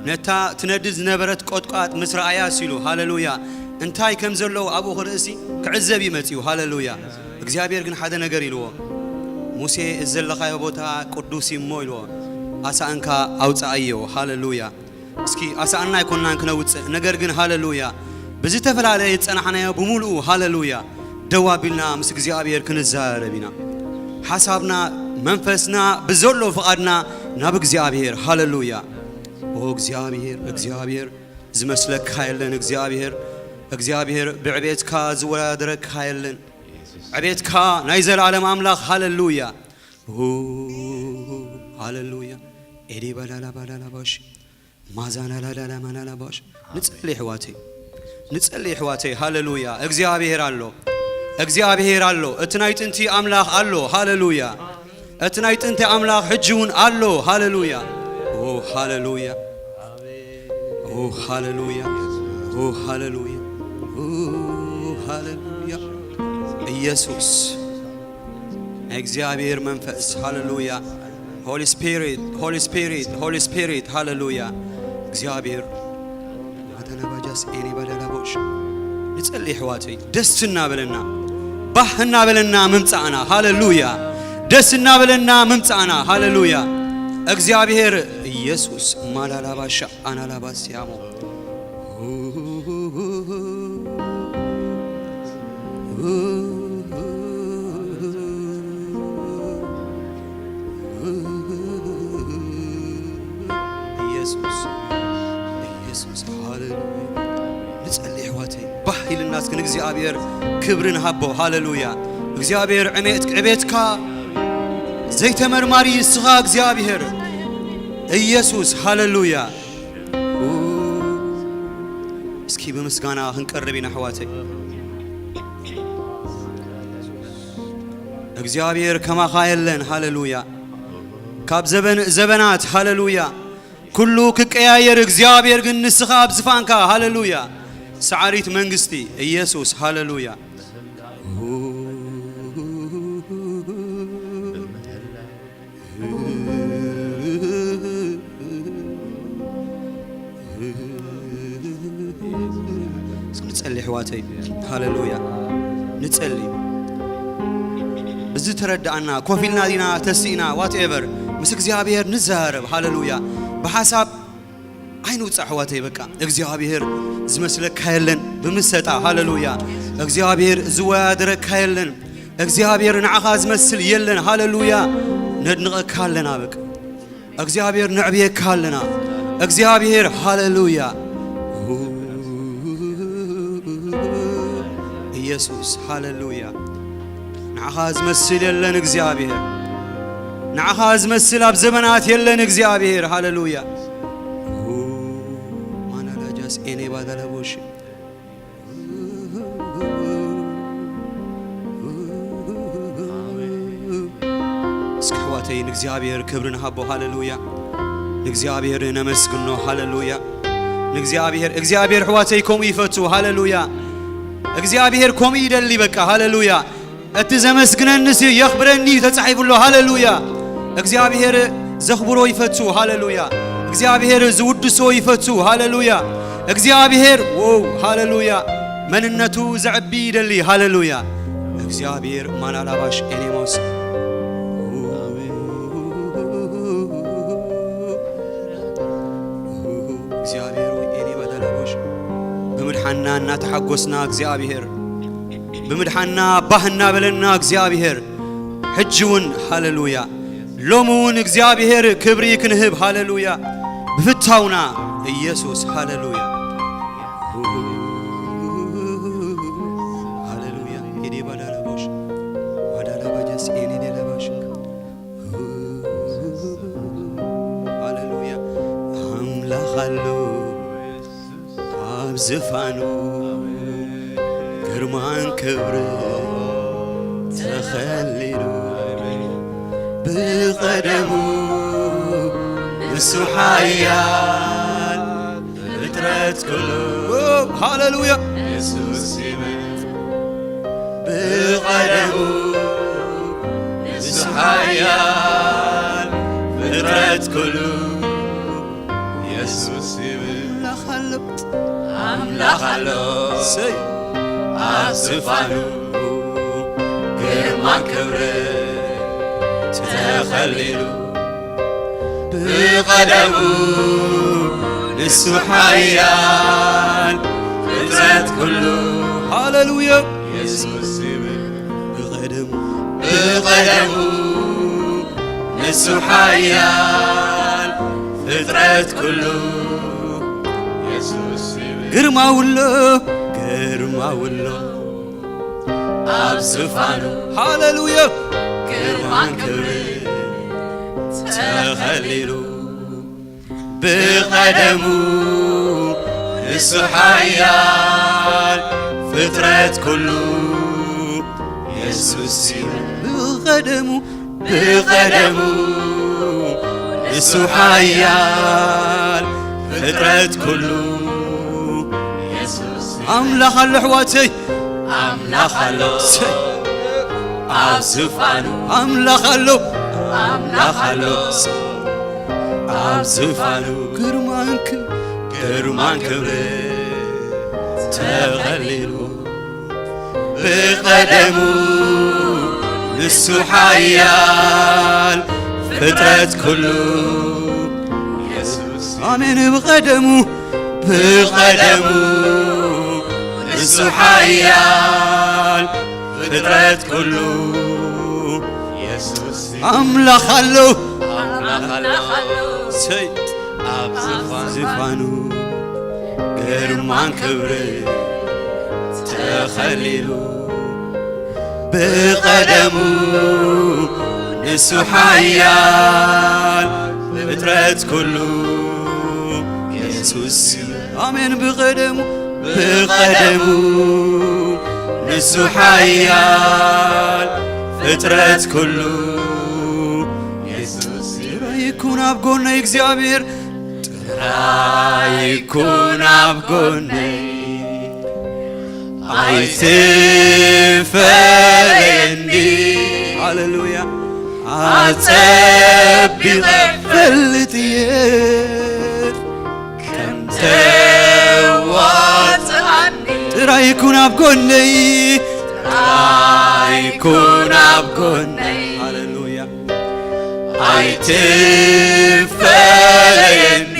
ነታ ትነድድ ዝነበረት ቆጥቋጥ ምስ ረኣያ ሲሉ፣ ሃለሉያ፣ እንታይ ከም ዘለዉ ኣብኡ ክርእሲ ክዕዘብ እዩ መጺኡ። ሃለሉያ። እግዚኣብሔር ግን ሓደ ነገር ኢልዎ፣ "ሙሴ፣ እዚ ዘለኻዮ ቦታ ቅዱስ እዩ እሞ" ኢልዎ፣ "ኣሳእንካ ኣውፅኣዮ።" ሃለሉያ። እስኪ ኣሳእና ኣይኮንናን ክነውፅእ፣ ነገር ግን ሃለሉያ፣ ብዝተፈላለየ ዝፀናሕናዮ ብምሉኡ ሃለሉያ ደው ኣቢልና ምስ እግዚኣብሔር ክንዛረብ ኢና። ሓሳብና፣ መንፈስና፣ ብዘሎ ፍቓድና ናብ እግዚኣብሔር። ሃለሉያ። ኦ እግዚኣብሔር፣ እግዚኣብሔር ዝመስለካ የለን። እግዚኣብሔር፣ እግዚኣብሔር ብዕቤትካ ዝወዳደረካ የለን። ዕቤትካ ናይ ዘላለም ኣምላኽ። ሃለሉያ። ኡ፣ ሃለሉያ። ኤዲ ባላላ ባላላ ባሽ፣ ማዛና ላላላ ማናላ ባሽ። ንጸሊ ኣሕዋተይ፣ ንጸሊ ኣሕዋተይ። ሃለሉያ። እግዚኣብሔር ኣሎ፣ እግዚኣብሔር ኣሎ። እቲ ናይ ጥንቲ ኣምላኽ ኣሎ። ሃለሉያ። እቲ ናይ ጥንቲ ኣምላኽ ሕጂ እውን ኣሎ። ሃለሉያ። ኦ፣ ሃለሉያ። ኦ፣ ሃለሉያ። ኦ፣ ሃለሉያ። ኦ፣ ሃለሉያ። ኢየሱስ፣ ናይ እግዚኣብሔር መንፈስ። ሃለሉያ። ሆሊ ስፒሪት፣ ሆሊ ስፒሪት፣ ሆሊ ስፒሪት። ሃለሉያ። እግዚኣብሔር፣ ማተናባጃስ ኤኒ ባዳላቦሽ። ንጸሊ ኣሕዋተይ፣ ደስ እናበለና፣ ባህ እናበለና ምምጻእና። ሃለሉያ። ደስ እናበለና ምምጻእና። ሃለሉያ። እግዚኣብሔር ኢየሱስ፣ ማላላባሻ ኣናላባስያሞ። ኢየሱስ፣ ኢየሱስ፣ ሃሌሉያ። ንጸሊ ኣሕዋተይ፣ ባህ ኢልና እስኪ ንእግዚኣብሔር ክብሪ ንሃቦ። ሃሌሉያ። እግዚኣብሔር ዕቤት-፣ ዕቤትካ ዘይተመርማሪ እስኻ እግዚኣብሔር ኢየሱስ። ሃሌሉያ። እስኪ ብምስጋና ክንቀርብ ኢና ኣሕዋተይ። እግዚኣብሔር ከማኻ የለን። ሃሌሉያ። ካብ ዘበን ዘበናት፣ ሃሌሉያ፣ ኩሉ ክቀያየር፣ እግዚኣብሔር ግን ንስኻ ኣብ ዝፋንካ። ሃሌሉያ። ሰዓሪት መንግስቲ ኢየሱስ። ሃሌሉያ። እስኪ ንጸሊ ኣሕዋተይ። ሃሌሉያ። ንጸሊ። ብዝተረዳኣና፣ ኮፍ ኢልና ዲና ተሲእና፣ ዋትኤቨር፣ ምስ እግዚኣብሔር ንዘራረብ። ሃሌሉያ። ብሓሳብ ኣይንውጻእ ኣሕዋተይ፣ በቃ እግዚኣብሔር ዝመስለካ የለን። ብምሰጣ፣ ሃሌሉያ። እግዚኣብሔር ዝወዳደረካ የለን። እግዚኣብሔር ንዓኻ ዝመስል የለን። ሃሌሉያ። ነድንቐካ ኣለና፣ በቃ እግዚኣብሔር ነዕብየካ ኣለና። እግዚኣብሔር፣ ሃሌሉያ። ኢየሱስ፣ ሃሌሉያ። ንዓኻ ዝመስል የለን እግዚኣብሔር። ንዓኻ ዝመስል ኣብ ዘመናት የለን እግዚኣብሔር። ሃሌሉያ። ማናላጃስ ኤኔ ባዳላቦሽ። እስኪ ኣሕዋተይ ንእግዚኣብሔር ክብሪ ንሃቦ። ሃሌሉያ። ንእግዚኣብሔር ነመስግኖ። ሃሌሉያ። ንእግዚኣብሔር፣ እግዚኣብሔር ኣሕዋተይ ከምኡ ይፈቱ። ሃሌሉያ። እግዚኣብሔር ከምኡ ይደሊ። በቃ ሃሌሉያ። እቲ ዘመስግነንስ የኽብረኒ እዩ ተጻሒፉ ኣሎ። ሃሌሉያ። እግዚኣብሔር ዘኽብሮ ይፈቱ። ሃሌሉያ። እግዚኣብሔር ዝውድሶ ይፈቱ። ሃሌሉያ። እግዚኣብሔር፣ ዎው፣ ሃሌሉያ፣ መንነቱ ዘዕቢ ይደሊ። ሃሌሉያ። እግዚኣብሔር ማናላባሽ ኤሌሞስ። እግዚኣብሔር ወይ ኤሌ ባዳላቦሽ፣ ብምድሓና እናተሓጎስና እግዚኣብሔር፣ ብምድሓና ባህ እናበለና እግዚኣብሔር፣ ሕጂ እውን ሃሌሉያ፣ ሎሚ እውን እግዚኣብሔር ክብሪ ክንህብ። ሃሌሉያ። ብፍታውና ኢየሱስ። ሃሌሉያ። ሃሌሉያ። ኤዴ ባዳላቦሽ፣ ባዳላባጃስ ኤኔ ዴላባሽ። ሃሌሉያ። ኣምላኽ ኣሎ ኣብ ዝፋኑ፣ ግርማን ክብርን ተኸሊሉ፣ ብቐደሙ ንሱ ሓያል፣ ፍጥረት ኩሉ፣ ሃሌሉያ፣ የሱስ ይበል። ብቐደሙ ንሱ ሓያል፣ ፍጥረት ኩሉ የሱስ ይብል ኣምላኽ ኣሎ። ኣምላኽ ኣሎ። ሰይ። ኣብ ዝፋኑ ግርማን ክብርን ተኸሊሉ፣ ብቐደሙ ንሱ ሓያል ፍጥረት ኩሉ። ሃሌሉያ። የሱስ ይብል ብቐደሙ፣ ብቐደሙ ንሱ ሓያል ፍጥረት ኩሉ። የሱስ ይብል ግርማውሎ፣ ግርማውሎ ኣብ ዝፋኑ። ሃሌሉያ። ግርማን ክብርን ተኸሊሉ፣ ብቐደሙ ንሱ ሓያል ፍጥረት ኩሉ። የሱስ ይብል ብቐደሙ፣ ብቐደሙ ንሱ ሓያል ፍጥረት ኩሉ። ኣምላኽ ኣሎ ኣሕዋተይ። ኣምላኽ ኣሎ። ሰይ። ኣብ ዝፋኑ። ኣምላኽ ኣሎ። ኣምላኽ ኣሎ። ኣብ ዝፋኑ ግርማን ክብ-፣ ግርማን ክብርን ተኸሊሉ፣ ብቐደሙ ንሱ ሓያል ፍጥረት ኩሉ። የሱስ። ኣሜን። ብቐደሙ፣ ብቐደሙ ንሱ ሓያል ፍጥረት ኩሉ። የሱስ። ኣምላኽ ኣሎ። ኣምላኽ ኣሎ። ሰይ። ኣብ ዝፋኑ፣ ዝፋኑ ግርማን ክብርን ተኸሊሉ፣ ብቐደሙ ንሱ ሓያል ፍጥረት ኩሉ። የሱስ። ኣሜን። ብቐደሙ፣ ብቐደሙ ንሱ ሓያል ፍጥረት ኩሉ። የሱስ። ጥራይ ይኩን ኣብ ጎነይ እግዚኣብሔር፣ ጥራይ ይኩን ኣብ ጎነይ፣ ኣይትፈለየኒ። ሃሌሉያ። ኣጸቢቐ ፈልጥ እየ ከም ተዋጽኣኒ። ጥራይ ይኩን ኣብ ጎነይ፣ ጥራይ ይኩን ኣብ ጎነይ። ሃሌሉያ። ኣይትፈለየኒ፣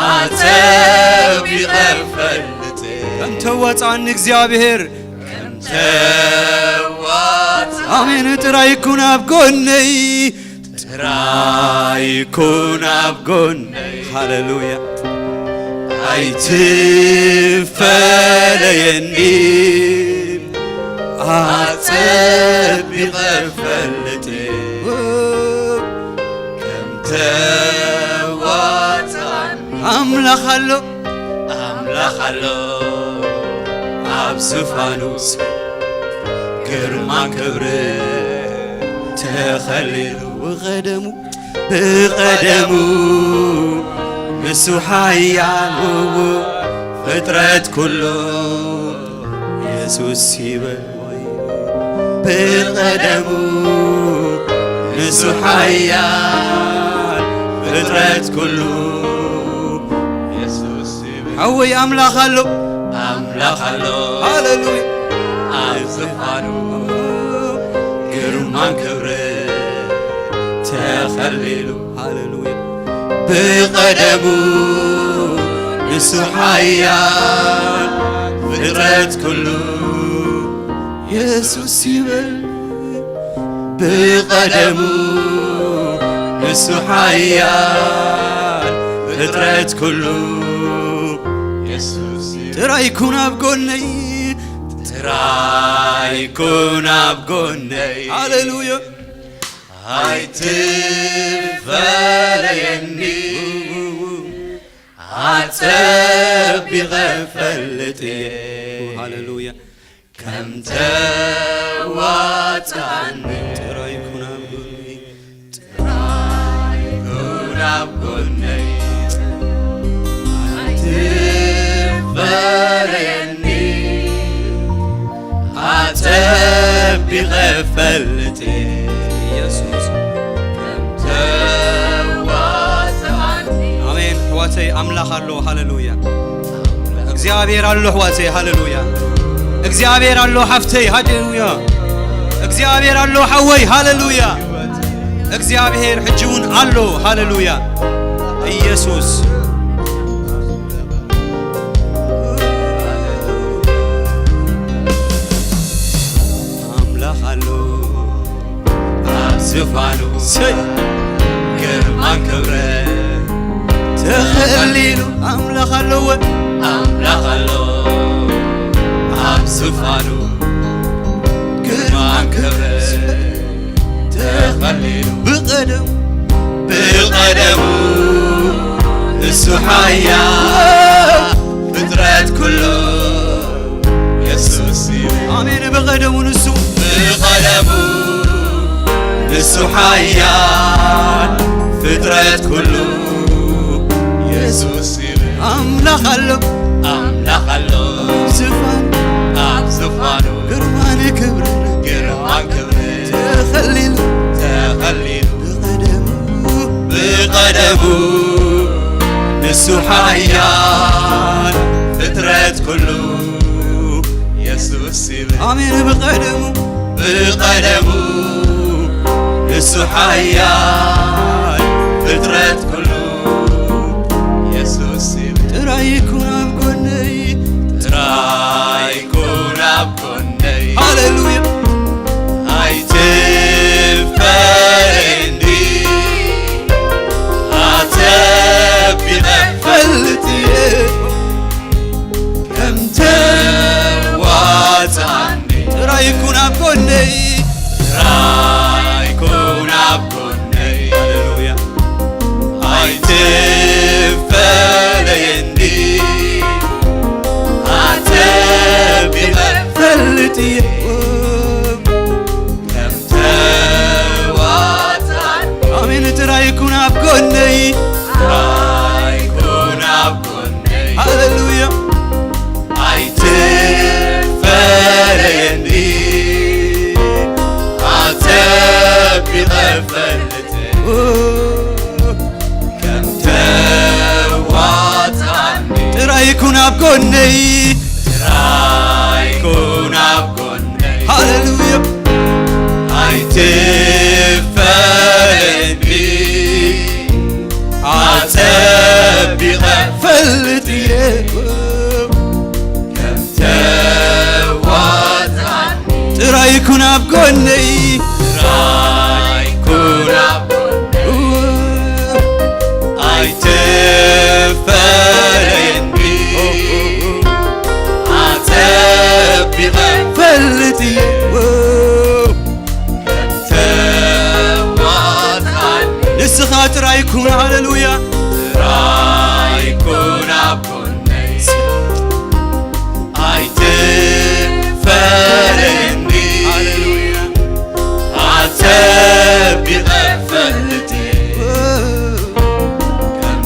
ኣጸቢቐ ፈልጥ። ከም ተዋጽኣኒ እግዚኣብሔር፣ ከም ተዋጽኣኒ። ኣሜን። ጥራይ ኩን ኣብ ጎነይ፣ ጥራይ ኩን ኣብ ጎነይ። ሃሌሉያ። ኣይትፈለየኒ፣ ኣጸቢቐ ፈልጥ። ከም ተዋጽኣኒ። ኣምላኽ ኣሎ። ኣምላኽ ኣሎ። ኣብ ዝፋኑስ ግርማን ክብርን ተኸሊሉ። ብቐደሙ፣ ብቐደሙ ንሱ ሓያል ፍጥረት ኩሉ የሱስ ይበል። ብቐደሙ ንሱ ሓያል ፍጥረት ኩሉ የሱስ ይበል። ሓወይ ኣምላኽ ኣሎ። ኣምላኽ ኣሎ። ሃሌሉያ። ኣብ ዝፋኑ ግርማን ክብርን ተኸሊሉ። ሃሌሉያ። ብቐደሙ ንሱ ሓያል ፍጥረት ኩሉ የሱስ ይበል። ብቐደሙ ንሱ ሓያል ፍጥረት ኩሉ የሱስ ይበል። ጥራይ ኩን ኣብ ጎነይ። ጥራይ ኩን ኣብ ጎነይ። ሃሌሉያ። ኣይትፈለየኒ፣ ኣጸቢቐ ፈልጥ እየ። ሃሌሉያ። ከም ተዋጽኣኒ። ጥራይ ኩን ኣብ ጎነይ። ጥራይ ኩን ኣብ ጎነይ። ኣይትፈለየኒ፣ ኣጸቢቐ ፈልጥ እየ። ኢየሱስ። ከም ተዋጽኣኒ። ኣምላኽ ኣሎ። ሃሌሉያ። እግዚኣብሔር ኣሎ ኣሕዋተይ። ሃሌሉያ። እግዚኣብሔር ኣሎ ሓፍተይ። ሃሌሉያ። እግዚኣብሔር ኣሎ ሓወይ። ሃሌሉያ። እግዚኣብሔር ሕጂ እውን ኣሎ። ሃሌሉያ። ኢየሱስ ኣምላኽ ኣሎ ኣብ ዝፋኑ። ሰይ! ግርማን ክብርን ተኸሊሉ። ኣምላኽ ኣለዎ። ኣምላኽ ኣሎ ኣብ ዝፋኑ። ግርማን ክብርን ተኸሊሉ። ብቐደሙ ብቐደሙ እሱ ሓያል ፍጥረት ኩሉ የሱስ ይብል። ኣሜን። ብቐደሙ ንሱ ብቐደሙ ንሱ ሓያል ፍጥረት ኩሉ የሱስ ይብል። ኣምላኽ ኣሎ ኣምላኽ ኣሎ ዝፋን ኣብ ዝፋኑ ግርማን ክብርን ግርማን ክብርን ተኸሊሉ ተኸሊሉ ብቐደሙ ብቐደሙ ንሱ ሓያል ፍጥረት ኩሉ የሱስ ይብል። ኣሜን። ብቐደሙ ብቐደሙ ንሱ ሓያል ፍጥረት ኩሉ የሱስ ይብል። ጥራይ ይኩን ኣብ ጎነይ ጥራይ ይኩን ኣብ ጎነይ ሃሌሉያ። ኣይትፈረኒ ኣጸቢቐ ፈልጥ እየ ከም ተዋጽኣኒ። ጥራይ ኩን ኣብ ጎነይ ጥራይ ኩን ኣብ ጎነይ ሃሌሉያ። ኣይትፈለየኒ ኣጸቢቐ ፈልጥ እየ ከም ተዋጽኣኒ። ኣሜን። ጥራይ ኩን ኣብ ጎነይ ጥራይ ኩን ኣብ ጎነይ ሃሌሉያ። ኣይትፈለየኒ ኣጸቢቐ ፈልጥ ከም ተዋጽኣኒ። ጥራይ ኩን ኣብ ጎነይ ጥራይ ኩን ኣብ ጎነይ ሃሌሉያ። ኣይትፈለየኒ ኣጸቢቐ ፈልጥ እየ ከም ተዋጽኣኒ። ጥራይ ኩን ኣብ ጎነይ ጥራይ ኩን ኣብ ጎነይ ኣይትፈለየኒ ኣጸቢቐ ፈልጥ እየ ንስኻ ጥራይ ኩን። ሃሌሉያ። ጥራይ ኩን ኣብ ጎነይ ኣይትፈረኒ። ሃሌሉያ። ኣጸቢቐ ፈልጥ ከም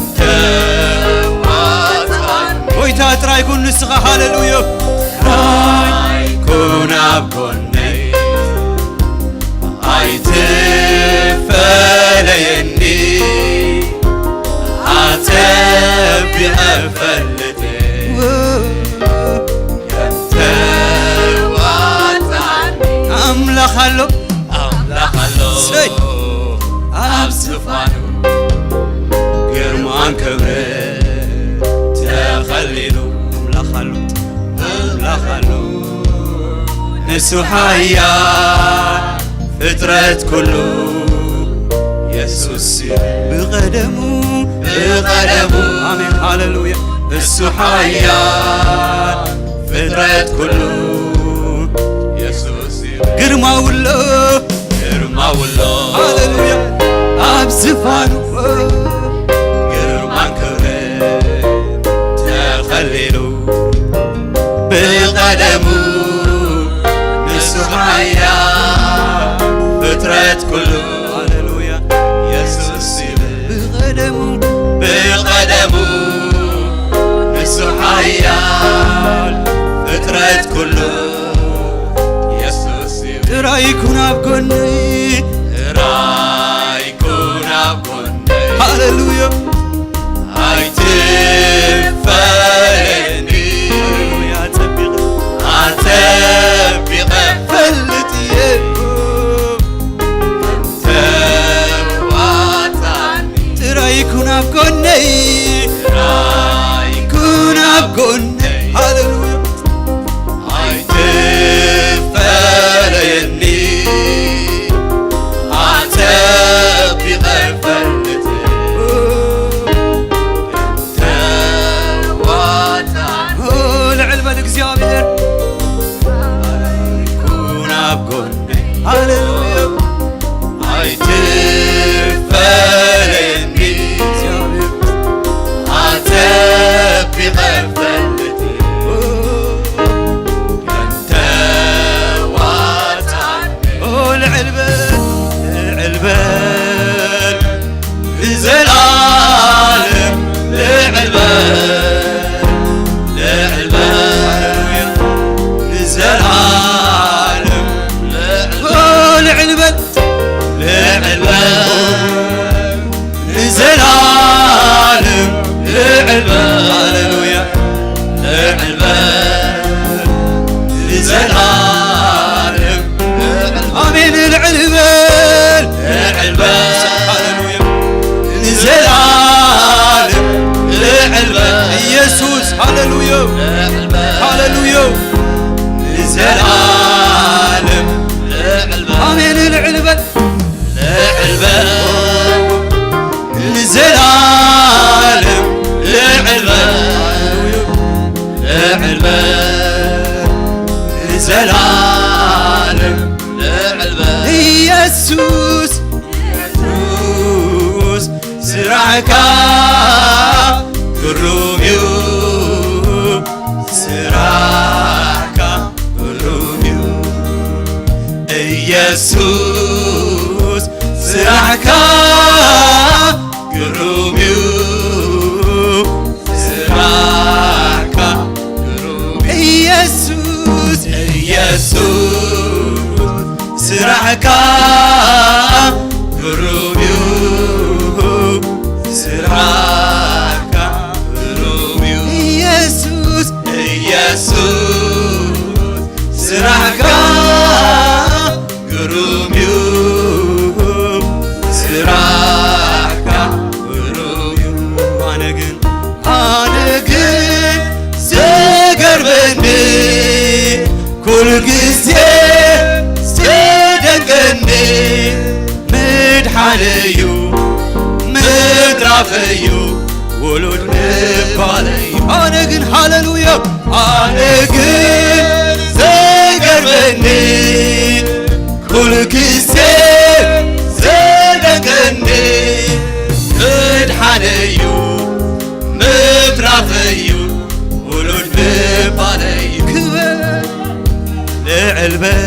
ተዋጽኣኒ። ጎይታ ጥራይ ኩን ንስኻ። ሃሌሉያ። ጥራይ ኩን ኣብ ጎነይ ኣይትፈለየኒ ኣጸቢቐ ፈልጥ ከም ተዋጽኣኒ። ኣምላኽ ኣሎ ኣምላኽ ኣሎ ሰይ ኣብ ዝፋኑ ግርማን ክብርን ተኸሊሉ ኣምላኽ ኣሎ ኣምላኽ ኣሎ ንሱ ሓያል ፍጥረት ኩሉ የሱስ እዩ። ብቐደሙ ብቐደሙ ኣሜን ሃሌሉያ እሱ ሓያል ፍጥረት ኩሉ የሱስ እዩ። ግርማውሎ ግርማውሎ ሃሌሉያ ኣብ ዝፋኑ ግርማን ክብርን ተኸሊሉ ብቐደሙ ንሱ ሓያል ፍጥረት ኩሉ ሃሌሉያ የሱስ ይብል። ብቐደሙ ብቐደሙ ንሱ ሓያል ፍጥረት ኩሉ የሱስ ይብል። ጥራይ ኩን ኣብ ጎነይ ጥራይ ኩን ኣብ ጎነይ ሃሌሉያ ኣይትፈለየኒ ይኩን ኣብ ጎነይ፣ ይኩን ኣብ ጎነይ። ሃሌሉያ። ኣይትፈለየኒ ኣጸቢቐ ፈልጥ ተዋጣ። ኦ፣ ልዕል በል እግዚኣብሔር። ይኩን ኣብ ጎነይ። ሃሌሉያ። ኣይትፈለየኒ ኣጸቢቐ ፈልጥ ተዋጣ። ኦ፣ ልዕል በል፣ ልዕል በል፣ ንዘለኣለም ልዕል በል፣ ልዕል በል፣ ንዘለኣለም ልዕል በል። ኦ፣ ልዕል በል፣ ልዕል በል፣ ንዘለኣለም ልዕል በል። ሃሌሉያ። ልዕል በል፣ ንዘለኣለም ልዕል በል። ኣሜን። ልዕል በል፣ ልዕል በል፣ ሃሌሉያ። ንዘለኣለም ልዕል በል። ኢየሱስ፣ ሃሌሉያ። ልዕል በል፣ ሃሌሉያ። ንዘለኣለም ልዕል በል። ኣሜን። ልዕል በል፣ ልዕል በል፣ ንዘለኣለም ልዕል በል፣ ልዕል በል፣ ንዘለኣለም ልዕል በል። ኢየሱስ፣ ኢየሱስ፣ ስራሕካ ግሩም እዩ። ስራሕካ ግሩም እዩ ኢየሱስ፣ ስራሕካ ግሩም እዩ። ስራሕካ ግሩም እዩ። ኢየሱስ፣ ኢየሱስ፣ ስራሕካ ግሩም እዩ። ስራሕካ ግሩም እዩ። ኢየሱስ፣ ኢየሱስ፣ ስራሕካ ግሩም እዩ። ስራሕካ ግሩም እዩ። ኣነ ግን፣ ኣነ ግን ዝገርመኒ፣ ኩሉ ግዜ ዝደንቀኒ፣ ምድሓነዩ ምትራፈዩ ውሉድ ምባለዩ። ኣነ ግን፣ ሃሌሉያ፣ ኣነ ግን ዝገርመኒ፣ ኩሉ ግዜ ዝደንቀኒ፣ ምድሓነዩ ምትራፈዩ ውሉድ ምባለዩ። ክብር ልዕል በል፣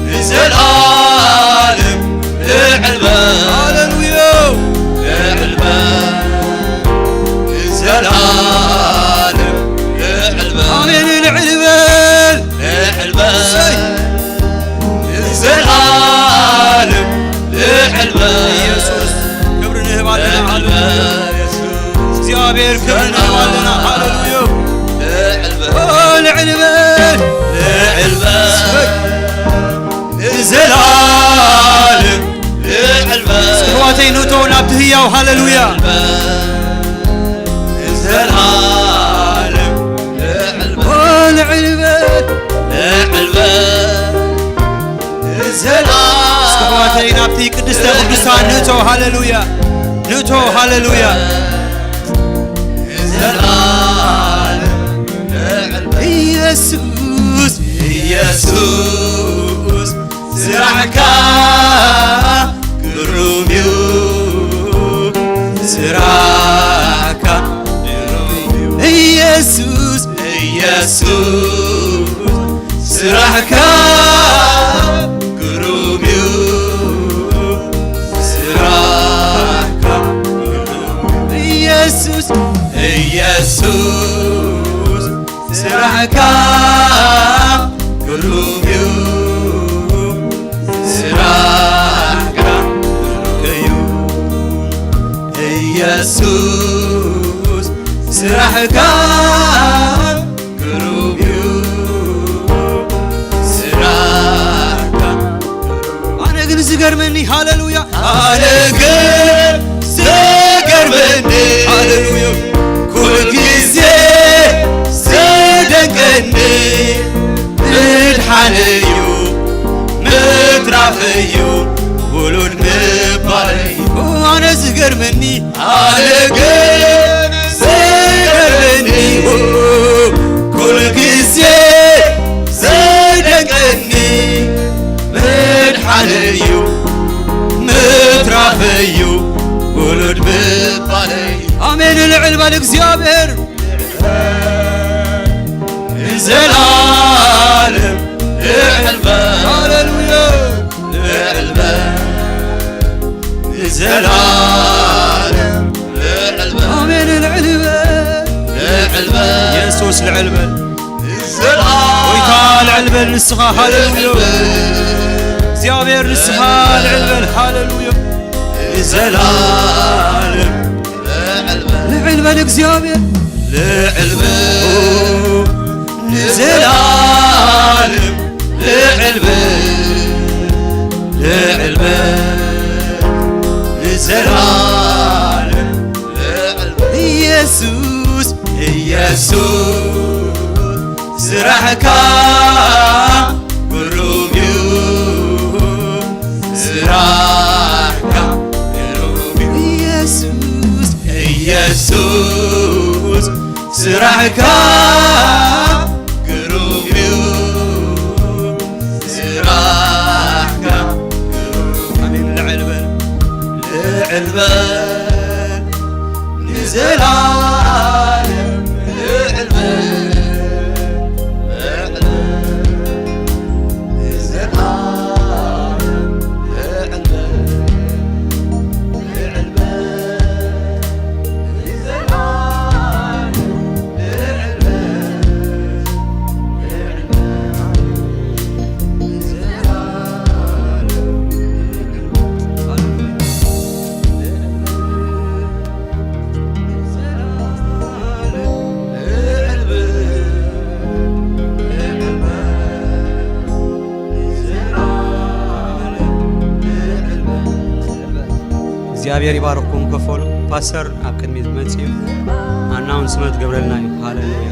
ንዘለኣለም ልዕል በል። ሃሌሉያ። ልዕል በል፣ ንዘለኣለም ልዕል በል። ኣሜን። ልዕል በል፣ ልዕል በል። እሰይ። ንዘለኣለም ልዕል በል። ኢየሱስ፣ ክብሪ ንህብ ኣለና። ልዕል በል፣ ኢየሱስ። እግዚኣብሔር፣ ክብሪ ንህብ ኣለና። ሃሌሉያ። ልዕል በል። ኦ፣ ልዕል በል። ልዕል በል። እሰይ። ንዘለኣለም ልዕል በል። እስኪ ኣሕዋተይ፣ ንእቶ ናብቲ ህያው። ሃሌሉያ። ልዕል በል። ንዘለኣለም ልዕል በል። ኦ፣ ልዕል በል። ልዕል በል። እስከ ኣሕዋተይ ናብቲ ቅድስተ ቅዱሳን ንእቶ። ሃሌሉያ። ንእቶ። ሃሌሉያ። ዘላለም ኢየሱስ፣ ኢየሱስ፣ ስራሕካ ግሩም እዩ። ስራሕካ ግሩም እዩ። ኢየሱስ፣ ኢየሱስ፣ ስራሕካ ግሩም እዩ። ስራሕካ ግሩም እዩ። ኢየሱስ፣ ኢየሱስ፣ ስራሕካ ግሩም እዩ። ስራሕካ ግሩም እዩ። ኢየሱስ፣ ስራሕካ ግሩም እዩ። ስራሕካ ግሩም። ኣነ ግን ዝገርመኒ፣ ሃሌሉያ፣ ኣነ ግን ኣነ ግን ዝገርመኒ፣ ኩሉ ግዜ ዘደንቀኒ፣ ምድሓነይ እዩ፣ ምትራፈይ እዩ፣ ውሉድ ምባለይ። ኣሜን። ልዕል በል እግዚኣብሔር። ንዘላለም ልዕል በል። ሃሌሉያ። ልዕል በል። ንዘላለም ልዕል በል። ኣሜን። ልዕል በል። ልዕል በል። የሱስ ልዕል በል። ንዘላለም ጎይታ ልዕል በል ንስኻ። ሃሌሉያ። ልዕል በል። እግዚኣብሔር ንስኻ ልዕል በል። ሃሌሉያ። ንዘላለም ልዕል በል። ልዕል በል እግዚኣብሔር። ልዕል በል። ንዘላለም ልዕል በል። ልዕል በል። ንዘላለም ልዕል በል። ኢየሱስ፣ ኢየሱስ ስራሕካ ግሩም እዩ። ስራሕካ ግሩም እዩ። ኢየሱስ፣ ኢየሱስ ስራሕካ ግሩም እዩ። ስራሕካ ግሩም። ኣሜን። ልዕል በል። ልዕል በል። ንዘላለም ልዕል በል። ልዕል በል። ንዘላለም ልዕል በል። ልዕል በል። እግዚኣብሔር ይባርኽኩም። ከፈሉ ፓስተር ኣብ ቅድሚት መጺኡ ኣናውንስመንት ገብረልና እዩ። ሃሌሉያ።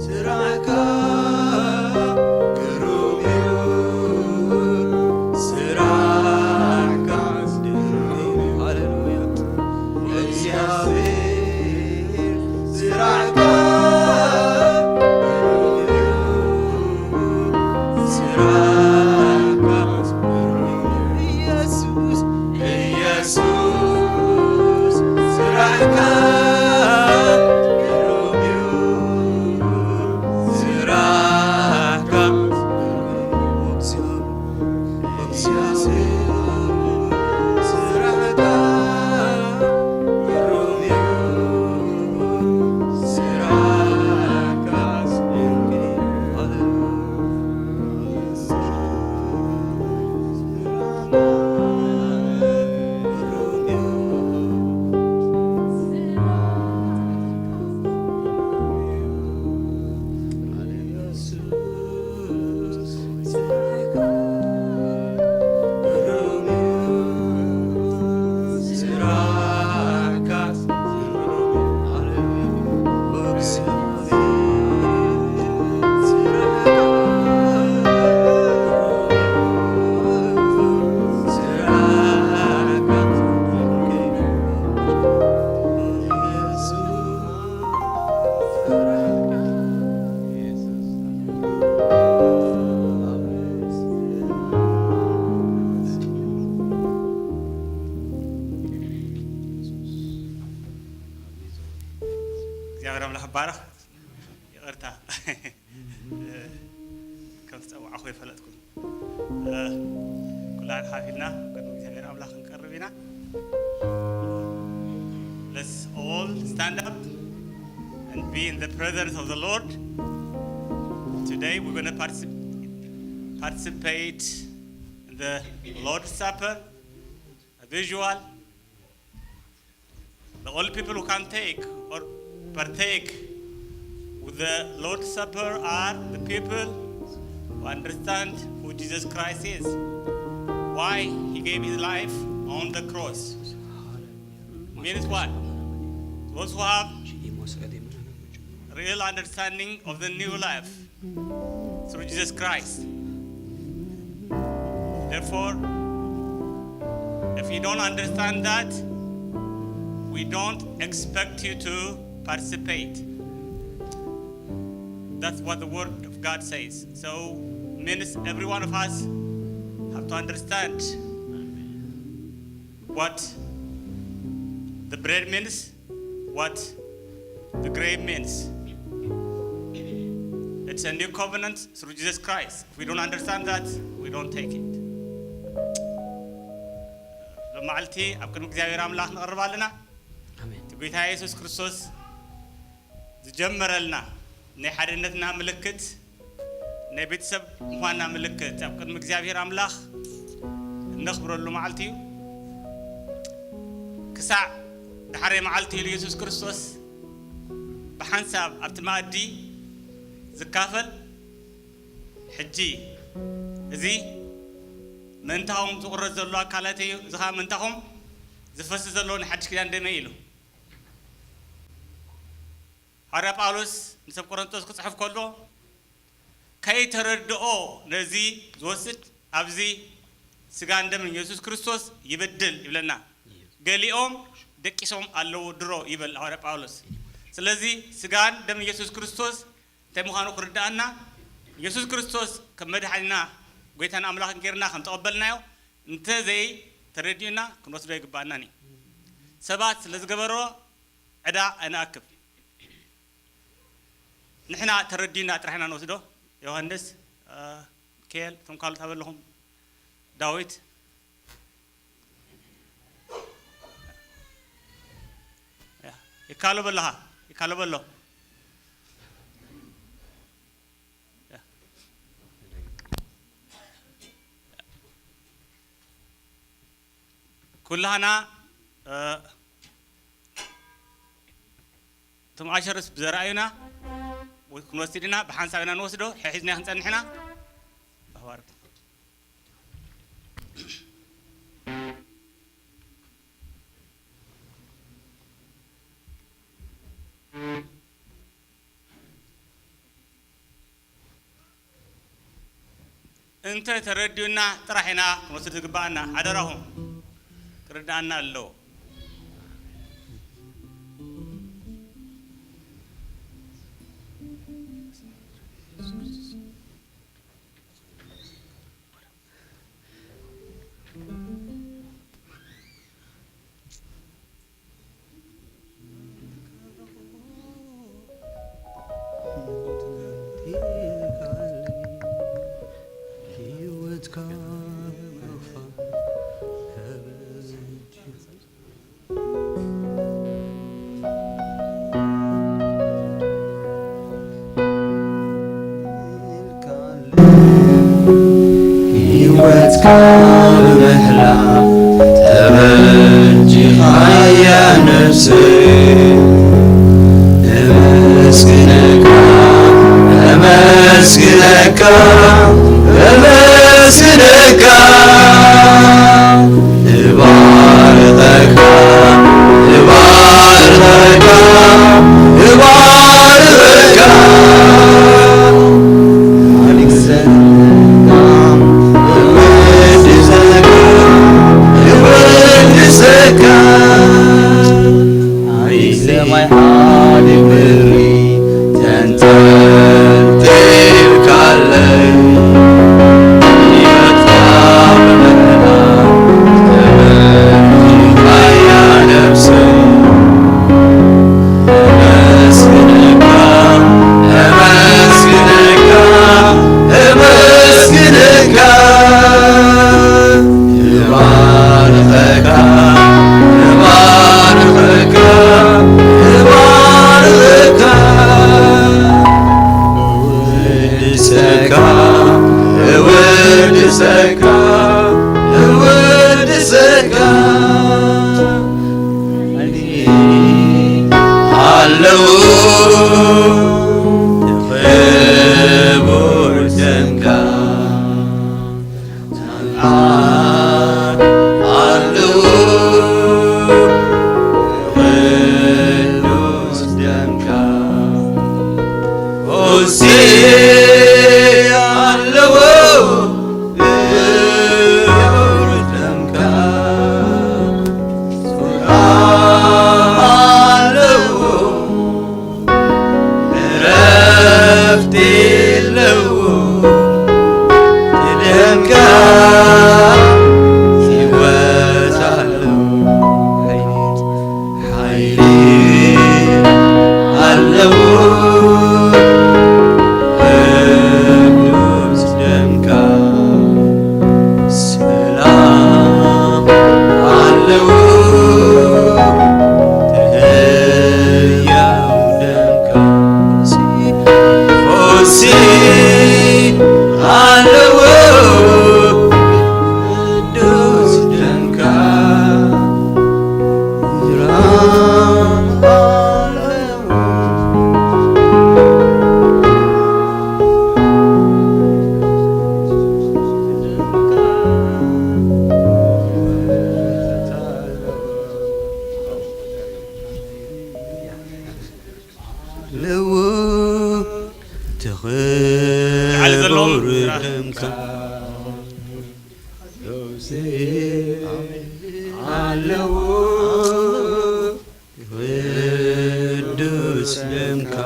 ስራሕካ ግሩም እዩ፣ ስራሕካ ግሩም እዩ። ሃሌሉያ። እግዚኣብሔር ስራሕካ ግሩም እዩ፣ ስራሕካ ግሩም እዩ። ኢየሱስ፣ ኢየሱስ ስራሕካ ግሩም እዩ፣ ስራሕካ ግሩም እዩ። እግዚኣብሔር ኣምላኽ ይባረኽ። ይቕርታ፣ ከም ዝጸዋዕኹ ኣይፈለጥኩን። ኩላን ሓፊልና ቅድሚ እግዚኣብሔር ኣምላኽ ክንቀርብ ኢና። Let's all stand up። and be in the presence of the Lord. Today we're going to particip- participate in the Lord's Supper. As usual, the only people who can take or partake with the Lord's Supper are the people who understand who Jesus Christ is, why he gave his life on the cross. Means what? Those who have real understanding of the new life through Jesus Christ. Therefore, if you don't understand that, we don't expect you to participate. That's what the word of God says. So, means every one of us have to understand what the bread means, what the grape means. It's a new covenant through Jesus Christ. If we don't understand that, we don't take it. ሎማዓልቲ ኣብ ቅድሚ እግዚኣብሔር ኣምላኽ ንቐርብ ኣለና። ኣሜን። እቲ ጎይታ የሱስ ክርስቶስ ዝጀመረልና ናይ ሓድነትና ምልክት፣ ናይ ቤተሰብ ምዃንና ምልክት ኣብ ቅድሚ እግዚኣብሔር ኣምላኽ እነኽብረሉ መዓልቲ እዩ። ክሳዕ ዳሕረይ መዓልቲ ኢሉ የሱስ ክርስቶስ ብሓንሳብ ኣብቲ መኣዲ ዝካፈል፣ ሕጂ እዚ ምእንታኹም ዝቑረጽ ዘሎ ኣካላተይ እዩ፣ እዚ ኸኣ ምእንታኹም ዝፈስስ ዘሎ ናይ ሓድሽ ኪዳን ደመይ ኢሉ። ሃዋርያ ጳውሎስ ንሰብ ቆሮንቶስ ክጽሕፍ ከሎ፣ ከይተረድኦ ነዚ ዝወስድ ኣብዚ ስጋን ደምን የሱስ ክርስቶስ ይበድል ይብለና። ገሊኦም ደቂሶም ኣለዉ ድሮ ይብል ሃዋርያ ጳውሎስ። ስለዚ ስጋን ደምን የሱስ ክርስቶስ እንታይ ምዃኑ ክርድኣና፣ የሱስ ክርስቶስ ከም መድሓኒና ጎይታን ኣምላኽን ጌርና ከም ተቐበልናዮ እንተዘይ ተረዲኡና ክንወስዶ ይግባኣናን እዩ። ሰባት ስለ ዝገበርዎ ዕዳ ኣይንኣክብ። ንሕና ተረዲኡና ጥራሕ ኢና ንወስዶ። ዮሃንስ፣ እ፣ ሚካኤል፣ እቶም ካልኦት ኣበለኹም፣ ዳዊት። ያ፣ ይካሎ በለኻ፣ ይካሎ በሎ። ያ። ኩላህና፣ እ፣ እቶም ኣሸርስ ብዘርኣዩና ክንወስድ ኢና፣ ብሓንሳብ ኢና ንወስዶ፣ ሒዝና ክንጸንሕ ኢና። ኣሕዋት። እንተ ተረድኡና ጥራሕ ኢና ክንወስድ ዝግባኣና። ሓደራኹም፣ ክርድኣና ኣለዎ። ህይወትካ ብምሕላፍ ተበጂኻያ ነፍሰይ። እመስግነካ፣ እመስግነካ፣ እመስግነካ። እባርኸካ፣ እባርኸካ፣ እባርኸካ። እወድሰካ፣ እወድሰካ። ኣብ ሰማይ ሓደ ክብሪ ተንጠልጢልካለይ። ህይወትካ ክቡር ደምካ ኣለው ቅዱስ ደምካ ኦሴ ኣለዎ ክቡር ደምካ ሰላም ኣለዎ ዕረፍቲ የለዎ ብደምካ ሕይወት ኣለዎ ሓይሊ ኣለዎ ቅዱስ ደምካ ሰላም ኣለዎ ሕያው ደምካ ፈውሲ ኣለዎ ቅዱስ ደምካ ኣለዎ ላዕሊ ዘለዎም ክቡር ደምካ ኣለዎ ቅዱስ ደምካ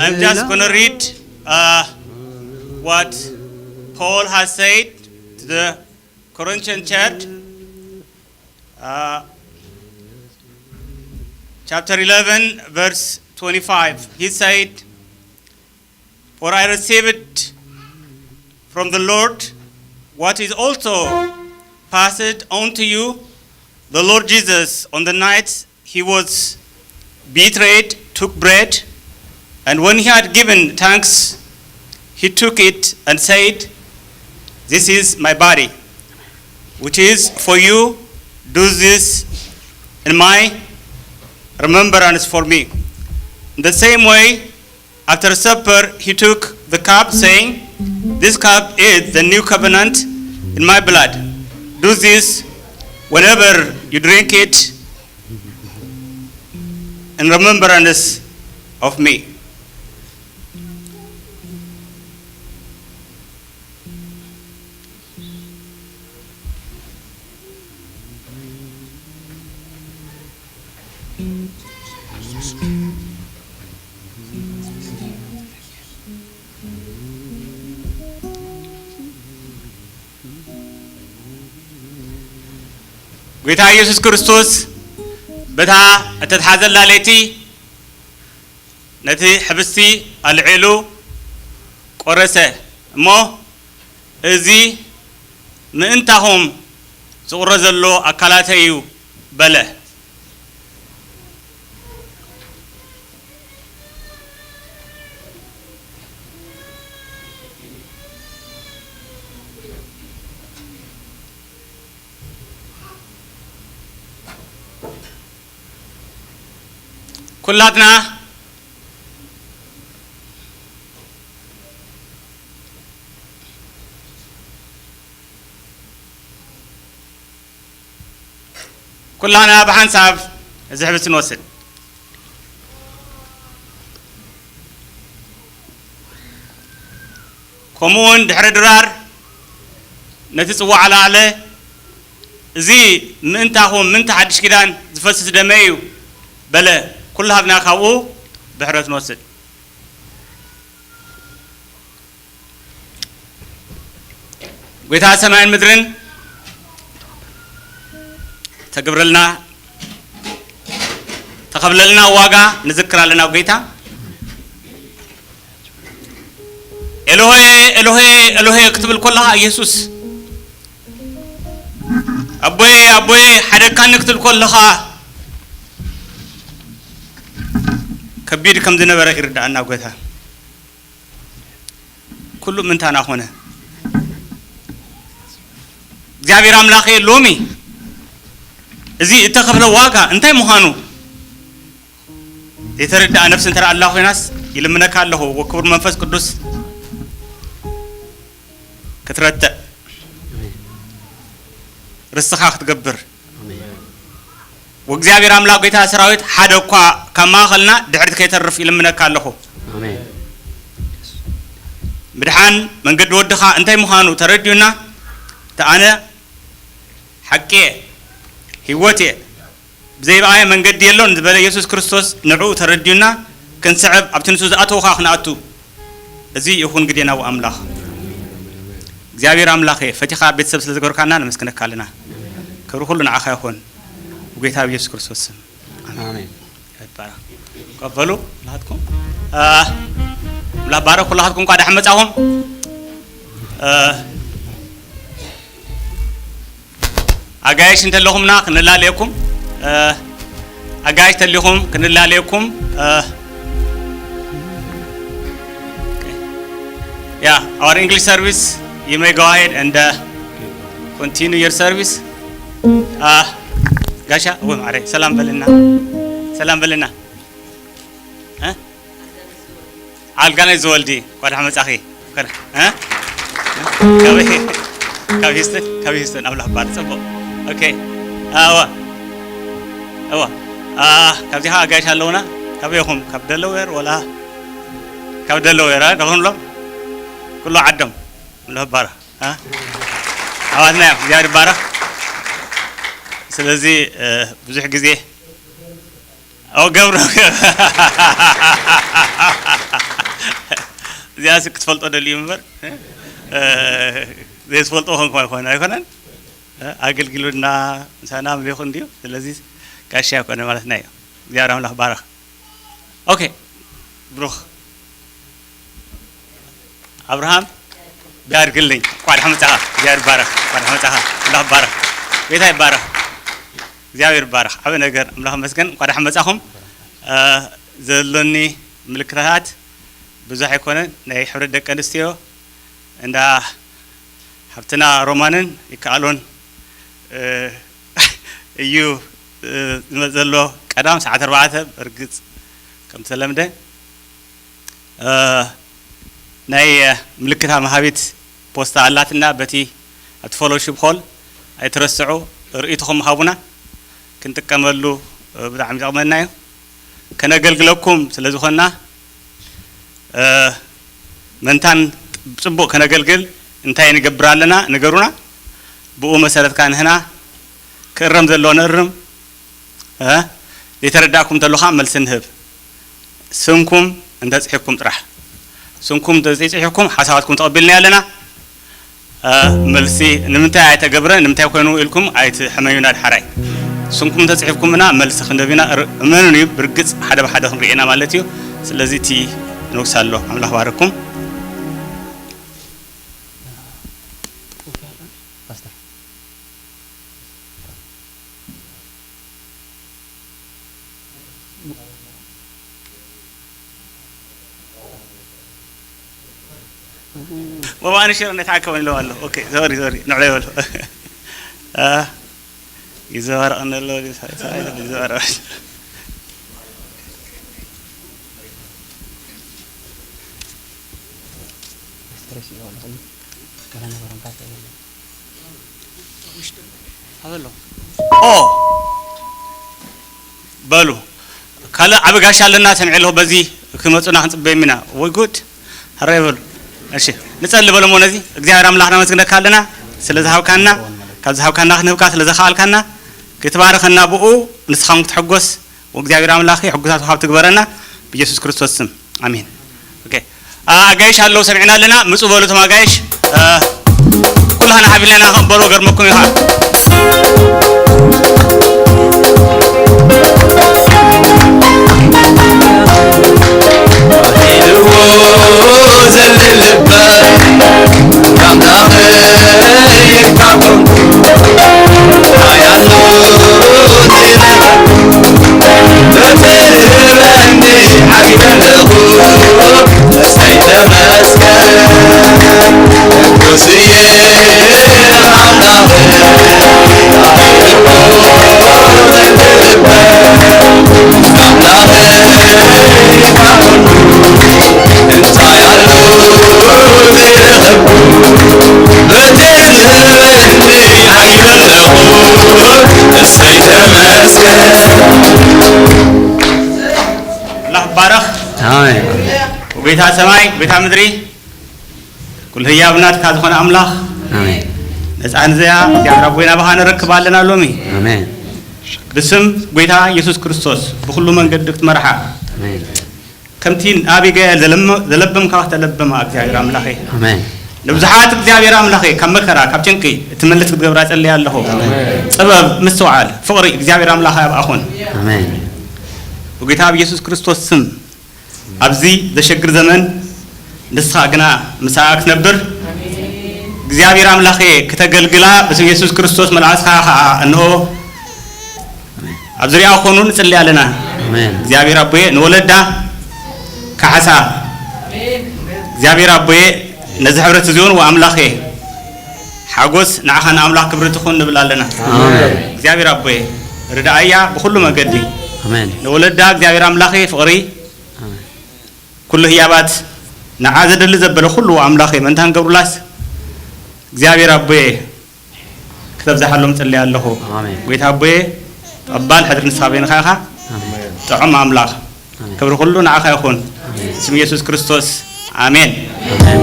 I'm just going to read uh, what Paul has said to the Corinthian church. Uh, chapter eleven, verse twenty-five. He said, For I received from the Lord what is also passed on to you. The Lord Jesus, on the night he was betrayed, took bread, and when he had given thanks, he took it and said, This is my body, which is for you. Do this in my remembrance for me. In the same way, after supper, he took the cup, saying, This cup is the new covenant in my blood. Do this whenever you drink it in remembrance of me. ጌታ ኢየሱስ ክርስቶስ በታ እተትሓዘላ ለይቲ ነቲ ሕብስቲ ኣልዒሉ ቆረሰ እሞ፣ እዚ ምእንታኹም ዝቑረ ዘሎ ኣካላተይ እዩ በለ። ኩላትና ኩላና ብሓንሳብ እዚ ሕብስቲ ንወስድ። ከምኡውን ድሕሪ ድራር ነቲ ጽዋዕ ለዓለ፣ እዚ ምእንታኹም ምእንቲ ሓድሽ ኪዳን ዝፈስስ ደመይ እዩ በለ። ኩላትና ካብኡ ብሕረት ንወስድ። ጐይታ ሰማይን ምድርን ተግብረልና፣ ተኸብለልና ዋጋ ንዝክር ኣለና። ጐይታ ኤሎሄ ኤሎሄ ኤሎሄ ክትብል ከለኻ፣ ኢየሱስ ኣቦየ ኣቦየ ሓደግካኒ ክትብል ከለኻ ከቢድ ከም ዝነበረ ይርድኣና። ጐይታ ኩሉ ምእንታና ኾነ። እግዚኣብሔር ኣምላኸ ሎሚ እዚ እተኸፍለ ዋጋ እንታይ ምዃኑ የተረዳ ነፍስ እንተ ደኣ ኣላ ኮይናስ፣ ይልምነካ ኣለኹ፣ ወክቡር መንፈስ ቅዱስ ክትረትዕ፣ ርስኻ ክትገብር፣ ወእግዚኣብሔር ኣምላኽ ጐይታ ሰራዊት ሓደ እኳ ካብ ማእኸልና ድሕሪት ከይተርፍ ይልምነካ ኣለኹ። ኣሜን። ምድሓን መንገዲ ወድኻ እንታይ ምዃኑ ተረዲኡና፣ እቲ ኣነ ሓቂ እየ፣ ህይወት እየ፣ ብዘይ ብኣየ መንገዲ የሎን ዝበለ የሱስ ክርስቶስ ንዕኡ ተረዲኡና ክንስዕብ፣ ኣብቲ ንሱ ዝኣተዉ ኸኣ ክንኣቱ፣ እዚ ይኹን ግዴና ወኣምላኽ። እግዚኣብሔር ኣምላኸ፣ ፈቲኻ ቤተሰብ ስለ ዝገበርካና ነመስግነካ ኣለና። ክብሪ ኩሉ ንዓኻ ይኹን፣ ብጎይታ ብየሱስ ክርስቶስ ስም። ኣሜን። ኣሜን። ይባረክ። ቀበሉ ኩላትኩም። አ፣ ኣምላኽ ባረክ ኩላትኩም፣ እንኳን ደሓን መጻኹም። አ፣ ኣጋይሽ እንተለኹምና ክንላለየኩም፣ እ፣ ኣጋይሽ ተሊኹም ክንላለየኩም፣ እ፣ yeah, our English service, you may go ahead and, uh, continue your service. Uh, ጋሻ፣ ወይ ማዕረ፣ ሰላም በልና። ሰላም በልና። እ? ኣልጋነሽ ዘወልዲ፣ እንኳን ደሓን መጻኺ። እ? ካብ፣ ካብ ሂውስተን፣ ካብ ሂውስተን፣ ኣምላኽ ባር፣ ጽቡቕ። ኦኬ። ኣዋ። ኣዋ። አ፣ ካብዚ ኸኣ ኣጋይሽ ኣለውና። ካበይ ኢኹም? ካብ ደለዌር ወላ? ካብ ደለዌር፣ አ? ደኹም ሎም? ኩሉ ዓዶም። ኣምላኽ ባር፣ አ? ኣሕዋትና እዮም። እግዚኣብሔር ይባረኽ። ስለዚ፣ እ፣ ብዙሕ ግዜ ኦ፣ ገብሩ። እዚኣስ ክትፈልጦ ደልዩ እምበር፣ እ፣ ዘይትፈልጦ ኮንኩ ኣይኮነ-፣ ኣይኮነን። እ፣ ኣገልግሉና፣ ምሳና ምሊኹ እንድዩ። ስለዚ ጋሻ ኣይኮነ ማለትና እዩ። እግዚኣብሔር ኣምላኽ ባረኽ። ኦኬ፣ ብሩኽ። ኣብርሃም ቢያድግልኝ፣ እንኳን ደሓን መጻኻ። እግዚኣብሔር ይባረኽ። እንኳን ደሓን መጻኻ። ኣምላኽ ይባረኽ። ጌታ ይባረኽ። እግዚኣብሔር ይባረኽ። ዓቢ ነገር። ኣምላኽ ይመስገን። እንኳን ደሓን መጻኹም። እ፣ ዘሎኒ ምልክታት ብዙሕ ኣይኮነን። ናይ ሕብረት ደቂ ኣንስትዮ እንዳ ሓብትና ሮማንን ይከኣሎን፣ እ፣ እዩ፣ እ፣ ዝመጽእ ዘሎ ቀዳም ሰዓት ኣርባዕተ ብርግጽ ከም ተለምደ። እ፣ ናይ፣ እ፣ ምልክታ መሃቢት ፖስታ ኣላትና፣ በቲ ኣብቲ ፎሎሺፕ ሆል ኣይትረስዑ፣ ርእይቶኹም ሃቡና፣ ክንጥቀመሉ፣ እ፣ ብጣዕሚ ይጠቕመና እዩ። ከነገልግለኩም ስለ ዝኾንና፣ እ፣ መንታን ጽቡቕ ከነገልግል እንታይ ንገብር ኣለና ንገሩና። ብኡ መሰረት ከኣ ንህና ክእረም ዘለዎ ነእርም፣ እ፣ ዘይተረዳእኩም እንተሎ ከኣ መልሲ ንህብ። ስምኩም እንተጽሒፍኩም ጥራሕ። ስምኩም እንተዘይጽሒፍኩም ሓሳባትኩም ተቐቢልናዮ ኣለና። እ፣ መልሲ ንምንታይ ኣይተገብረ፣ ንምንታይ ኮይኑ ኢልኩም ኣይትሕመዩና። ድሓራይ ስምኩም እንተጽሒፍኩምና መልሲ ክንህብ ኢና። ር-፣ እመኑኒ፣ ብርግጽ ሓደ ብሓደ ክንርኢ ኢና ማለት እዩ። ስለዚ እቲ ንጉስ ኣሎ። ኣምላኽ ባረኩም። ወባኒ ሽር እንታይ ተኣከበ ኢለው ኣሎ። ኦኬ፣ ሶሪ፣ ሶሪ፣ ንዕሎ ይበሉ። አ፣ ይዘባረቕ እንደ ኣሎ፣ ሰብኣይ ይዘባረቕ። ኦ፣ በሉ። ካልእ ዓቢ ጋሻ ኣለና፣ ሰሚዐ ኣለኹ፣ በዚ ክመጹና ክንጽበዮም ኢና። ወይ ጉድ። ሕራይ በሉ። እሺ፣ ንጸሊ በሎም። ነዚ እግዚኣብሔር ኣምላኽና ነመስግነካ ኣለና፣ ስለ ዝሃብካና፣ ካብ ዝሃብካና ክንህብካ ስለ ዘኸኣልካና፣ ክትባርኸና፣ ብኡ ንስኻ እውን ክትሕጎስ፣ ወእግዚኣብሔር ኣምላኽ ሕጉሳት ወሃብቲ ግበረና፣ ብኢየሱስ ክርስቶስ ስም። ኣሜን። ኦኬ። አ-፣ ኣጋይሽ ኣለዉ፣ ሰሚዕና ኣለና። ምጹ በሉ እቶም ኣጋይሽ። አ፣ ኩላህና ሓቢርና ኢና ክንበሮ፣ ገርመኩም ኢኻ። ኣሜን። ጎይታ ሰማይ፣ ጎይታ ምድሪ፣ ኩሉ ህያብ ናትካ ዝኾነ ኣምላኽ፣ ኣሜን። ነፃ ንዘያ እግዚኣብሔር ኣቦይ ናባኻ ንረክብ ኣለና ሎሚ። ኣሜን። ብስም ጎይታ ኢየሱስ ክርስቶስ ብኹሉ መንገዲ ክትመርሓ፣ ኣሜን። ከምቲ ንኣቢጋኤል ዘለመ-፣ ዘለበምካ ከተለብማ እግዚኣብሔር ኣምላኸይ። ኣሜን። ንብዙሓት እግዚኣብሔር ኣምላኸይ ካብ መከራ፣ ካብ ጭንቂ እትመልስ ክትገብራ ጸልያ ኣለኹ። ኣሜን። ጥበብ፣ ምስትውዓል፣ ፍቕሪ እግዚኣብሔር ኣምላኸ ኣብኣኹን። ኣሜን። ብጎይታ ብኢየሱስ ክርስቶስ ስም ኣብዚ ዘሸግር ዘመን ንስኻ ግና ምሳኣ ክትነብር እግዚኣብሔር ኣምላኸ ክተገልግላ ብስም ኢየሱስ ክርስቶስ መልኣስኻ ኸዓ እንሆ ኣብ ዙሪያ ክኾኑ ንጽሊ ኣለና። ኣሜን። እግዚኣብሔር ኣቦየ ንወለዳ ካሕሳ እግዚኣብሔር ኣቦየ ነዚ ሕብረት እዚውን ወኣምላኸ ሓጎስ ንዓኻ ንኣምላኽ ክብሪ ትኹን ንብል ኣለና። ኣሜን። እግዚኣብሔር ኣቦየ ርድኣያ ብኹሉ መገዲ ኣሜን። ንወለዳ እግዚኣብሔር ኣምላኸ ፍቕሪ ኣሜን። ኩሉ ህያባት ንዓ ዘደሊ ዘበለ ኩሉ ኣምላኸ መንታ ንገብሩላስ እግዚኣብሔር ኣቦየ ክተብዝሓሎም ጸልየ ኣለኹ። ኣሜን። ጎይታ ኣቦየ ተቐባል ሕድሪ ንስኻ በይንኻ ኢኻ። ኣሜን። ጥዑም ኣምላኽ ኣሜን። ክብሪ ኩሉ ንዓኻ ይኹን። ኣሜን። ስም ኢየሱስ ክርስቶስ ኣሜን። ኣሜን።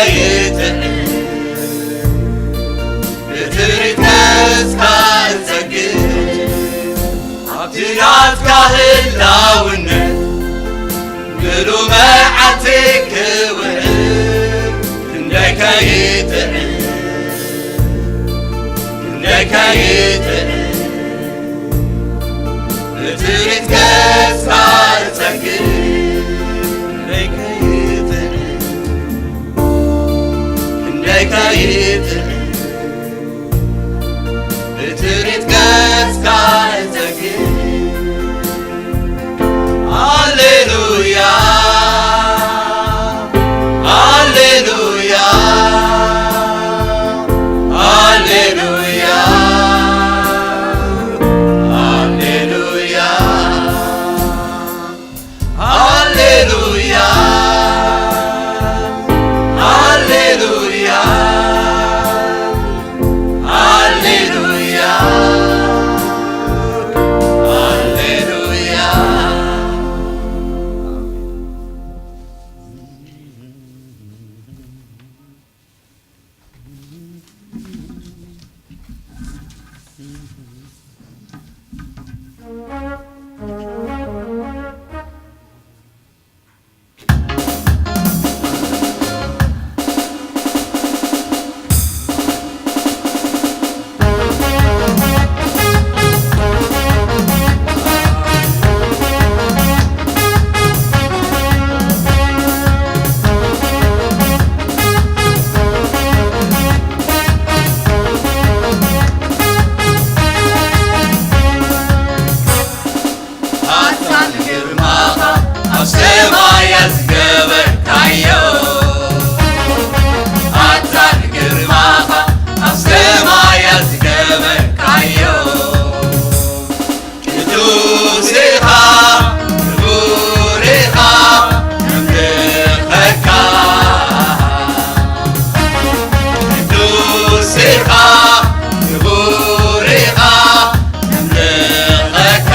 ይጥዕም፣ ብትርኢት ገጽካ እጸግብ፣ ኣብቲ ናትካ ህላውነት ምሉእ መዓልቲ ክውዕል፣ ክንደይ ከይጥዕም፣ ክንደይ ከይጥዕም፣ ብትርኢት ገጽካ እጸግብ፣ ክንደይ ከይጥዕም፣ ክንደይ ከይጥዕም፣ ብትርኢት ገጽካ እጸግብ። ሃሌሉያ፣ ሃሌሉያ፣ ሃሌሉያ፣ ሃሌሉያ። ሃሌሉያ፣ ሃሌሉያ፣ ሃሌሉያ፣ ሃሌሉያ። ኣታ ንግርማኻ ኣብ ሰማያት ዝገበርካዮ፣ ኣታ ንግርማኻ ኣብ ሰማያት ዝገበርካዮ። ቅዱስ ኢኻ፣ ክቡር ኢኻ፣ ነምልኸካ። ቅዱስ ኢኻ፣ ክቡር ኢኻ፣ ነምልኸካ።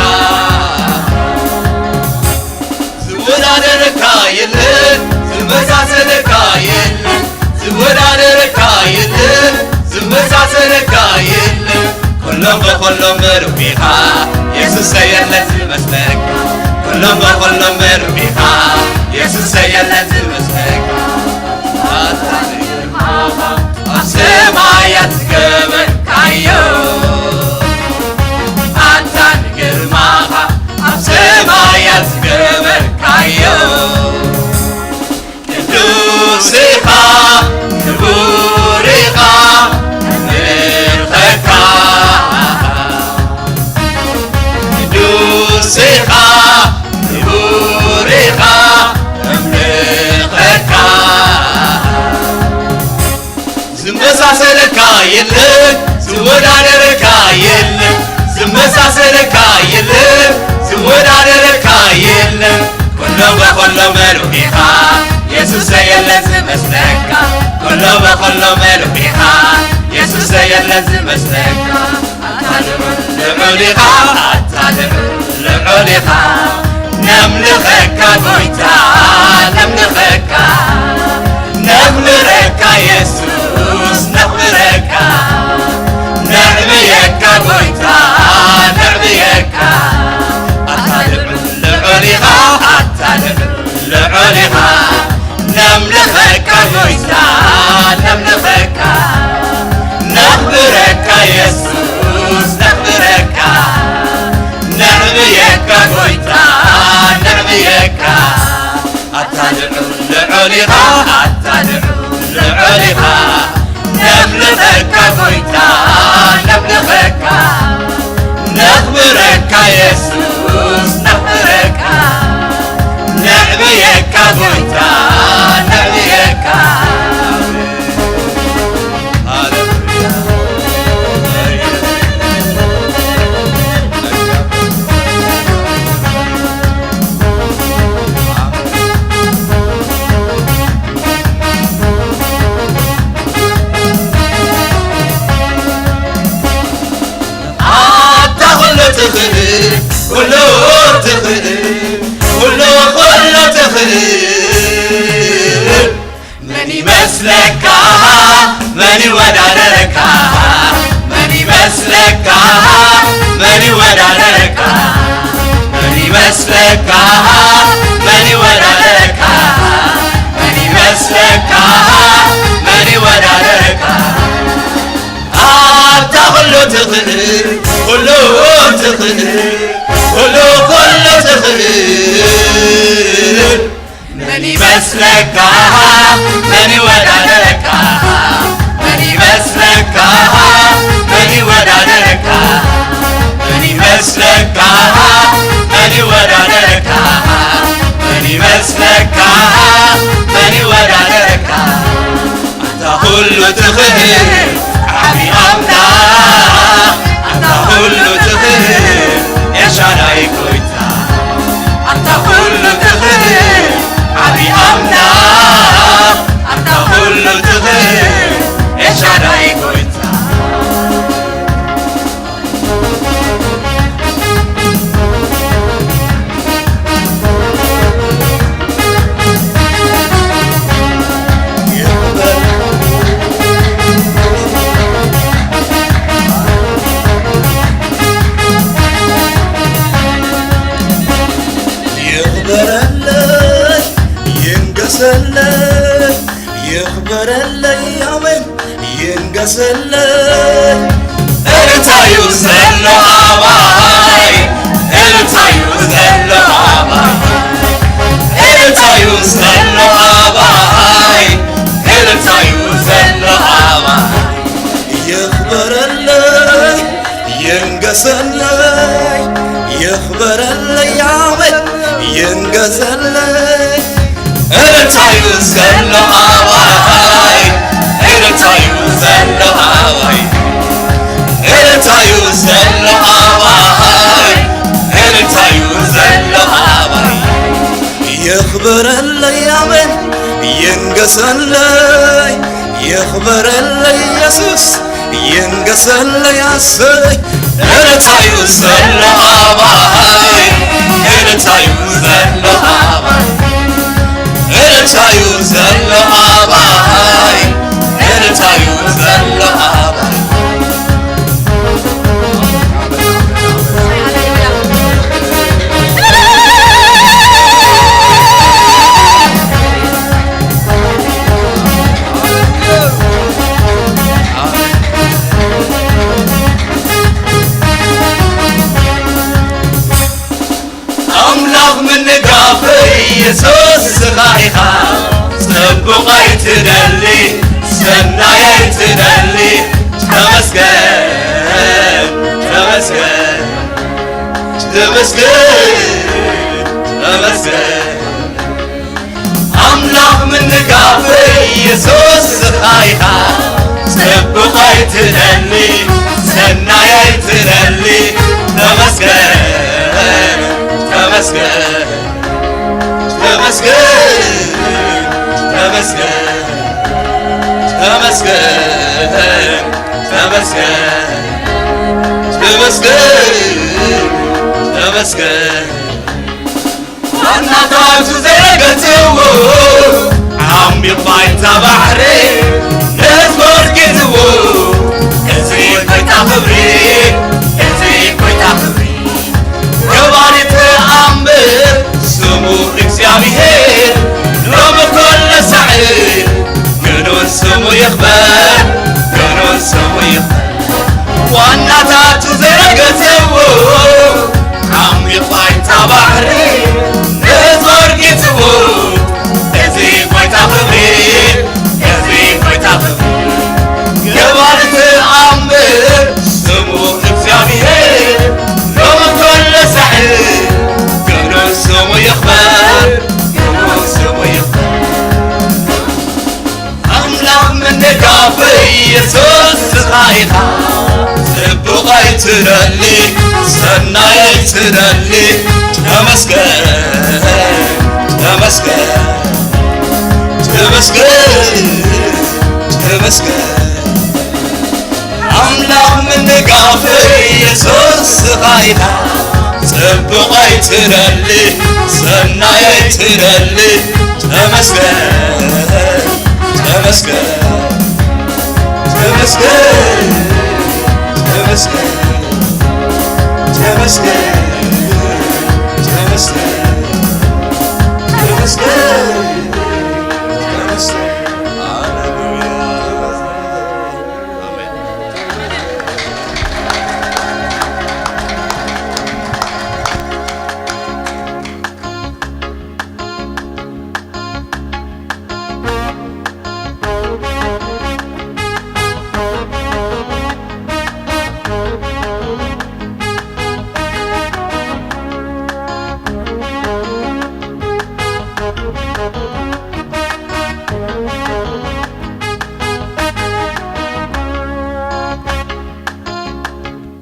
ዝወዳደረካ የለን፣ ዝመሳሰለካ የለን፣ ዝወዳደረካ የለን፣ ዝመሳሰለካ የለን። ኩሎም በኩሎም ምሉእ ኢኻ፣ የሱሰይ የለን ዝመስለካ። ኩሎም በኩሎም ምሉእ ኢኻ፣ የሱሰይ የለን ዝመስለካ። ኣታ ንግርማኻ ኣብ ሰማያት ዝገበርካዮ፣ ኣታ ንግርማኻ ኣብ ሰማያት ዝገበርካዮ። ቅዱስ ኢኻ፣ ክቡር ኢኻ፣ ነምልኸካ። ቅዱስ ኢኻ፣ ክቡር ኢኻ፣ ነምልኸካ። ዝመሳሰለካ የለን፣ ዝወዳደረካ የለን፣ ዝመሳሰለካ የለን፣ ዝወዳደረካ የለን። ኩሎም በኩሎም ምሉእ ኢኻ፣ የሱሰይ የለን ዝመስለካ። ኩሎም በኩሎም ምሉእ ኢኻ፣ የሱሰይ የለን ዝመስለካ። ኣታ ልዑል ልዑል ኢኻ፣ ኣታ ልዑል ልዑል ኢኻ፣ ነምልኸካ ጎይታ፣ ነምልኸካ፣ ነኽብረካ የሱስ፣ ነኽብረካ፣ ነዕብየካ ጎይታ፣ ነዕብየካ። ኣታ ልዑል ልዑል ኢኻ፣ ኣታ ልዑል ልዑል ኢኻ፣ ነምልኸካ ጎይታ፣ ነምልኸካ፣ ነኽብረካ የሱስ፣ ነኽብረካ፣ ነዕብየካ ጎይታ፣ ነዕብየካ። ኣታ ልዑል ልዑል ኢኻ፣ ኣታ ልዑል ልዑል ኢኻ፣ ነምልኸካ ጎይታ፣ ነምልኸካ፣ ነኽብረካ የሱስ፣ ነኽብረካ፣ ነዕብየካ ጎይታ፣ ነዕብየካ። ሃሌሉያ። ኣታ ኩሉ ትኽእል፣ ኩሉ ይወዳደረካ? መን ይመስለካ? መን ይወዳደረካ? መን ይመስለካ? መን ይወዳደረካ? መን ይመስለካ? መን ይወዳደረካ? ኣታ ኩሉ ትኽእል፣ ኩሉ ትኽእል፣ ኩሉ፣ ኩሉ ትኽእል። መን ይመስለካ? መን ይወዳደረካ? መን ይመስለካ? መን ይወዳደረካ? መን ይመስለካ? መን ይወዳደረካ? መን ይመስለካ? መን ይወዳደረካ? ኣንታ ኩሉ ትኽእል ዓቢ ኣምላኽ፣ ኣንታ ኩሉ ትኽእል ኤልሻዳይ ጎይታ፣ ኣንታ ኩሉ ትኽእል ዓቢ ኣምላኽ፣ ኣንታ ኩሉ ትኽእል ኤልሻዳይ ጎይታ። ይኽበረለይ፣ ይንገሰለይ፣ ይኽበረለይ፣ ኣሜን፣ ይንገሰለይ። እልልታዩ ዘሎ ኣባይ፣ እልልታዩ ዘሎ ኣባይ፣ እልልታዩ ዘሎ ኣባይ፣ እልልታዩ ዘሎ ኣባይ። ይኽበረለይ፣ ይንገሰለይ፣ ይኽበረለይ፣ ኣሜን፣ ይንገሰለይ። እልልታዩ ዘሎ ኣባይ፣ እልልታዩ ዘሎ ኣባይ፣ እልልታዩ ዘሎ ኣባይ፣ እልልታዩ ዘሎ ኣባይ። የኽብረለይ ኣሜን፣ ይንገሰለይ፣ የኽብረለይ ኢየሱስ፣ ይንገሰለይ ኣሰይ። እልልታዩ ዘሎ ኣባይ፣ እልልታዩ ዘሎ ኣባይ፣ እልልታዩ ዘሎ ኣባይ፣ እልልታዩ ዘሎ ኣባይ። ኣምላኽ ምንጋፈይ የሱስ ንስኻ ኢኻ፣ ጽቡቕ ኣይትደሊ፣ ሰናይ ኣይትደሊ። ተመስገን፣ ተመስገን፣ ተመስገን፣ ተመስገን። ኣምላኽ ምንጋፈይ የሱስ ንስኻ ኢኻ፣ ጽቡቕ ኣይትደሊ፣ ሰናይ ኣይትደሊ። ተመስገን፣ ተመስገን፣ ተመስገን፣ ተመስገን፣ ተመስገን፣ ተመስገን፣ ተመስገን፣ ተመስገን። ዋናታቱ ዘይረገጽዎ ዓሚቕ ባይታ ባሕሪ ንህዝቡ ኣርጊጽዎ። እዚ ጎይታ ክብሪ፣ እዚ ጎይታ ክብሪ። ገባሪ ተኣምር ስሙ እግዚኣብሄር ሎሚ ኮነ ሳዕ ግኑን ስሙ ይኽበር፣ ግኑን ስሙ ይኽበር። ዋናታቱ ዘይረገጽዎ ዓሚቕ ባይታ ባሕሪ ንህዝቡ ኣርጊጽዎ። እዚ ጎይታ ክብሪ፣ እዚ ጎይታ ክብሪ። ገባሪ ተኣምር ስሙ እግዚኣብሄር ሎሚ ኮነ ሳዕ ግኑን ስሙ ይኽበር፣ ግኑን ስሙ ይኽበር። ኣምላኽ ምንጋፈይ የሱስ ንስኻ ኢኻ፣ ጽቡቕ ኣይትደሊ፣ ሰናይ ኣይትደሊ። ተመስገን፣ ተመስገን፣ ተመስገን፣ ተመስገን። ኣምላኽ ምንጋፈይ የሱስ ንስኻ ኢኻ፣ ጽቡቕ ኣይትደሊ፣ ሰናይ ኣይትደሊ። ተመስገን፣ ተመስገን፣ ተመስገን፣ ተመስገን፣ ተመስገን፣ ተመስገን፣ ተመስገን፣ ተመስገን። ሃሌሉያ።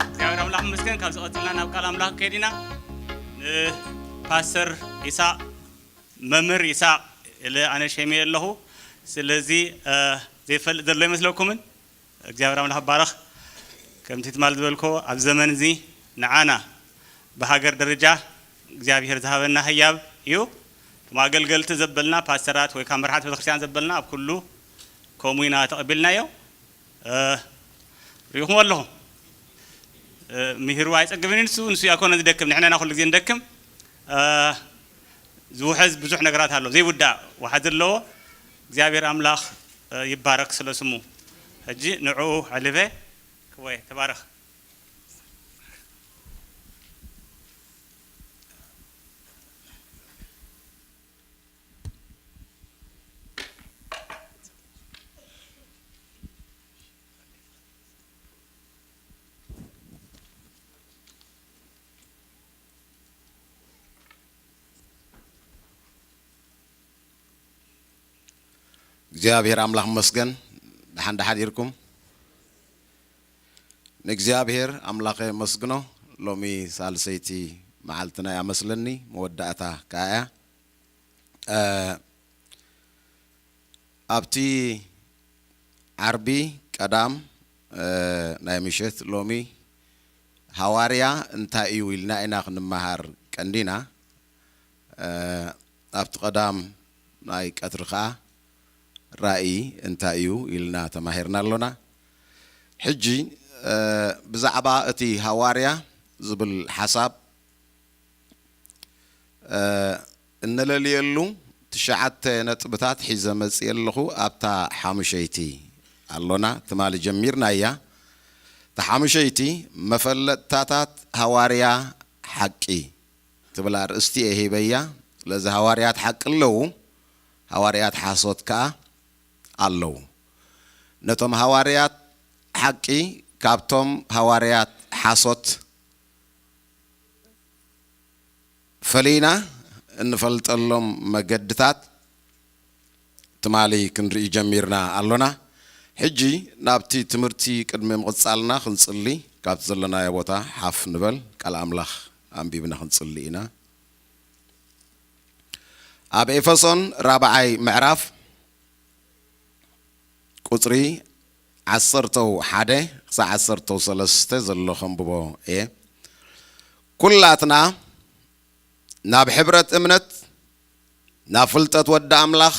እግዚኣብሔር ኣምላኽ ይመስገን። ካብዚ ቀፂልና ናብ ቃል ኣምላኽ ከይድ ኢና። ንፓስተር ይስሐቅ፣ መምህር ይስሐቅ ኢለ ኣነ ሸይመዮ ኣለኹ። ስለዚ፣ እ፣ ዘይፈልጥ ዘሎ ይመስለኩምን? እግዚኣብሔር ኣምላኽ ይባረኽ። ከምቲ ትማል ዝበልኮ፣ ኣብ ዘመን እዚ ንዓና ብሃገር ደረጃ እግዚኣብሔር ዝሃበና ህያብ እዩ። እቶም ኣገልገልቲ ዘበልና፣ ፓስተራት ወይ ከዓ መራሕቲ ቤተክርስትያን ዘበልና፣ ኣብ ኩሉ ከምኡ ኢና ተቐቢልናዮ። እ፣ ርኢኹም ኣለኹም። እ፣ ምሂሩ ኣይጸግብን እዩ ንሱ፣ ንሱ ኣይኮነን ዝደክም፣ ንሕና ኢና ኩሉ ግዜ ንደክም። እ፣ ዝውሐዝ ብዙሕ ነገራት ኣሎ፣ ዘይውዳእ ዋሕዚ ኣለዎ። እግዚኣብሔር ኣምላኽ፣ እ፣ ይባረክ ስለ ስሙ። ሕጂ ንዕኡ ኣዕልበ። ክወይ፣ ተባረኽ። እግዚኣብሔር ኣምላኽ መስገን። ደሓን ደሓን ኢርኩም። ንእግዚኣብሔር ኣምላኸ መስግኖ። ሎሚ ሳልሰይቲ መዓልትና እያ መስለኒ፣ መወዳእታ ከኣ እያ። እ፣ ኣብቲ ዓርቢ ቀዳም፣ እ፣ ናይ ምሸት ሎሚ ሃዋርያ እንታይ እዩ ኢልና ኢና ክንመሃር ቀንዲና። እ፣ ኣብቲ ቀዳም ናይ ቀትሪ ኸኣ ራእይ እንታይ እዩ ኢልና ተማሂርና ኣሎና። ሕጂ፣ እ፣ ብዛዕባ እቲ ሃዋርያ ዝብል ሓሳብ፣ እ፣ እነለልየሉ ትሽዓተ ነጥብታት ሒዘ መጽየ ኣለኹ። ኣብታ ሓሙሸይቲ ኣሎና፣ ትማሊ ጀሚርናያ። እታ ሓሙሸይቲ መፈለጥታታት ሃዋርያ ሓቂ ትብል ኣርእስቲ እየ ሂበያ። ስለዚ ሃዋርያት ሓቂ ኣለዉ፣ ሃዋርያት ሓሶት ከኣ ኣለዉ። ነቶም ሃዋርያት ሓቂ ካብቶም ሃዋርያት ሓሶት ፈሊና እንፈልጠሎም መገድታት ትማሊ ክንርኢ ጀሚርና ኣሎና። ሕጂ ናብቲ ትምህርቲ ቅድሚ ምቕጻልና ክንጽሊ፣ ካብቲ ዘለናዮ ቦታ ሓፍ ንበል፣ ቃል ኣምላኽ ኣንቢብና ክንጽሊ ኢና። ኣብ ኤፌሶን ራብዓይ ምዕራፍ ቁጽሪ ዓሰርተው ሓደ ክሳዕ ዓሰርተው ሰለስተ ዘሎ ከንብቦ እየ። ኩላትና ናብ ሕብረት እምነት፣ ናብ ፍልጠት ወዲ ኣምላኽ፣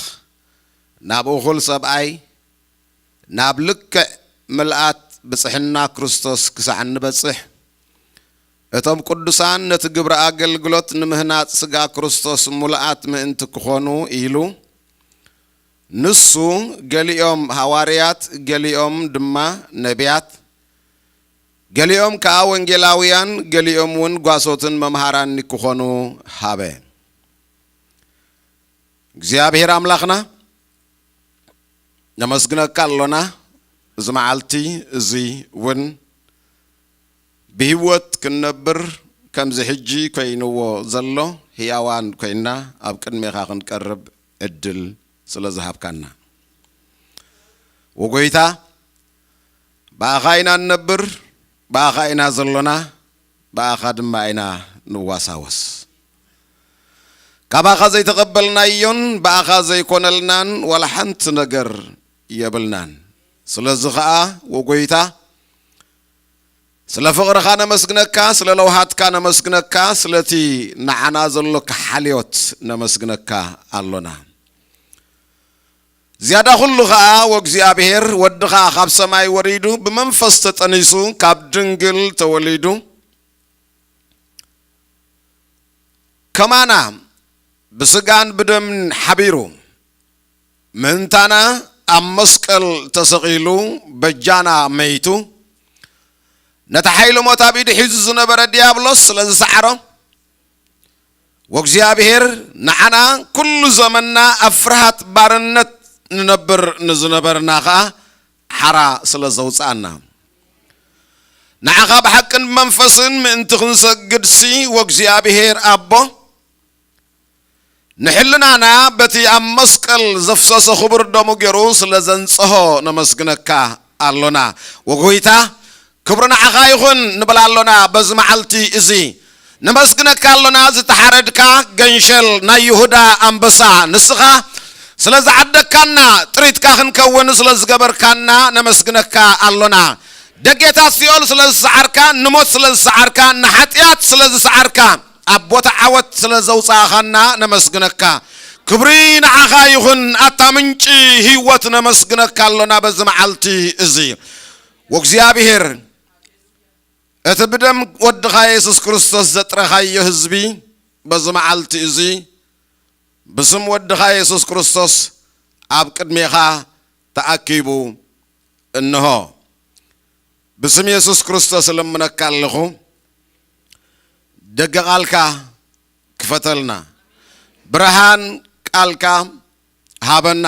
ናብ እኹል ሰብኣይ፣ ናብ ልክዕ ምልኣት ብጽሕና ክርስቶስ ክሳዕ እንበጽሕ፣ እቶም ቅዱሳን ነቲ ግብሪ ኣገልግሎት ንምህናጽ ስጋ ክርስቶስ ሙሉኣት ምእንቲ ክኾኑ ኢሉ፣ ንሱ ገሊኦም ሃዋርያት፣ ገሊኦም ድማ ነቢያት፣ ገሊኦም ከኣ ወንጌላውያን፣ ገሊኦም እውን ጓሶትን መምሃራን ንክኾኑ ሃበ። እግዚኣብሔር ኣምላኽና፣ ነመስግነካ ኣሎና። እዚ መዓልቲ እዚ እውን ብህይወት ክንነብር ከምዚ ሕጂ ኮይንዎ ዘሎ ህያዋን ኮይንና ኣብ ቅድሜኻ ክንቀርብ ዕድል ስለ ዝሃብካና። ወጎይታ፣ ብኣኻ ኢና ንነብር፣ ብኣኻ ኢና ዘሎና፣ ብኣኻ ድማ ኢና ንዋሳወስ። ካባኻ ዘይተቐበልናዮን ብኣኻ ዘይኮነልናን ዋላ ሓንቲ ነገር የብልናን። ስለዚ ኸኣ ወጎይታ፣ ስለ ፍቕርኻ ነመስግነካ፣ ስለ ለውሃትካ ነመስግነካ፣ ስለቲ ንዓና ዘሎካ ሓልዮት ነመስግነካ ኣሎና። ዝያዳ ኩሉ ኸኣ ወእግዚኣብሔር ወድኻ ካብ ሰማይ ወሪዱ ብመንፈስ ተጠኒሱ ካብ ድንግል ተወሊዱ ከማና ብስጋን ብደምን ሓቢሩ ምእንታና ኣብ መስቀል ተሰቒሉ በጃና መይቱ ነቲ ሓይሊ ሞት ኣብ ኢዱ ሒዙ ዝነበረ ዲያብሎስ ስለ ዝሰዓሮ ወእግዚኣብሔር ንዓና ኩሉ ዘመንና ኣብ ፍርሃት ባርነት ንነብር ንዝነበርና ኸኣ ሓራ ስለ ዘውፅኣና ንዓኻ ብሓቅን ብመንፈስን ምእንቲ ክንሰግድሲ ወእግዚኣብሔር ኣቦ ንሕልናና በቲ ኣብ መስቀል ዘፍሰሰ ክቡር ደሙ ገይሩ ስለ ዘንጽሆ ነመስግነካ ኣሎና። ወጎይታ ክብሪ ንዓኻ ይኹን ንብል ኣሎና። በዚ መዓልቲ እዚ ነመስግነካ ኣሎና። ዝተሓረድካ ገንሸል ናይ ይሁዳ ኣንበሳ ንስኻ ስለ ዝዓደግካና ጥሪትካ ክንከውን ስለ ዝገበርካና ነመስግነካ ኣሎና። ደጌታት ሲኦል ስለ ዝሰዓርካ ንሞት ስለ ዝሰዓርካ ንሓጢኣት ስለ ዝሰዓርካ ኣብ ቦታ ዓወት ስለ ዘውፃእኻና ነመስግነካ። ክብሪ ንዓኻ ይኹን ኣታ ምንጪ ህይወት ነመስግነካ ኣሎና በዚ መዓልቲ እዚ። ወእግዚኣብሔር እቲ ብደም ወድኻ የሱስ ክርስቶስ ዘጥረኻዮ ህዝቢ በዚ መዓልቲ እዚ ብስም ወድኻ የሱስ ክርስቶስ ኣብ ቅድሜኻ ተኣኪቡ እንሆ ብስም የሱስ ክርስቶስ እልምነካ ኣለኹ። ደገ ቃልካ ክፈተልና። ብርሃን ቃልካ ሃበና።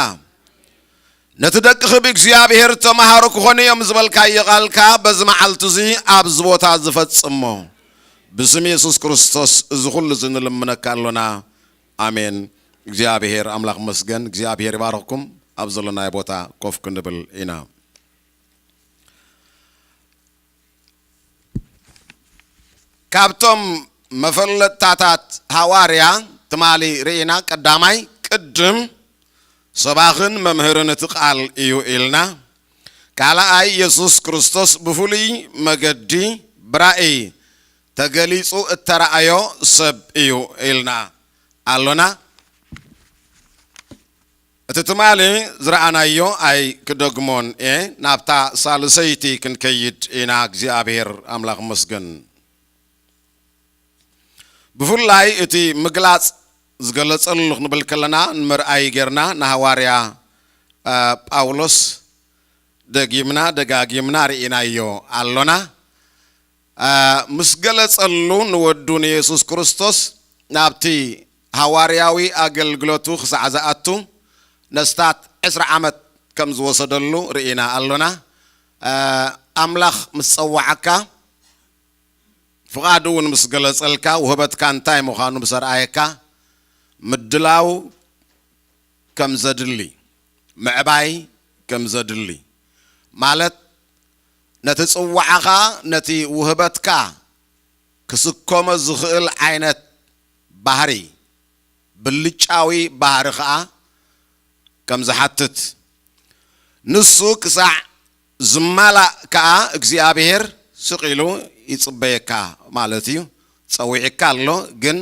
ነቲ ደቅኺ ብእግዚኣብሔር ተማሃሮ ክኾኑ እዮም ዝበልካዮ ቃልካ በዚ መዓልቲ እዚ ኣብዚ ቦታ ዝፈጽሞ ብስም የሱስ ክርስቶስ እዚ ኩሉ እዚ ንልምነካ ኣሎና። ኣሜን። እግዚኣብሔር ኣምላኽ መስገን። እግዚኣብሔር ይባርኽኩም። ኣብ ዘለናዮ ቦታ ኮፍ ክንብል ኢና። ካብቶም መፈለጥታታት ሃዋርያ ትማሊ ርኢና፣ ቀዳማይ ቅድም ሰባኽን መምህርን እቲ ቃል እዩ ኢልና። ካልኣይ የሱስ ክርስቶስ ብፍሉይ መገዲ ብራእይ ተገሊጹ እተራእዮ ሰብ እዩ ኢልና ኣሎና። እቲ ትማሊ ዝረኣናዮ ኣይክደግሞን እየ። ናብታ ሳልሰይቲ ክንከይድ ኢና። እግዚኣብሔር ኣምላኽ መስገን። ብፍላይ እቲ ምግላጽ ዝገለጸሉ ክንብል ከለና ንምርኣይ ጌርና ንሃዋርያ ጳውሎስ ደጊምና ደጋጊምና ርኢናዮ ኣሎና። ምስ ገለጸሉ ንወዱ ንየሱስ ክርስቶስ ናብቲ ሃዋርያዊ ኣገልግሎቱ ክሳዕ ዝኣቱ ነስታት ዕስራ ዓመት ከም ዝወሰደሉ ርኢና ኣሎና። ኣምላኽ ምስ ጸዋዓካ ፍቓዱ እውን ምስ ገለጸልካ ውህበትካ እንታይ ምዃኑ ምስ ኣርኣየካ ምድላው ከም ዘድሊ ምዕባይ ከም ዘድሊ ማለት ነቲ ጽዋዓኻ ነቲ ውህበትካ ክስከሞ ዝኽእል ዓይነት ባህሪ ብልጫዊ ባህሪ ኸኣ ከም ዝሓትት ንሱ ክሳዕ ዝማላእ ከኣ እግዚኣብሔር ስቕ ኢሉ ይጽበየካ ማለት እዩ። ጸዊዕካ ኣሎ ግን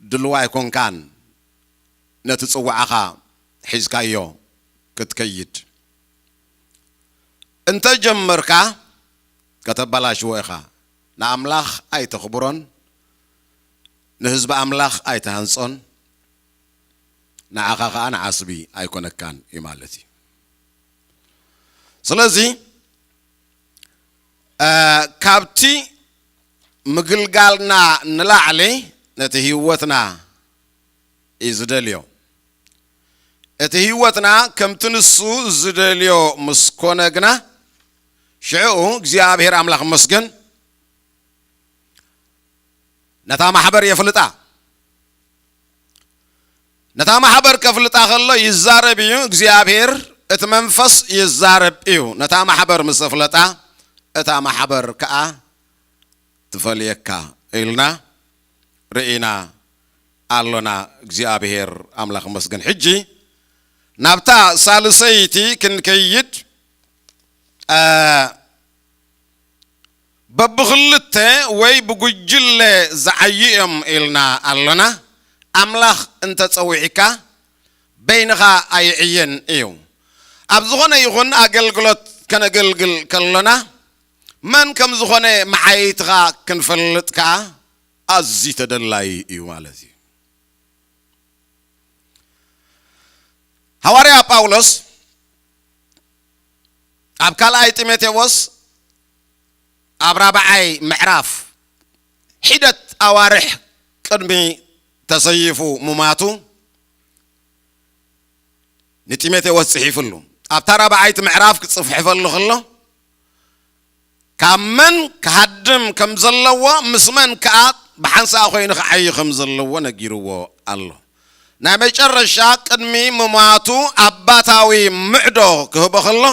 ድልዋ ኣይኮንካን ነቲ ጽዋዕኻ ሒዝካዮ ክትከይድ እንተ ጀመርካ ከተበላሽዎ ኢኻ። ንኣምላኽ ኣይተኽብሮን ንህዝቢ ኣምላኽ ኣይትሃንጾን ንዓኻ ኸኣ ንዓስቢ ኣይኮነካን እዩ ማለት እዩ። ስለዚ ካብቲ ምግልጋልና ንላዕሊ ነቲ ህይወትና እዩ ዝደልዮ። እቲ ህይወትና ከምቲ ንሱ ዝደልዮ ምስ ኮነ ግና ሽዕኡ እግዚኣብሔር ኣምላኽ መስገን ነታ ማሕበር የፍልጣ። ነታ ማሕበር ከፍልጣ ከሎ ይዛረብ እዩ እግዚኣብሔር፣ እቲ መንፈስ ይዛረብ እዩ። ነታ ማሕበር ምስ ኣፍለጣ እታ ማሕበር ከኣ ትፈልየካ ኢልና ርኢና ኣሎና። እግዚኣብሔር ኣምላኽ መስገን። ሕጂ ናብታ ሳልሰይቲ ክንከይድ በብኽልተ ወይ ብጉጅለ ዝዓዩ እዮም ኢልና ኣሎና። ኣምላኽ እንተጸዊዕካ በይንኻ ኣይዕየን እዩ። ኣብ ዝኾነ ይኹን ኣገልግሎት ከነገልግል ከሎና መን ከም ዝኾነ መዓይትኻ ክንፈልጥ ከኣ ኣዝዩ ተደላዪ እዩ ማለት እዩ። ሃዋርያ ጳውሎስ ኣብ ካልኣይ ጢሞቴዎስ ኣብ ራብዓይ ምዕራፍ ሒደት ኣዋርሕ ቅድሚ ተሰይፉ ምማቱ ንጢሞቴዎስ ጽሒፍሉ። ኣብታ ራብዓይቲ ምዕራፍ ክጽሕፈሉ ከሎ ካብ መን ክሃድም ከም ዘለዎ ምስ መን ከኣ ብሓንሳእ ኮይኑ ክዓዪ ከም ዘለዎ ነጊርዎ ኣሎ። ናይ መጨረሻ ቅድሚ ምማቱ ኣባታዊ ምዕዶ ክህቦ ከሎ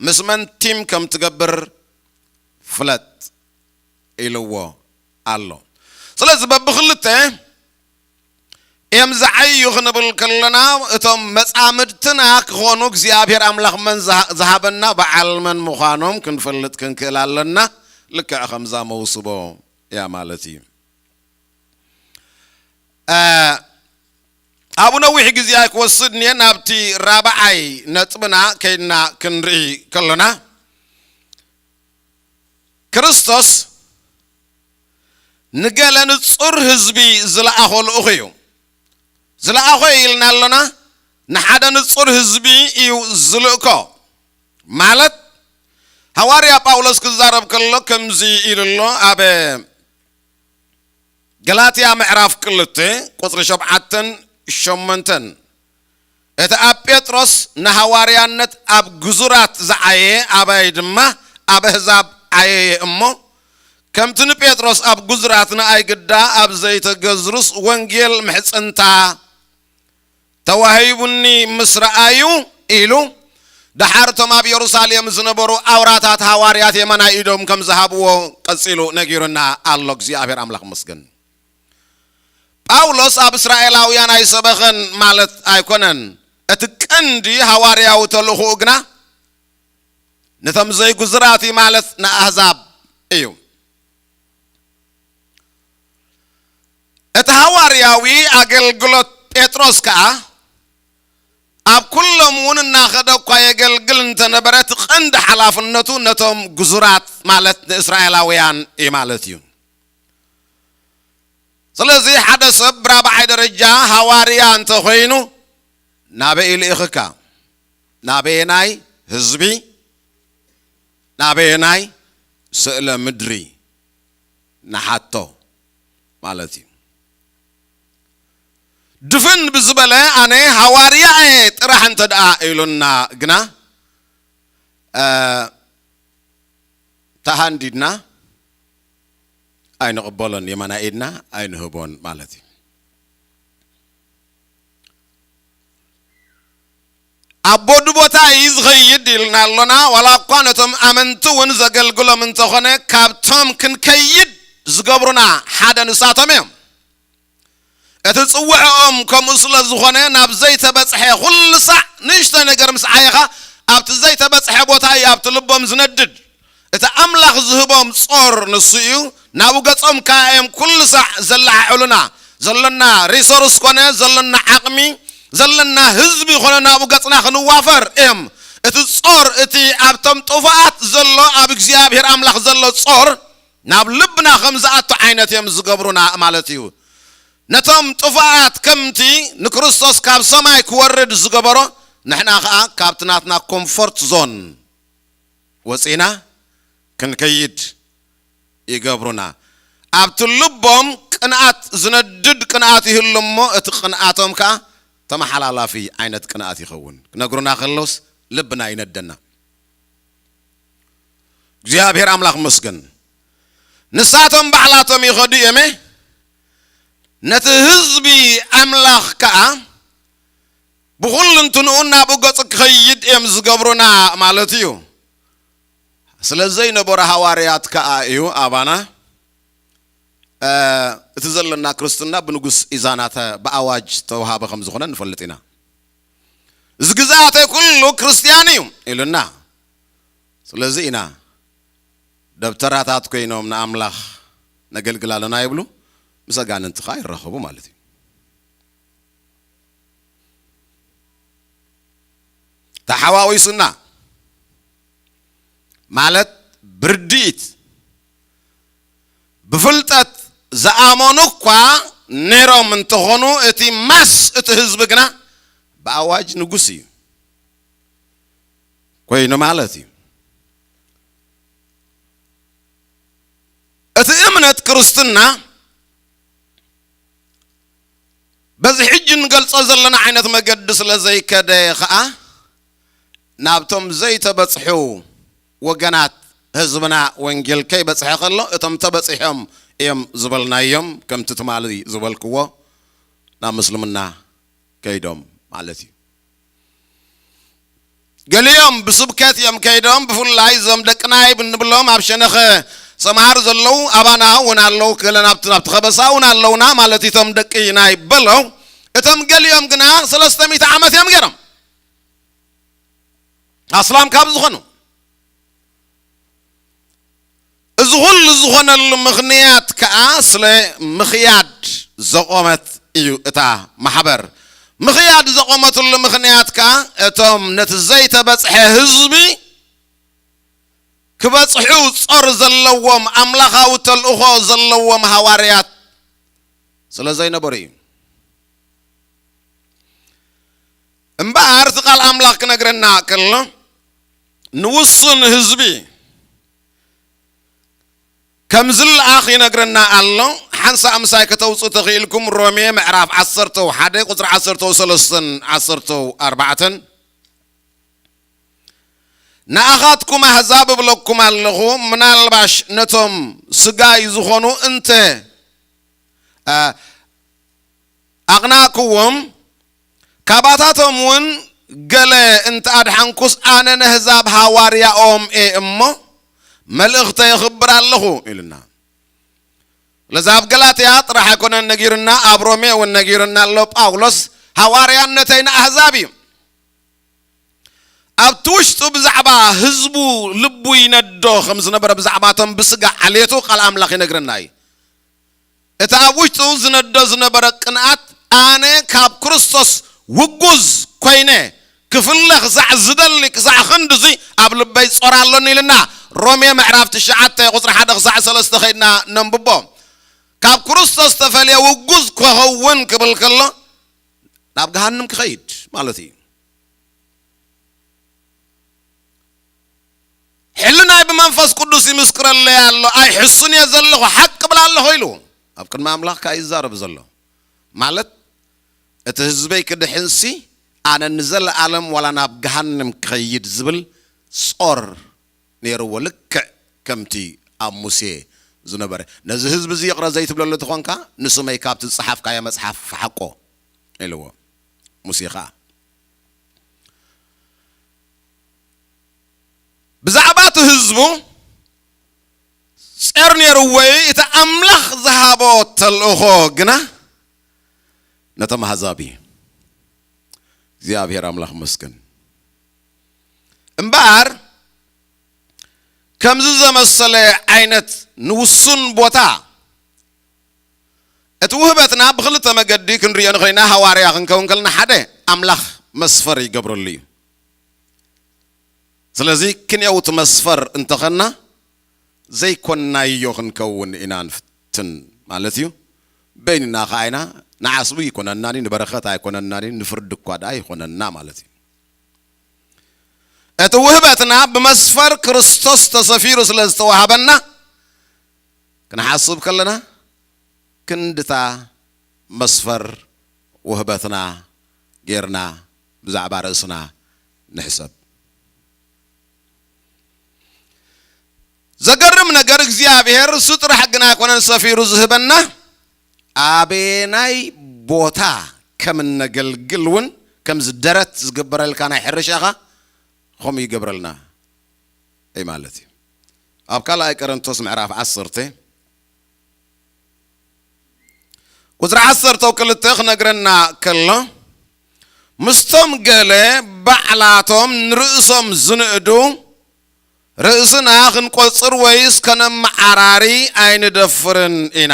ምስ መን ቲም ከም ትገብር ፍለጥ ኢልዎ ኣሎ። ስለዚ በብክልተ እዮም ዝዓዩ ክንብል ከለና እቶም መጻምድትና ክኾኑ እግዚኣብሔር ኣምላኽ መን ዝሃ- ዝሃበና በዓል መን ምዃኖም ክንፈልጥ ክንክእል ኣለና። ልክዕ ከምዛ መውስቦ እያ ማለት እዩ። እ፣ ኣብኡ ነዊሕ ግዜ ኣይክወስድን እየ። ናብቲ ራብዓይ ነጥብና ከይድና ክንርኢ ከሎና ክርስቶስ ንገለ ንጹር ህዝቢ ዝለኣኾ ልኡኽ እዩ። ዝለኣኾ ኢልና ኣሎና ንሓደ ንጹር ህዝቢ እዩ ዝልእኮ። ማለት ሃዋርያ ጳውሎስ ክዛረብ ከሎ ከምዚ ኢሉ ኣሎ ኣብ ገላትያ ምዕራፍ ክልተ ቁጽሪ ሸብዓተን ሸሞንተን እቲ ኣብ ጴጥሮስ ንሃዋርያነት ኣብ ግዙራት ዝዓየ ኣባይ ድማ ኣብ ኣህዛብ ዓየየ እሞ ከምቲ ንጴጥሮስ ኣብ ግዙራት ንኣይ ግዳ ኣብ ዘይተገዝሩስ ወንጌል ምሕጽንታ ተዋሂቡኒ ምስ ረኣዩ ኢሉ ደሓር እቶም ኣብ የሩሳሌም ዝነበሩ ኣውራታት ሃዋርያት የማናይ ኢዶም ከም ዝሃብዎ ቀጺሉ ነጊሩና ኣሎ እግዚኣብሔር ኣምላኽ መስገን። ጳውሎስ ኣብ እስራኤላውያን ኣይሰበኸን ማለት ኣይኮነን። እቲ ቀንዲ ሃዋርያዊ ተልእኾኡ ግና ነቶም ዘይጉዙራት እዩ ማለት ንኣህዛብ እዩ። እቲ ሃዋርያዊ ኣገልግሎት ጴጥሮስ ከኣ ኣብ ኩሎም እውን እናኸደ እኳ የገልግል እንተነበረ እቲ ቀንዲ ሓላፍነቱ ነቶም ጉዙራት ማለት ንእስራኤላውያን እዩ ማለት እዩ። ስለዚ ሓደ ሰብ ብራብዓይ ደረጃ ሃዋርያ እንተኾይኑ ናበይ ልእኽካ? ናበየናይ ህዝቢ? ናበየናይ ስእለ ምድሪ ንሓቶ ማለት እዩ። ድፍን ብዝበለ ኣነ ሃዋርያ እየ ጥራሕ እንተ ደኣ ኢሉና ግና ተሃንዲድና ኣይንቕበሎን፣ የማናይ ኢድና ኣይንህቦን ማለት እዩ። ኣብ ቦዲ ቦታ እዩ ዝኸይድ ኢልና ኣሎና። ዋላ እኳ ነቶም ኣመንቲ እውን ዘገልግሎም እንተኾነ ካብቶም ክንከይድ ዝገብሩና ሓደ ንሳቶም እዮም። እቲ ጽውዕኦም ከምኡ ስለ ዝኾነ ናብ ዘይተበጽሐ ኩሉ ሳዕ ንእሽቶ ነገር ምስ ዓየኻ ኣብቲ ዘይተበጽሐ ቦታ እዩ ኣብቲ ልቦም ዝነድድ። እቲ ኣምላኽ ዝህቦም ጾር ንሱ እዩ። ናብኡ ገጾም ከኣ እዮም ኩሉ ሳዕ ዘለዓዕሉና። ዘሎና ሪሶርስ ኮነ ዘሎና ዓቕሚ ዘለና ህዝቢ ኮነ ናብኡ ገጽና ክንዋፈር እዮም። እቲ ጾር እቲ ኣብቶም ጥፉኣት ዘሎ ኣብ እግዚኣብሔር ኣምላኽ ዘሎ ጾር ናብ ልብና ከም ዝኣቱ ዓይነት እዮም ዝገብሩና ማለት እዩ። ነቶም ጥፉኣት ከምቲ ንክርስቶስ ካብ ሰማይ ክወርድ ዝገበሮ ንሕና ከኣ ካብቲ ናትና ኮምፎርት ዞን ወጺና ክንከይድ ይገብሩና። ኣብቲ ልቦም ቅንኣት ዝነድድ ቅንኣት ይህሉ እሞ እቲ ቅንኣቶም ከኣ ተመሓላላፊ ዓይነት ቅንኣት ይኸውን። ክነግሩና ከለውስ ልብና ይነደና። እግዚኣብሔር ኣምላኽ መስገን። ንሳቶም ባዕላቶም ይኸዱ እዮመ ነቲ ህዝቢ ኣምላኽ ከኣ ብኹልንትንኡ ናብኡ ገጹ ክኸይድ እዮም ዝገብሩና ማለት እዩ። ስለ ዘይነበሩ ሃዋርያት ከኣ እዩ ኣባና እቲ ዘለና ክርስትና ብንጉስ ኢዛና ብኣዋጅ ዝተውሃበ ከም ዝኾነ ንፈልጥ ኢና። እዚ ግዝኣተይ ኩሉ ክርስትያን እዩ ኢሉና። ስለዚ ኢና ደብተራታት ኮይኖም ንኣምላኽ ነገልግል ኣለና ይብሉ፣ ምስ ኣጋንንቲ ኸኣ ይራኸቡ ማለት እዩ። ተሓዋዊሱና ማለት ብርድኢት ብፍልጠት ዝኣመኑ እኳ ነይሮም እንተኾኑ፣ እቲ ማስ እቲ ህዝቢ ግና ብኣዋጅ ንጉስ እዩ ኮይኑ ማለት እዩ። እቲ እምነት ክርስትና በዚ ሕጂ እንገልጾ ዘለና ዓይነት መገዲ ስለ ዘይከደ ኸኣ፣ ናብቶም ዘይተበጽሑ ወገናት ህዝብና ወንጌል ከይበጽሐ ከሎ፣ እቶም ተበጺሖም እዮም ዝበልናዮም፣ ከምቲ ትማሊ ዝበልክዎ ናብ ምስልምና ከይዶም ማለት እዩ። ገሊኦም ብስብከት እዮም ከይዶም፣ ብፍላይ እዞም ደቅናይ ብንብሎም ኣብ ሸነኸ ሰምሃር ዘለዉ ኣባና እውን ኣለዉ፣ ገለ ናብቲ ናብቲ ከበሳ እውን ኣለዉና ማለት እዩ። እቶም ደቂ ናይ በለው፣ እቶም ገሊኦም ግና ሰለስተ ሚእቲ ዓመት እዮም ገይሮም ኣስላም ካብ ዝኾኑ። እዚ ኩሉ ዝኾነሉ ምኽንያት ከኣ ስለ ምኽያድ ዘቆመት እዩ እታ ማሕበር። ምኽያድ ዘቆመትሉ ምኽንያት ከኣ እቶም ነቲ ዘይተበጽሐ ህዝቢ ክበጽሑ ጾር ዘለዎም ኣምላኻዊ ተልእኾ ዘለዎም ሃዋርያት ስለ ዘይነበሩ እዩ። እምበኣር እቲ ቃል ኣምላኽ ክነግረና ከሎ ንውሱን ህዝቢ ከም ዝለኣኽ ይነግረና ኣሎ። ሓንሳእ ምሳይ ከተውፅኡ ተኽኢልኩም ሮሜ ምዕራፍ ዓሰርተ ሓደ ቁፅሪ ዓሰርተ ሰለስተን ዓሰርተ ኣርባዕተን ንኣኻትኩም ኣህዛብ እብለኩም ኣለኹ፣ ምናልባሽ ነቶም ስጋይ ዝኾኑ እንተ ኣቕናእክዎም፣ ካባታቶም እውን ገለ እንተ ኣድሓንኩስ፣ ኣነ ነህዛብ ሃዋርያኦም እየ እሞ፣ መልእኽተ የኽብር ኣለኹ ኢልና። ስለዚ ኣብ ገላትያ ጥራሕ ኣይኮነን ነጊርና፣ ኣብ ሮሜ እውን ነጊርና ኣሎ። ጳውሎስ ሃዋርያነተይ ንኣህዛብ እዩ። ኣብቲ ውሽጡ ብዛዕባ ህዝቡ ልቡ ይነዶ ከም ዝነበረ፣ ብዛዕባ እቶም ብስጋ ዓሌቱ ቃል ኣምላኽ ይነግረና እዩ። እቲ ኣብ ውሽጡ ዝነዶ ዝነበረ ቅንኣት፣ ኣነ ካብ ክርስቶስ ውጉዝ ኮይነ ክፍለ ክሳዕ ዝደሊ ክሳዕ ክንድዚ ኣብ ልበይ ጾር ኣሎኒ ኢልና። ሮሜ ምዕራፍ ትሽዓተ ቁጽሪ ሓደ ክሳዕ ሰለስተ ከይድና ነንብቦ። ካብ ክርስቶስ ተፈልየ ውጉዝ ክኸውን ክብል ከሎ ናብ ገሃንም ክኸይድ ማለት እዩ። ሕልናይ ብመንፈስ ቅዱስ ይምስክረለይ ኣሎ፣ ኣይሕሱን እየ ዘለኹ፣ ሓቂ እብል ኣለኹ ኢሉ ኣብ ቅድሚ ኣምላኽ ከኣ ይዛረብ ዘሎ። ማለት እቲ ህዝበይ ክድሕንሲ ኣነ ንዘለኣለም ዋላ ናብ ገሃንም ክኸይድ ዝብል ጾር ነይርዎ፣ ልክዕ ከምቲ ኣብ ሙሴ ዝነበረ። ነዚ ህዝቢ እዚ ይቕረ ዘይትብለሉ ተኾንካ ንስመይ ካብቲ ዝጸሓፍካዮ መጽሓፍ ፍሓቆ ኢልዎ። ሙሴ ኸኣ ብዛዕባ እቲ ህዝቡ ጸር ነይርዎ እዩ። እቲ ኣምላኽ ዝሃቦ ተልእኾ ግና ነቶም ኣህዛብ እዩ። እግዚኣብሔር ኣምላኽ መስገን። እምበኣር ከምዚ ዘመሰለ ዓይነት ንውሱን ቦታ እቲ ውህበትና ብኽልተ መገዲ ክንሪኦ ንኽእል ኢና። ሃዋርያ ክንከውን ከለና ሓደ ኣምላኽ መስፈር ይገብረሉ እዩ። ስለዚ ክንየው እቲ መስፈር እንተኸና ዘይኮንናዮ ክንከውን ኢና ንፍትን ማለት እዩ። በይንና ኸዓ ኢና ንዓስቡ ይኮነናን እዩ፣ ንበረኸት ኣይኮነናን እዩ፣ ንፍርዲ እኳ ደኣ ይኾነና ማለት እዩ። እቲ ውህበትና ብመስፈር ክርስቶስ ተሰፊሩ ስለ ዝተዋህበና ክንሓስብ ከለና ክንድታ መስፈር ውህበትና ጌርና ብዛዕባ ርእስና ንሕሰብ። ዘገርም ነገር እግዚኣብሔር እሱ ጥራሕ ግን ኣይኮነን ሰፊሩ ዝህበና፣ ኣበየናይ ቦታ ከም እነገልግል እውን ከምዚ ደረት ዝግበረልካ ናይ ሕርሻኻ ከምኡ ይገብረልና እዩ ማለት እዩ። ኣብ ካልኣይ ቆሮንቶስ ምዕራፍ ዓሰርተ ቁጽሪ ዓሰርተ ክልተ ክነግረና ከሎ፣ ምስቶም ገለ ባዕላቶም ንርእሶም ዝንእዱ ርእስና ክንቆጽር ወይስ ከነመዓራሪ ኣይንደፍርን ኢና።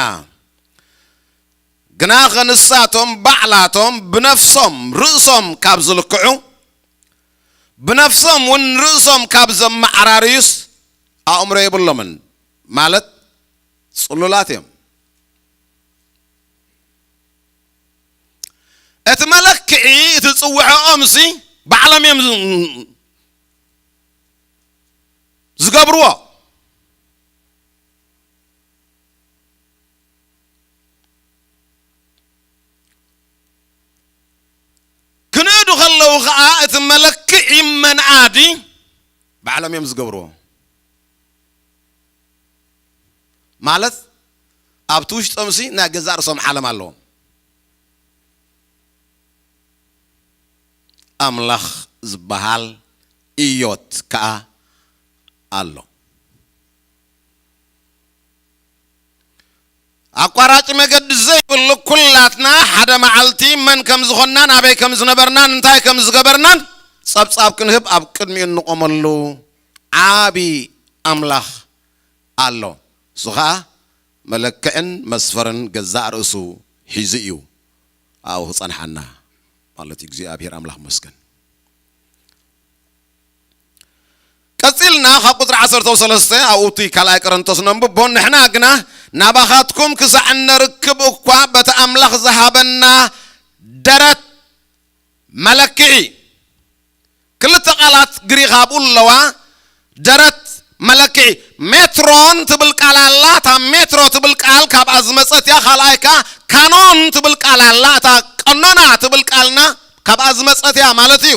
ግናኸ ንሳቶም ባዕላቶም ብነፍሶም ርእሶም ካብ ዝልክዑ፣ ብነፍሶም እውን ርእሶም ካብ ዘመዓራርዩስ ኣእምሮ የብሎምን፣ ማለት ጽሉላት እዮም። እቲ መለክዒ፣ እቲ ጽውዕኦምሲ ባዕሎም እዮም ዝ-፣ ዝገብርዎ። ክንእዱ ከለዉ ኸኣ እቲ መለክዒ መንኣዲ ባዕሎም እዮም ዝገብርዎ። ማለት ኣብቲ ውሽጦምሲ ናይ ገዛእ ርእሶም ዓለም ኣለዎም። ኣምላኽ ዝበሃል እዮት ከኣ ኣሎ። ኣቋራጭ መገዲ ዘይብሉ ኩላትና ሓደ መዓልቲ መን ከም ዝኾንናን ኣበይ ከም ዝነበርናን እንታይ ከም ዝገበርናን ጸብጻብ ክንህብ ኣብ ቅድሚኡ እንቆመሉ ዓቢ ኣምላኽ ኣሎ። እሱ ኸኣ መለክዕን መስፈርን ገዛእ ርእሱ ሒዙ እዩ ኣብኡ ክጸንሓና ማለት እዩ። እግዚኣብሔር ኣምላኽ መስገን። ቀጺልና ካብ ቁጽሪ ዓሰርተ ሰለስተ ኣብኡ እቲ ካልኣይ ቆሮንቶስ ነንብቦ። ንሕና ግና ናባኻትኩም ክሳዕ እነርክብ እኳ በቲ ኣምላኽ ዝሃበና ደረት መለክዒ፣ ክልተ ቃላት ግሪኽ ኣብኡ ኣለዋ። ደረት መለክዒ፣ ሜትሮን ትብል ቃል ኣላ። እታ ሜትሮ ትብል ቃል ካብኣ ዝመጸት እያ። ካልኣይ ከኣ ካኖን ትብል ቃል ኣላ። እታ ቀኖና ትብል ቃልና ካብኣ ዝመጸት እያ ማለት እዩ።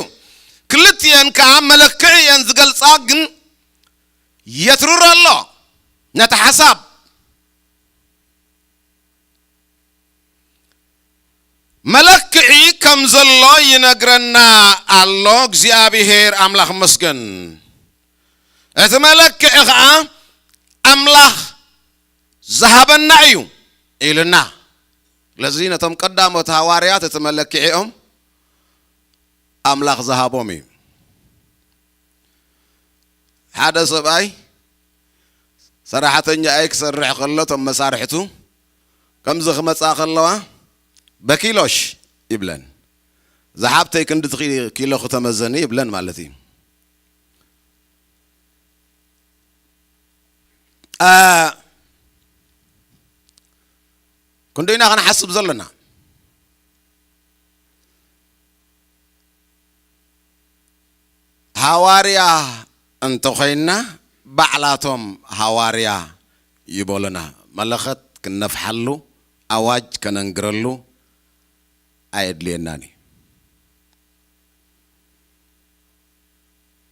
ክልቲኤን ከኣ መለክዒ እየን ዝገልጻ፣ ግን የትርሮ ኣሎ ነቲ ሓሳብ። መለክዒ ከም ዘሎ ይነግረና ኣሎ። እግዚኣብሔር ኣምላኽ መስገን። እቲ መለክዒ ኸዓ ኣምላኽ ዝሃበና እዩ ኢልና። ስለዚ ነቶም ቀዳሞት ሃዋርያት እቲ መለክዒኦም ኣምላኽ ዝሃቦም እዩ። ሓደ ሰብኣይ ሰራሕተኛኣይ ክሰርሕ ከሎ፣ እቶም መሳርሕቱ ከምዚ ክመጻ ከለዋ፣ "በኪሎሽ" ይብለን። "ዝሓብተይ ክንድቲ ኪ-፣ ኪሎ ክተመዘኒ?" ይብለን ማለት እዩ። አ፣ ክንደይ ኢና ክንሓስብ ዘለና? ሃዋርያ እንተኾይንና፣ ባዕላቶም ሃዋርያ ይበሉና። መለኸት ክንነፍሓሉ፣ ኣዋጅ ከነንግረሉ ኣየድልየናን እዩ።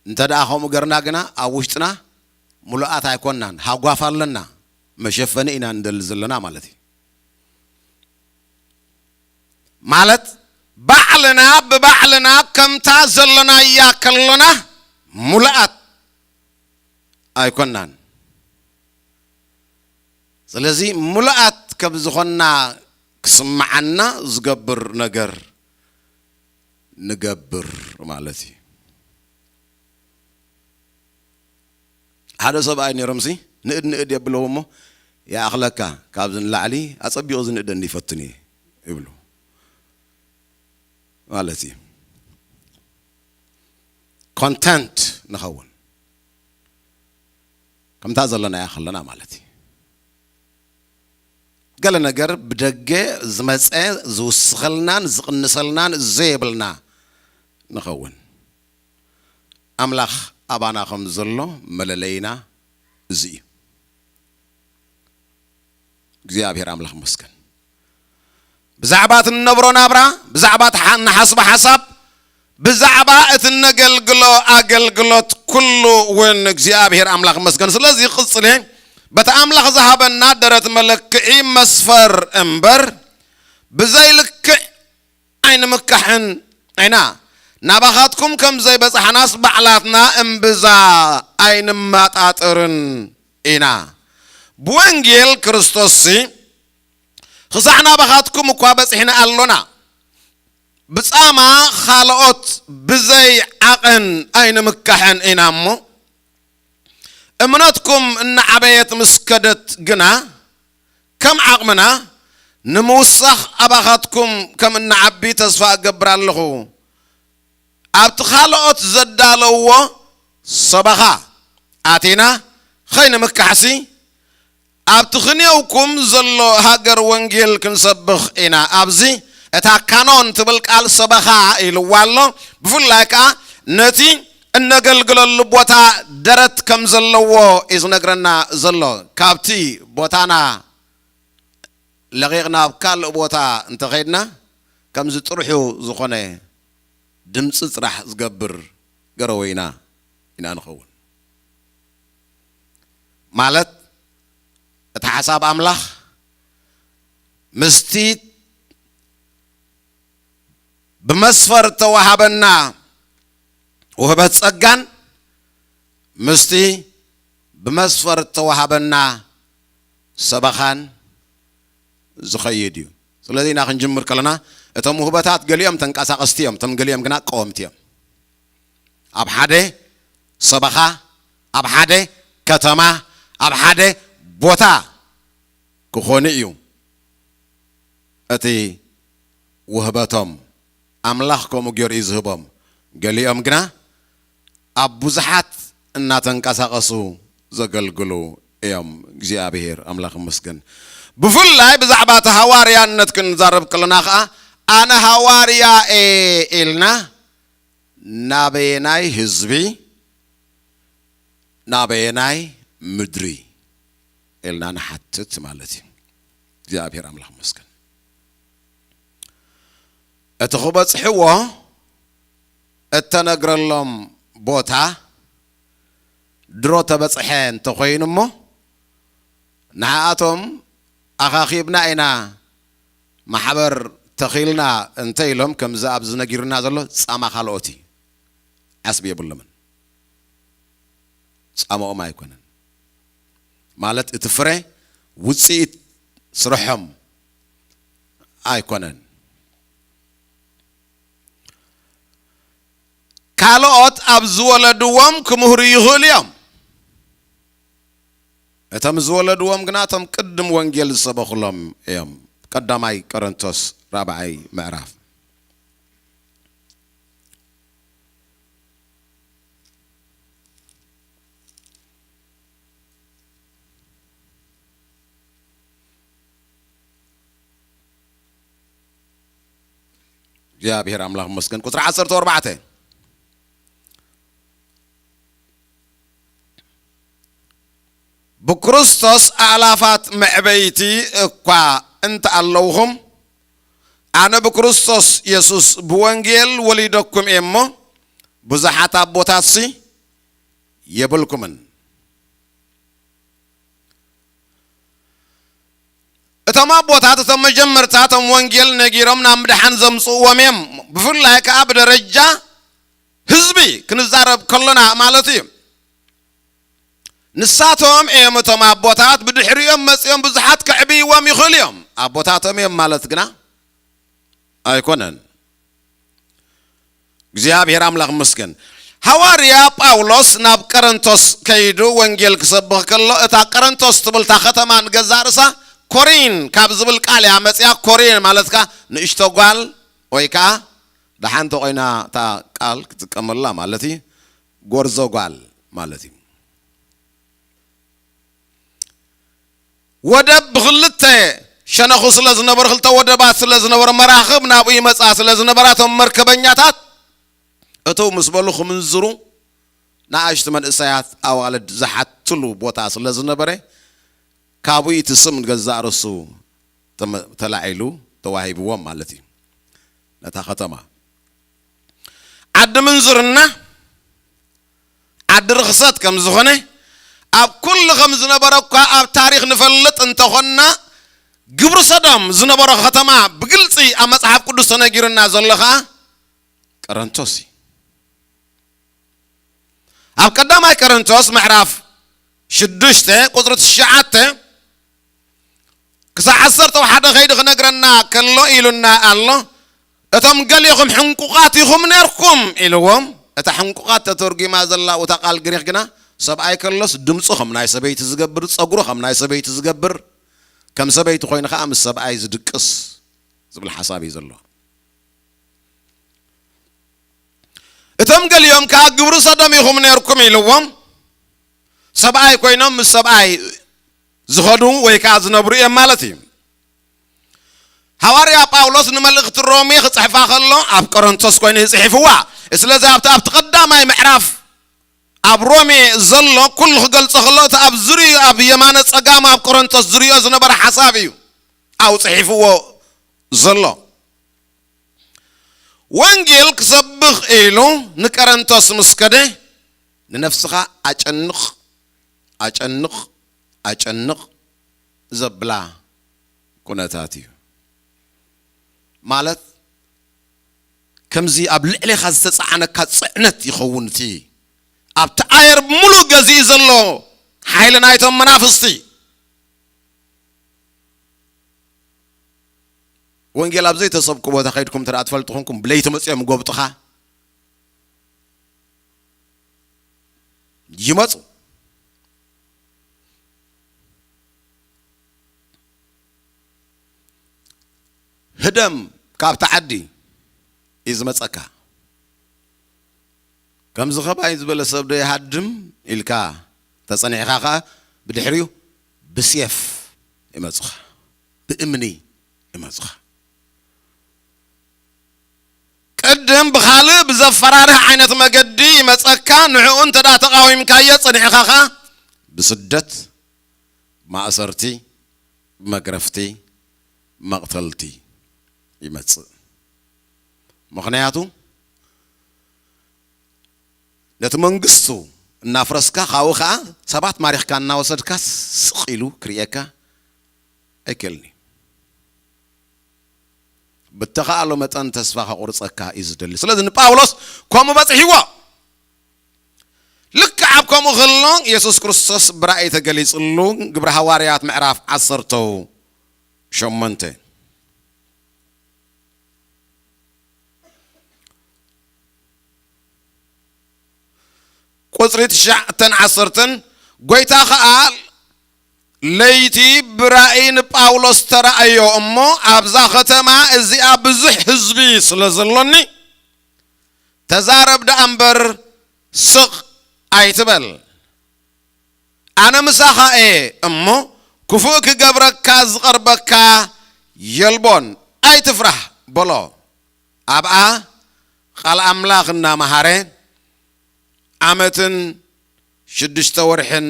እንተ ደኣ ከምኡ ገርና ግና፣ ኣብ ውሽጥና ምሉኣት ኣይኮንናን። ሃጓፍ ኣለና፣ መሸፈኒ ኢና ንደሊ ዘለና ማለት እዩ። ማለት ባዕልና ብባዕልና ከምታ ዘሎናያ ከሎና ምሉኣት ኣይኮንናን። ስለዚ ምሉኣት ከም ዝኾንና ክስምዓና ዝገብር ነገር ንገብር ማለት እዩ። ሓደ ሰብኣይ ነይሮምሲ፣ "ንእድ ንእድ የብለዎ እሞ ይኣኽለካ፣ ካብዚ ንላዕሊ ኣጸቢቑ ዝንእደኒ ይፈትን እየ" ይብሉ ማለት እዩ። ኮንተንት ንኸውን፣ ከምታ ዘለናያ ከለና ማለት እዩ። ገለ ነገር ብደገ ዝመጸ ዝውስኸልናን ዝቕንሰልናን ዘየብልና ንኸውን። ኣምላኽ ኣባና ከም ዘሎ መለለይና እዚ እዩ። እግዚኣብሔር ኣምላኽ መስገን። ብዛዕባ እቲ እንነብሮ ናብራ፣ ብዛዕባ እቲ ሓ-፣ እንሓስቦ ሓሳብ፣ ብዛዕባ እቲ እነገልግሎ ኣገልግሎት ኩሉ እውን እግዚኣብሔር ኣምላኽ መስገን። ስለዚ ቅጽሌ በቲ ኣምላኽ ዝሃበና ደረት መለክዒ መስፈር እምበር፣ ብዘይልክዕ ኣይንምካሕን ኢና። ናባኻትኩም ከም ዘይበጻሕናስ ባዕላትና እምብዛ ኣይንመጣጠርን ኢና። ብወንጌል ክርስቶስሲ ክሳዕ ናባኻትኩም እኳ በጺሕና ኣሎና። ብጻማ ኻልኦት ብዘይ ዓቐን ኣይንምካሕን ኢና እሞ፣ እምነትኩም እናዓበየት ምስ ከደት ግና፣ ከም ዓቕምና ንምውሳኽ ኣባኻትኩም ከም እንዓቢ ተስፋ እገብር ኣለኹ። ኣብቲ ካልኦት ዘዳለውዎ ሰበኻ ኣቲና ኸይንምካሕሲ ኣብቲ ክንየውኩም ዘሎ ሃገር ወንጌል ክንሰብኽ ኢና። ኣብዚ እታ ካኖን ትብል ቃል ሰበኻ ኢልዋ ኣሎ። ብፍላይ ከኣ ነቲ እነገልግለሉ ቦታ ደረት ከም ዘለዎ እዩ ዝነግረና ዘሎ። ካብቲ ቦታና ለቒቕና ኣብ ካልእ ቦታ እንተኸይድና ከምዚ ጥርሑ ዝኾነ ድምፂ ጥራሕ ዝገብር ገረወይና ኢና ንኸውን። ማለት እቲ ሓሳብ ኣምላኽ ምስቲ ብመስፈር እተዋሃበና ውህበት ጸጋን ምስቲ ብመስፈር እተዋሃበና ሰበኻን ዝኸይድ እዩ። ስለዚ ኢና ክንጅምር ከለና እቶም ውህበታት ገሊኦም ተንቀሳቐስቲ እዮም፣ እቶም ገሊኦም ግና ቀወምቲ እዮም። ኣብ ሓደ ሰበኻ፣ ኣብ ሓደ ከተማ፣ ኣብ ሓደ ቦታ ክኾኑ እዩ እቲ ውህበቶም። ኣምላኽ ከምኡ ገይሩ እዩ ዝህቦም። ገሊኦም ግና ኣብ ብዙሓት እናተንቀሳቐሱ ዘገልግሉ እዮም። እግዚኣብሔር ኣምላኽ ይመስገን። ብፍላይ ብዛዕባ እቲ ሃዋርያነት ክንዛረብ ከለና ኸዓ ኣነ ሃዋርያ እየ ኢልና ናበየናይ ህዝቢ ናበየናይ ምድሪ ኢልና ንሓትት ማለት እዩ። እግዚኣብሔር ኣምላኽ ይመስገን። እቲ ክበጽሕዎ እተነግረሎም ቦታ ድሮ ተበጽሐ እንተኾይኑ እሞ ንዓኣቶም ኣኻኺብና ኢና ማሕበር ተኺልና እንተ ኢሎም ከምዚ ኣብዚ ነጊርና ዘሎ ጻማ ካልኦት እዩ። ዓስቢ የብሎምን። ጻምኦም ኣይኮነን። ማለት እቲ ፍረ ውጽኢት ስርሖም ኣይኮነን። ካልኦት ኣብ ዝወለድዎም ክምህሩ ይኽእሉ እዮም። እቶም ዝወለድዎም ግና እቶም ቅድም ወንጌል ዝሰበኹሎም እዮም። ቀዳማይ ቆሮንቶስ ራብዓይ ምዕራፍ። እግዚኣብሔር ኣምላኽ መስገን። ቁፅሪ ዓሰርተ ኣርባዕተ፣ ብክርስቶስ ኣእላፋት መዕበይቲ እኳ እንተኣለውኹም፣ ኣነ ብክርስቶስ የሱስ ብወንጌል ወሊደኩም እየ እሞ፣ ብዙሓት ኣቦታትሲ የብልኩምን። እቶም ኣቦታት እቶም መጀመርታ እቶም ወንጌል ነጊሮም ናብ ምድሓን ዘምጽእዎም እዮም። ብፍላይ ከኣ ብደረጃ ህዝቢ ክንዛረብ ከሎና ማለት እዩ። ንሳቶም እዮም እቶም ኣቦታት፣ ብድሕሪኦም መጺኦም ብዙሓት ከዕብይዎም ይኽእሉ እዮም። ኣቦታቶም እዮም ማለት ግና ኣይኮነን። እግዚኣብሔር ኣምላኽ ይመስገን። ሃዋርያ ጳውሎስ ናብ ቀረንቶስ ከይዱ ወንጌል ክሰብኽ ከሎ፣ እታ ቀረንቶስ ትብል እታ ከተማ ንገዛእ ርእሳ ኮሪን ካብ ዝብል ቃል እያ መጽያ። ኮሪን ማለት ከኣ ንእሽቶ ጓል ወይ ከኣ ደሓን ተኾይና እታ ቃል ክትጥቀመላ ማለት እዩ፣ ጎርዞ ጓል ማለት እዩ። ወደብ ብኽልተ ሸነኹ ስለ ዝነበሩ፣ ክልተ ወደባት ስለ ዝነበሩ፣ መራኽብ ናብኡ ይመጻ ስለ ዝነበራ፣ እቶም መርከበኛታት እትው ምስ በሉ ክምንዝሩ፣ ንኣሽቱ መንእሰያት ኣዋልድ ዝሓትሉ ቦታ ስለ ዝነበረ፣ ካብኡ እቲ ስም ንገዛእ ርእሱ ተመ-፣ ተላዒሉ ተዋሂብዎም ማለት እዩ። ነታ ከተማ ዓዲ ምንዝርና ዓዲ ርኽሰት ከም ዝኾነ ኣብ ኩሉ ከም ዝነበረ እኳ ኣብ ታሪኽ ንፈልጥ እንተኾንና፣ ግብሪ ሰዶም ዝነበሮ ከተማ ብግልጺ ኣብ መጽሓፍ ቅዱስ ተነጊሩና ዘሎ ኸኣ ቀረንቶስ እዩ። ኣብ ቀዳማይ ቀረንቶስ ምዕራፍ ሽዱሽተ ቁጽሪ ትሽዓተ ክሳዕ ዓሰርተ ሓደ ከይዱ ክነግረና ከሎ ኢሉና ኣሎ። እቶም ገሊኹም ሕንቁቓት ኢኹም ነርኩም ኢልዎም። እታ ሕንቁቓት ተተርጒማ ዘላ እታ ቃል ግሪኽ ግና ሰብኣይ ከሎስ ድምፁ ከም ናይ ሰበይቲ ዝገብር፣ ጸጉሩ ከም ናይ ሰበይቲ ዝገብር፣ ከም ሰበይቲ ኮይኑ ኸዓ ምስ ሰብኣይ ዝድቅስ ዝብል ሓሳብ እዩ ዘለዎ። እቶም ገሊኦም ከዓ ግብሪ ሰዶም ኢኹም ነርኩም ኢልዎም። ሰብኣይ ኮይኖም ምስ ሰብኣይ ዝኸዱ ወይ ከዓ ዝነብሩ እዮም ማለት እዩ። ሃዋርያ ጳውሎስ ንመልእኽቲ ሮሜ ክጽሕፋ ከሎ ኣብ ቆሮንቶስ ኮይኑ ይጽሒፍዋ። ስለዚ ኣብቲ ኣብቲ ቀዳማይ ምዕራፍ ኣብ ሮሜ ዘሎ ኩሉ ክገልጾ ከሎ እቲ ኣብ ዝርዩ ኣብ የማነ ጸጋም ኣብ ቆሮንቶስ ዝርዮ ዝነበረ ሓሳብ እዩ ኣብ ጽሒፍዎ ዘሎ። ወንጌል ክሰብኽ ኢሉ ንቀረንቶስ ምስ ከደ ንነፍስኻ ኣጨንቕ ኣጨንቕ ኣጨንቕ ዘብላ ኩነታት እዩ። ማለት ከምዚ ኣብ ልዕሌኻ ዝተጻዕነካ ጽዕነት ይኸውን። እቲ ኣብቲ ኣየር ብምሉእ ገዚኡ ዘሎ ሓይሊ ናይቶም መናፍስቲ። ወንጌል ኣብ ዘይተሰብኩ ቦታ ከይድኩም እንተ ትፈልጡ ኮንኩም ብለይቲ መጽኦም ጎብጥኻ ይመጹ። ህደም ካብቲ ዓዲ እዩ ዝመጸካ። ከምዚ ኸባይ ዝበለ ሰብ ዶ ይሃድም ኢልካ ተጸኒዕኻ ኸኣ ብድሕሪኡ ብስየፍ ይመጹኻ፣ ብእምኒ ይመጹኻ። ቅድም ብኻልእ ብዘፈራርህ ዓይነት መገዲ ይመጸካ። ንዕኡ እንተ ደኣ ተቓዊምካዮ ጸኒዕኻ ኸኣ ብስደት፣ ማእሰርቲ፣ መግረፍቲ፣ መቕተልቲ ይመጽእ። ምኽንያቱ ነቲ መንግስቱ እናፍረስካ ካብኡ ኸዓ ሰባት ማሪኽካ እናወሰድካ ስቕ ኢሉ ክርእየካ ኣይክእልን እዩ። ብተኻእሎ መጠን ተስፋ ከቑርጸካ እዩ ዝደሊ። ስለዚ ንጳውሎስ ከምኡ በጽሕዎ። ልክዕ ኣብ ከምኡ ከሎ የሱስ ክርስቶስ ብራእይ ተገሊጽሉ። ግብሪ ሃዋርያት ምዕራፍ ዓሰርተ ሸሞንተ ቁጽሪ ትሽዓተን ዓሰርተን ጎይታ ኸኣ ለይቲ ብራእይ ንጳውሎስ ተራእዮ እሞ ኣብዛ ኸተማ እዚኣ ብዙሕ ህዝቢ ስለ ዘሎኒ ተዛረብ ደኣ እምበር ስቕ ኣይትበል። ኣነ ምሳኻ እየ እሞ ክፉእ ክገብረካ ዝቐርበካ የልቦን፣ ኣይትፍራህ በሎ። ኣብኣ ቓል ኣምላኽ እናመሃረ ዓመትን ሽዱሽተ ወርሕን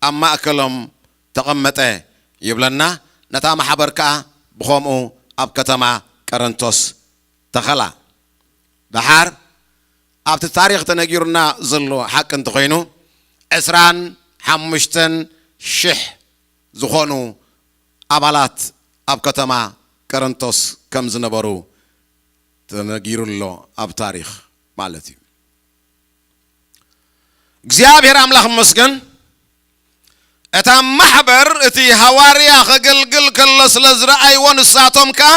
ኣብ ማእከሎም ተቐመጠ ይብለና። ነታ ማሕበር ከኣ ብኸምኡ ኣብ ከተማ ቀረንቶስ ተኸላ። ደሓር ኣብቲ ታሪኽ ተነጊሩና ዘሎ ሓቂ እንተኾይኑ ዕስራን ሓሙሽተን ሽሕ ዝኾኑ ኣባላት ኣብ ከተማ ቀረንቶስ ከም ዝነበሩ ተነጊሩ ኣሎ ኣብ ታሪኽ ማለት እዩ። እግዚኣብሔር ኣምላኽ ይመስገን። እታ ማሕበር እቲ ሃዋርያ ከገልግል ከሎ ስለ ዝረኣይዎ ንሳቶም ከኣ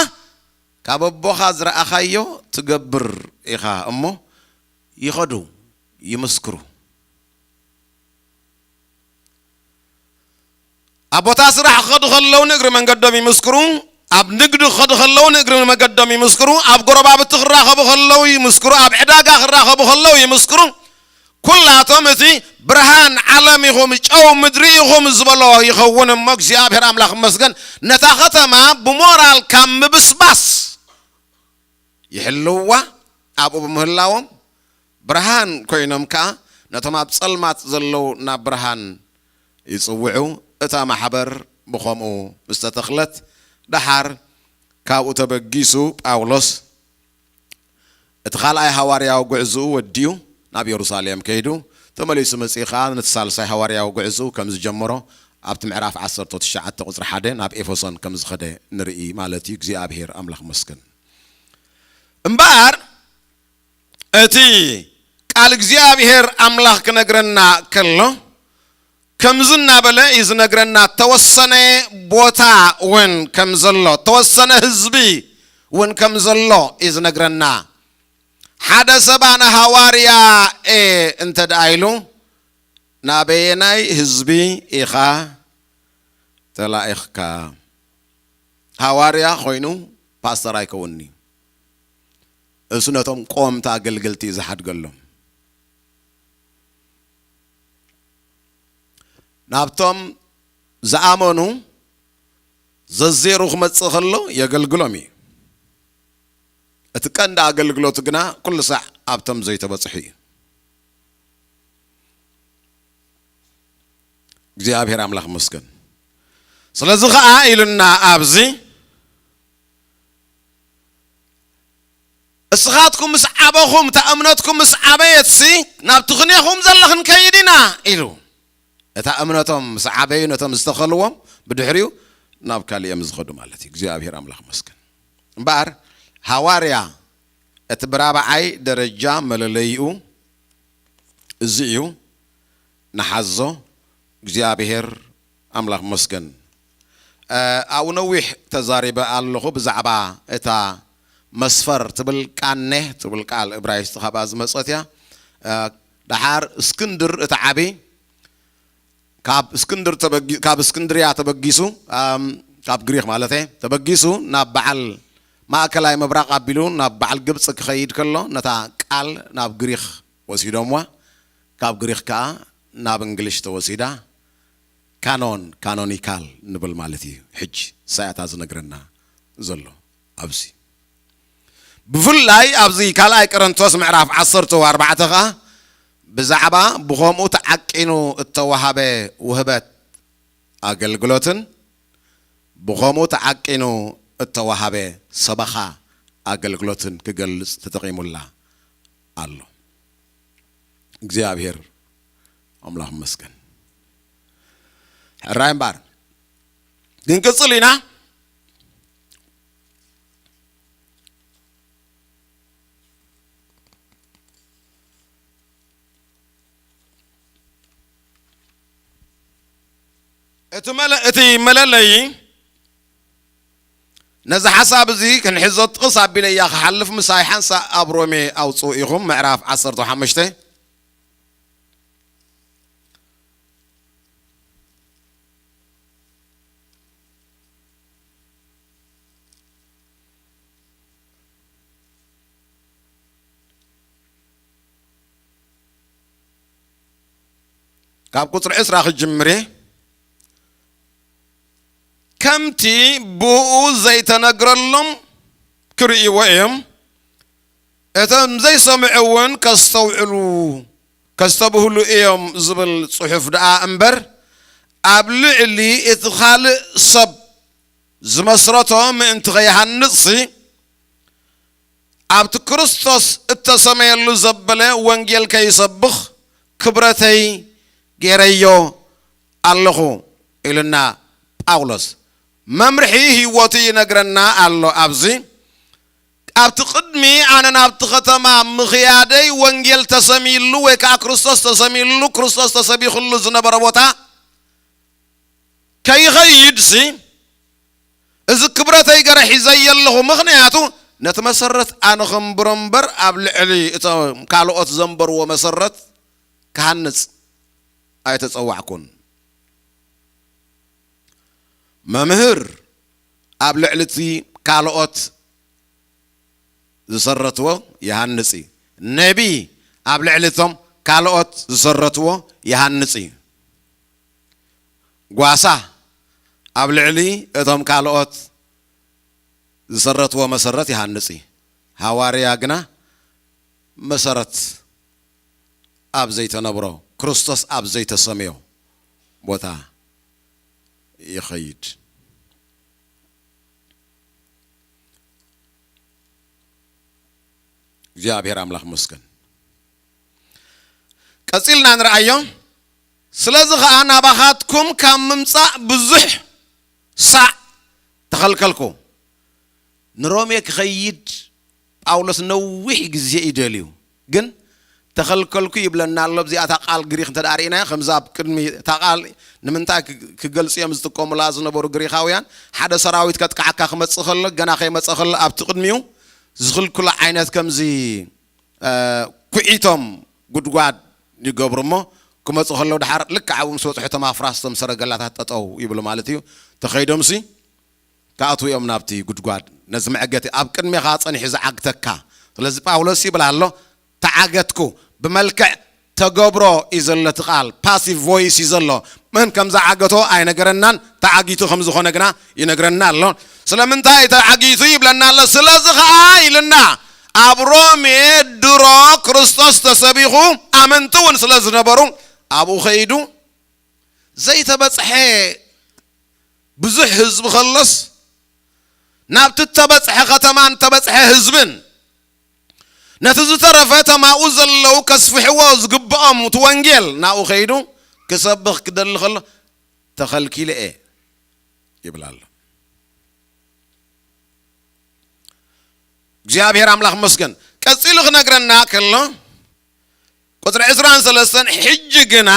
ካብ ኣቦኻ ዝረኣኻዮ ትገብር ኢኻ እሞ ይኸዱ ይምስክሩ። ኣብ ቦታ ስራሕ ክኸዱ ከለዉ ንእግሪ መንገዶም ይምስክሩ። ኣብ ንግዲ ክኸዱ ከለዉ ንእግሪ መንገዶም ይምስክሩ። ኣብ ጎረባብቲ ክራኸቡ ከለዉ ይምስክሩ። ኣብ ዕዳጋ ክራኸቡ ከለዉ ይምስክሩ። ኩላቶም እቲ ብርሃን ዓለም ኢኹም፣ ጨው ምድሪ ኢኹም ዝበሎ ይኸውን እሞ እግዚኣብሔር ኣምላኽ ይመስገን። ነታ ከተማ ብሞራል ካብ ምብስባስ ይሕልውዋ። ኣብኡ ብምህላዎም ብርሃን ኮይኖም ከኣ ነቶም ኣብ ጸልማት ዘለዉ ናብ ብርሃን ይጽውዑ። እታ ማሕበር ብኸምኡ ምስ ተተኽለት ደሓር ካብኡ ተበጊሱ ጳውሎስ እቲ ካልኣይ ሃዋርያዊ ጉዕዝኡ ወዲኡ ናብ የሩሳሌም ከይዱ ተመሊሱ መጺኡ ከኣ ነቲ ሳልሳይ ሃዋርያዊ ጉዕዝኡ ከም ዝጀመሮ ኣብቲ ምዕራፍ ዓሰርተ ትሽዓተ ቁጽሪ ሓደ ናብ ኤፌሶን ከም ዝኸደ ንርኢ ማለት እዩ። እግዚኣብሔር ኣምላኽ መስገን። እምበኣር እቲ ቃል እግዚኣብሔር ኣምላኽ ክነግረና ከሎ ከምዚ እናበለ እዩ ዝነግረና። ተወሰነ ቦታ እውን ከም ዘሎ፣ ተወሰነ ህዝቢ እውን ከም ዘሎ እዩ ዝነግረና። ሓደ ሰብ ኣነ ሃዋርያ እየ እንተ ደኣ ኢሉ ናበየናይ ህዝቢ ኢኻ ተላኢኽካ? ሃዋርያ ኮይኑ ፓስተር ኣይከውንኒ። እሱ ነቶም ቆምቲ ኣገልገልቲ እዩ ዝሓድገሎም። ናብቶም ዝኣመኑ ዘዜሩ ክመጽእ ከሎ የገልግሎም እዩ። እቲ ቀንዲ ኣገልግሎቱ ግና ኩሉ ሳዕ ኣብቶም ዘይተበጽሑ እዩ። እግዚኣብሔር ኣምላኽ መስገን። ስለዚ ኸዓ ኢሉና ኣብዚ፣ እስኻትኩም ምስ ዓበኹም፣ እታ እምነትኩም ምስ ዓበየትሲ፣ ናብ ትኽኔኹም ዘለኽን ከይድ ኢና ኢሉ። እታ እምነቶም ምስ ዓበዩ፣ ነቶም ዝተኸልዎም ብድሕሪኡ ናብ ካሊኦም ዝኸዱ ማለት እዩ። እግዚኣብሔር ኣምላኽ መስገን። እምበኣር ሃዋርያ እቲ ብራብዓይ ደረጃ መለለይኡ እዚ እዩ። ንሓዞ። እግዚኣብሔር ኣምላኽ መስገን። እ፣ ኣብኡ ነዊሕ ተዛሪበ ኣለኹ ብዛዕባ እታ መስፈር ትብል ቃኔ ትብል ቃል እብራይስጥ ካብኣ ዝመጸት እያ። እ፣ ደሓር እስክንድር እቲ ዓቢ ካብ እስክንድር ተበጊ-፣ ካብ እስክንድርያ ተበጊሱ፣ ኣም፣ ካብ ግሪኽ ማለት እየ፣ ተበጊሱ ናብ በዓል ማእከላይ ምብራቕ ኣቢሉ ናብ በዓል ግብጺ ክኸይድ ከሎ ነታ ቃል ናብ ግሪኽ ወሲዶምዋ። ካብ ግሪኽ ከኣ ናብ እንግሊሽ ተወሲዳ። ካኖን፣ ካኖኒካል ንብል ማለት እዩ። ሕጂ ሳያታ ዝነግረና ዘሎ ኣብዚ። ብፍላይ ኣብዚ ካልኣይ ቆሮንቶስ ምዕራፍ ዓሰርተ ኣርባዕተ ኸኣ ብዛዕባ ብኸምኡ ተዓቂኑ እተዋሃበ ውህበት ኣገልግሎትን ብኸምኡ ተዓቂኑ እተዋሃበ ሰበኻ ኣገልግሎትን ክገልጽ ተጠቒሙላ ኣሎ። እግዚኣብሔር ኣምላኽ ይመስገን። ሕራይ እምበኣር ክንቅጽል ኢና። እቲ መለ-፣ እቲ መለለዪ ነዚ ሓሳብ እዚ ክንሕዞ ጥቕስ ኣቢለ እያ ክሓልፍ፣ ምሳይ ሓንሳእ ኣብ ሮሜ ኣውፅኡ ኢኹም፣ ምዕራፍ ዓሰርተ ሓሙሽተ። ካብ ቁጽሪ ዕስራ ክጅምር እየ። ከምቲ ብኡ ዘይተነግረሎም ክርእይዎ እዮም፣ እቶም ዘይሰምዑ እውን ከስተውዕሉ፣ ከስተብህሉ እዮም ዝብል ጽሑፍ ደኣ እምበር፣ ኣብ ልዕሊ እቲ ካልእ ሰብ ዝመስረቶ ምእንቲ ከይሃንጽሲ፣ ኣብቲ ክርስቶስ እተሰመየሉ ዘበለ ወንጌል ከይሰብኽ ክብረተይ ገይረዮ ኣለኹ ኢሉና ጳውሎስ። መምርሒ ህይወቱ ይነግረና ኣሎ ኣብዚ። ኣብቲ ቅድሚ ኣነ ናብቲ ከተማ ምኽያደይ ወንጌል ተሰሚሉ ወይ ከዓ ክርስቶስ ተሰሚሉ፣ ክርስቶስ ተሰቢኽሉ ዝነበረ ቦታ ከይኸይድሲ፣ እዚ ክብረተይ ገረ ሒዘዮ ኣለኹ። ምኽንያቱ ነቲ መሰረት ኣነ ኸንብሮ እምበር ኣብ ልዕሊ እቶም ካልኦት ዘንበርዎ መሰረት ክሃንጽ ኣይተጸዋዕኩን። መምህር ኣብ ልዕሊ እቲ ካልኦት ዝሰረትዎ ይሃንጽ እዩ። ነቢ ኣብ ልዕሊ እቶም ካልኦት ዝሰረትዎ ይሃንጽ እዩ። ጓሳ ኣብ ልዕሊ እቶም ካልኦት ዝሰረትዎ መሰረት ይሃንጽ እዩ። ሃዋርያ ግና መሰረት ኣብ ዘይተነብሮ፣ ክርስቶስ ኣብ ዘይተሰምዮ ቦታ ይኸይድ። እግዚኣብሔር ኣምላኽ መስገን። ቀጺልና ንርኣዮ። ስለዚ ኸኣ ናባኻትኩም ካብ ምምጻእ ብዙሕ ሳዕ ተኸልከልኩ። ንሮሜ ክኸይድ ጳውሎስ ነዊሕ ግዜ እዩ ደልዩ፣ ግን ተኸልከልኩ ይብለና ኣሎ። ኣብዚኣ እታ ቃል ግሪኽ እንተ ደኣ ርኢናዮ፣ ከምዛ ኣብ ቅድሚ እታ ቃል ንምንታይ ክ-፣ ክገልጹ እዮም ዝጥቀሙላ ዝነበሩ ግሪኻውያን፣ ሓደ ሰራዊት ከጥቅዓካ ክመጽእ ከሎ፣ ገና ከይመጸ ከሎ ኣብቲ ቅድሚኡ ዝኽልክሎ ዓይነት ከምዚ፣ እ፣ ኩዒቶም ጉድጓድ ይገብሩ እሞ፣ ክመጹ ከለዉ ደሓር ልክዕ ኣብኡ ምስ በጽሑ እቶም ኣፍራስ እቶም ሰረገላታት ጠጠው ይብሉ ማለት እዩ። ተኸይዶምሲ ክኣትዉ እዮም ናብቲ ጉድጓድ፣ ነዚ መዐገቲ ኣብ ቅድሜኻ ጸኒሑ ዝዓግተካ። ስለዚ ጳውሎስ ይብል ኣሎ፣ ተዓገትኩ። ብመልክዕ ተገብሮ እዩ ዘሎ እቲ ቃል፣ ፓሲቭ ቮይስ እዩ ዘሎ። መን ከም ዝዓገቶ ኣይነገረናን፣ ተዓጊቱ ከም ዝኾነ ግና ይነግረና ኣሎ። ስለምንታይ ተዓጊቱ ይብለና ኣሎ? ስለዚ ኸዓ ኢልና ኣብ ሮሜ ድሮ ክርስቶስ ተሰቢኹ ኣመንቲ እውን ስለ ዝነበሩ ኣብኡ ኸይዱ ዘይተበጽሐ ብዙሕ ህዝቢ ኸሎስ ናብቲ እተበጽሐ ከተማን እተበጽሐ ህዝብን ነቲ ዝተረፈ ተማኡ ዘለዉ ከስፍሕዎ ዝግብኦም እቲ ወንጌል ናብኡ ኸይዱ ክሰብኽ ክደሊ ኸሎ ተኸልኪለ እየ ይብል ኣሎ። እግዚኣብሔር ኣምላኽ መስገን። ቀጺሉ ክነግረና ከሎ ቁጽሪ ዕስራን ሰለስተን ሕጂ ግና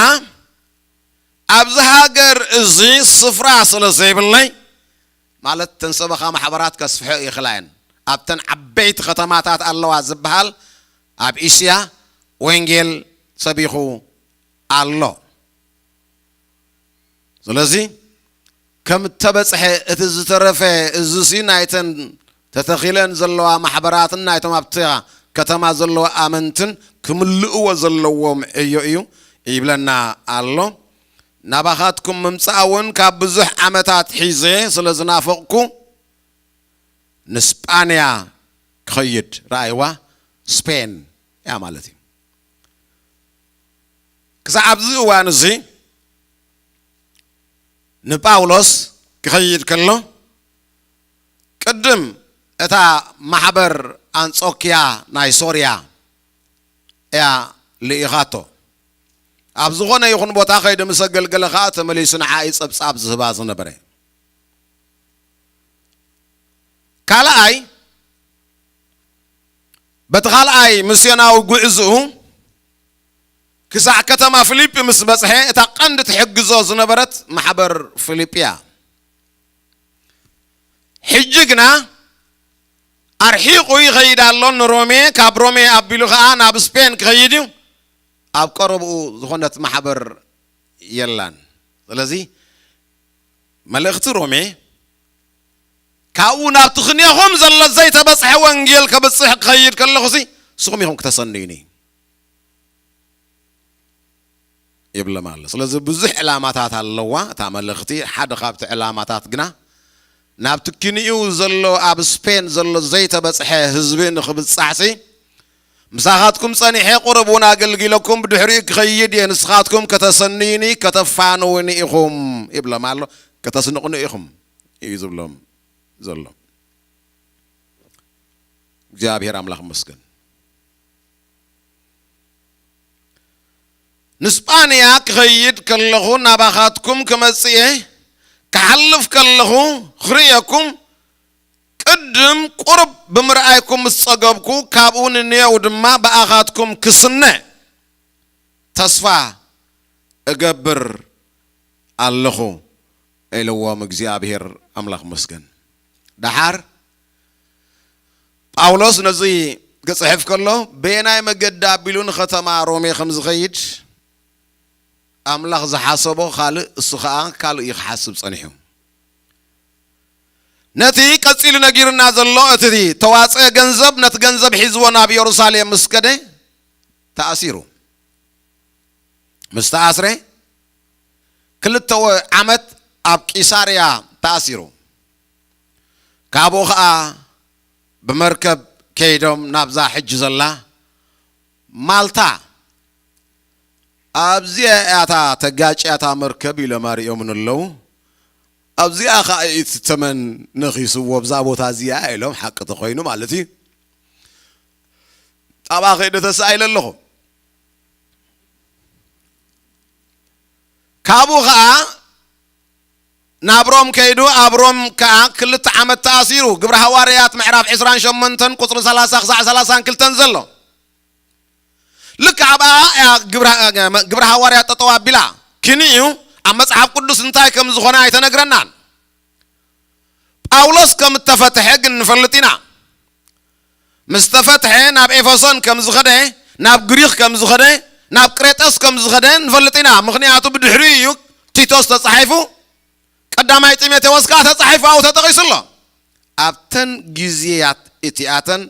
ኣብዚ ሃገር እዚ ስፍራ ስለ ዘይብለይ ማለት ተን ሰበኻ ማሕበራት ከስፍሐ ይኽላየን ኣብተን ዓበይቲ ከተማታት ኣለዋ ዝበሃል ኣብ እስያ ወንጌል ሰቢኹ ኣሎ። ስለዚ ከም እተበጽሐ እቲ ዝተረፈ እዝሲ ናይተን ተተኺለን ዘለዋ ማሕበራትን ናይቶም ኣብቲ ከተማ ዘለዉ ኣመንትን ክምልእዎ ዘለዎም ዕዮ እዩ ይብለና ኣሎ። ናባኻትኩም ምምጻእ እውን ካብ ብዙሕ ዓመታት ሒዘ ስለ ዝናፈቕኩ ንስጳንያ ክኸይድ፣ ረኣይዋ፣ ስፔን እያ ማለት እዩ። ክሳዕ ኣብዚ እዋን እዚ ንጳውሎስ ክኸይድ ከሎ ቅድም እታ ማሕበር ኣንጾክያ ናይ ሶርያ እያ ልኢኻቶ። ኣብ ዝኾነ ይኹን ቦታ ከይዱ ምስ ኣገልገለ ኸዓ ተመሊሱ ንዓኣ እዩ ጸብጻብ ዝህባ ዝነበረ። ካልኣይ በቲ ካልኣይ ምስዮናዊ ጉዕዝኡ ክሳዕ ከተማ ፊልጲ ምስ በጽሐ እታ ቀንዲ ትሕግዞ ዝነበረት ማሕበር ፊልጲያ። ሕጂ ግና ኣርሒቑ ይኸይድ ኣሎ ንሮሜ፣ ካብ ሮሜ ኣቢሉ ኸዓ ናብ ስፔን ክኸይድ እዩ። ኣብ ቀረብኡ ዝኾነት ማሕበር የላን። ስለዚ መልእኽቲ ሮሜ ካብኡ ናብቲ ክንየኹም ዘሎ ዘይተበጽሐ ወንጌል ከብጽሕ ክኸይድ ከለኹሲ ንስኹም ኢኹም ክተሰንዩኒ ይብሎም ኣሎ። ስለዚ ብዙሕ ዕላማታት ኣለዋ እታ መልእኽቲ። ሓደ ካብቲ ዕላማታት ግና ናብቲ ክንዩ ዘሎ ኣብ ስፔን ዘሎ ዘይተበጽሐ ህዝቢ ንኽብጻሕሲ ምሳኻትኩም ጸኒሐ ቁሩብ እውን ኣገልጊለኩም ብድሕሪኡ ክኸይድ እየ፣ ንስኻትኩም ከተሰንዩኒ ከተፋንውኒ ኢኹም ይብሎም ኣሎ። ከተስንቑኒ ኢኹም እዩ ዝብሎም ዘሎ። እግዚኣብሔር ኣምላኽ መስገን። ንስጳንያ ክኸይድ ከለኹ ናባኻትኩም ክመጽእ እየ። ክሓልፍ ከለኹ ክርእየኩም ቅድም ቁሩብ ብምርኣይኩም ምስ ጸገብኩ ካብኡ ንንየው ድማ ብኣኻትኩም ክስነ ተስፋ እገብር ኣለኹ ኢልዎም እግዚኣብሔር ኣምላኽ መስገን። ደሓር ጳውሎስ ነዚ ክጽሕፍ ከሎ በየናይ መገዲ ኣቢሉ ንኸተማ ሮሜ ከም ዝኸይድ ኣምላኽ ዝሓሰቦ ካልእ እሱ ኸዓ ካልእ እዩ ክሓስብ ጸኒሑ። ነቲ ቀጺሉ ነጊሩና ዘሎ እቲ ተዋጽአ ገንዘብ ነቲ ገንዘብ ሒዝዎ ናብ ኢየሩሳሌም ምስ ከደ ተኣሲሩ። ምስ ተኣስረ ክልተ ዓመት ኣብ ቂሳርያ ተኣሲሩ። ካብኡ ኸዓ ብመርከብ ከይዶም ናብዛ ሕጂ ዘላ ማልታ ኣብዚኣ እያ እታ ተጋጭያታ መርከብ ኢሎም ኣርእዮም ኣለዉ። ኣብዚኣ ኸዓ እቲ ተመን ነኺስዎ ኣብዛ ቦታ እዚኣ ኢሎም ሓቂ ተኾይኑ ማለት እዩ። ኣብኣ ከይደ ተሳኢለ ኣለኹ። ካብኡ ኸዓ ናብ ሮም ከይዱ ኣብ ሮም ከዓ ክልተ ዓመት ተኣሲሩ። ግብረ ሃዋርያት ምዕራፍ ዕስራን ሸሞንተን ቁፅሪ ሰላሳ ክሳዕ ሰላሳን ክልተን ዘሎ ልክዕ ኣብኣ እያ ግብረ ሃዋርያት ጠጠው ኣቢላ። ክንዩ ኣብ መፅሓፍ ቅዱስ እንታይ ከም ዝኾነ ኣይተነግረናን። ጳውሎስ ከም እተፈትሐ ግን ንፈልጥ ኢና። ምስ ተፈትሐ ናብ ኤፌሶን ከም ዝኸደ፣ ናብ ግሪኽ ከም ዝኸደ፣ ናብ ቅሬጠስ ከም ዝኸደ ንፈልጥ ኢና። ምኽንያቱ ብድሕሪኡ እዩ ቲቶስ ተጻሒፉ፣ ቀዳማይ ጢሞቴዎስ ከኣ ተጻሒፉ ኣብኡ ተጠቒሱ ኣሎ። ኣብተን ግዜያት እቲኣተን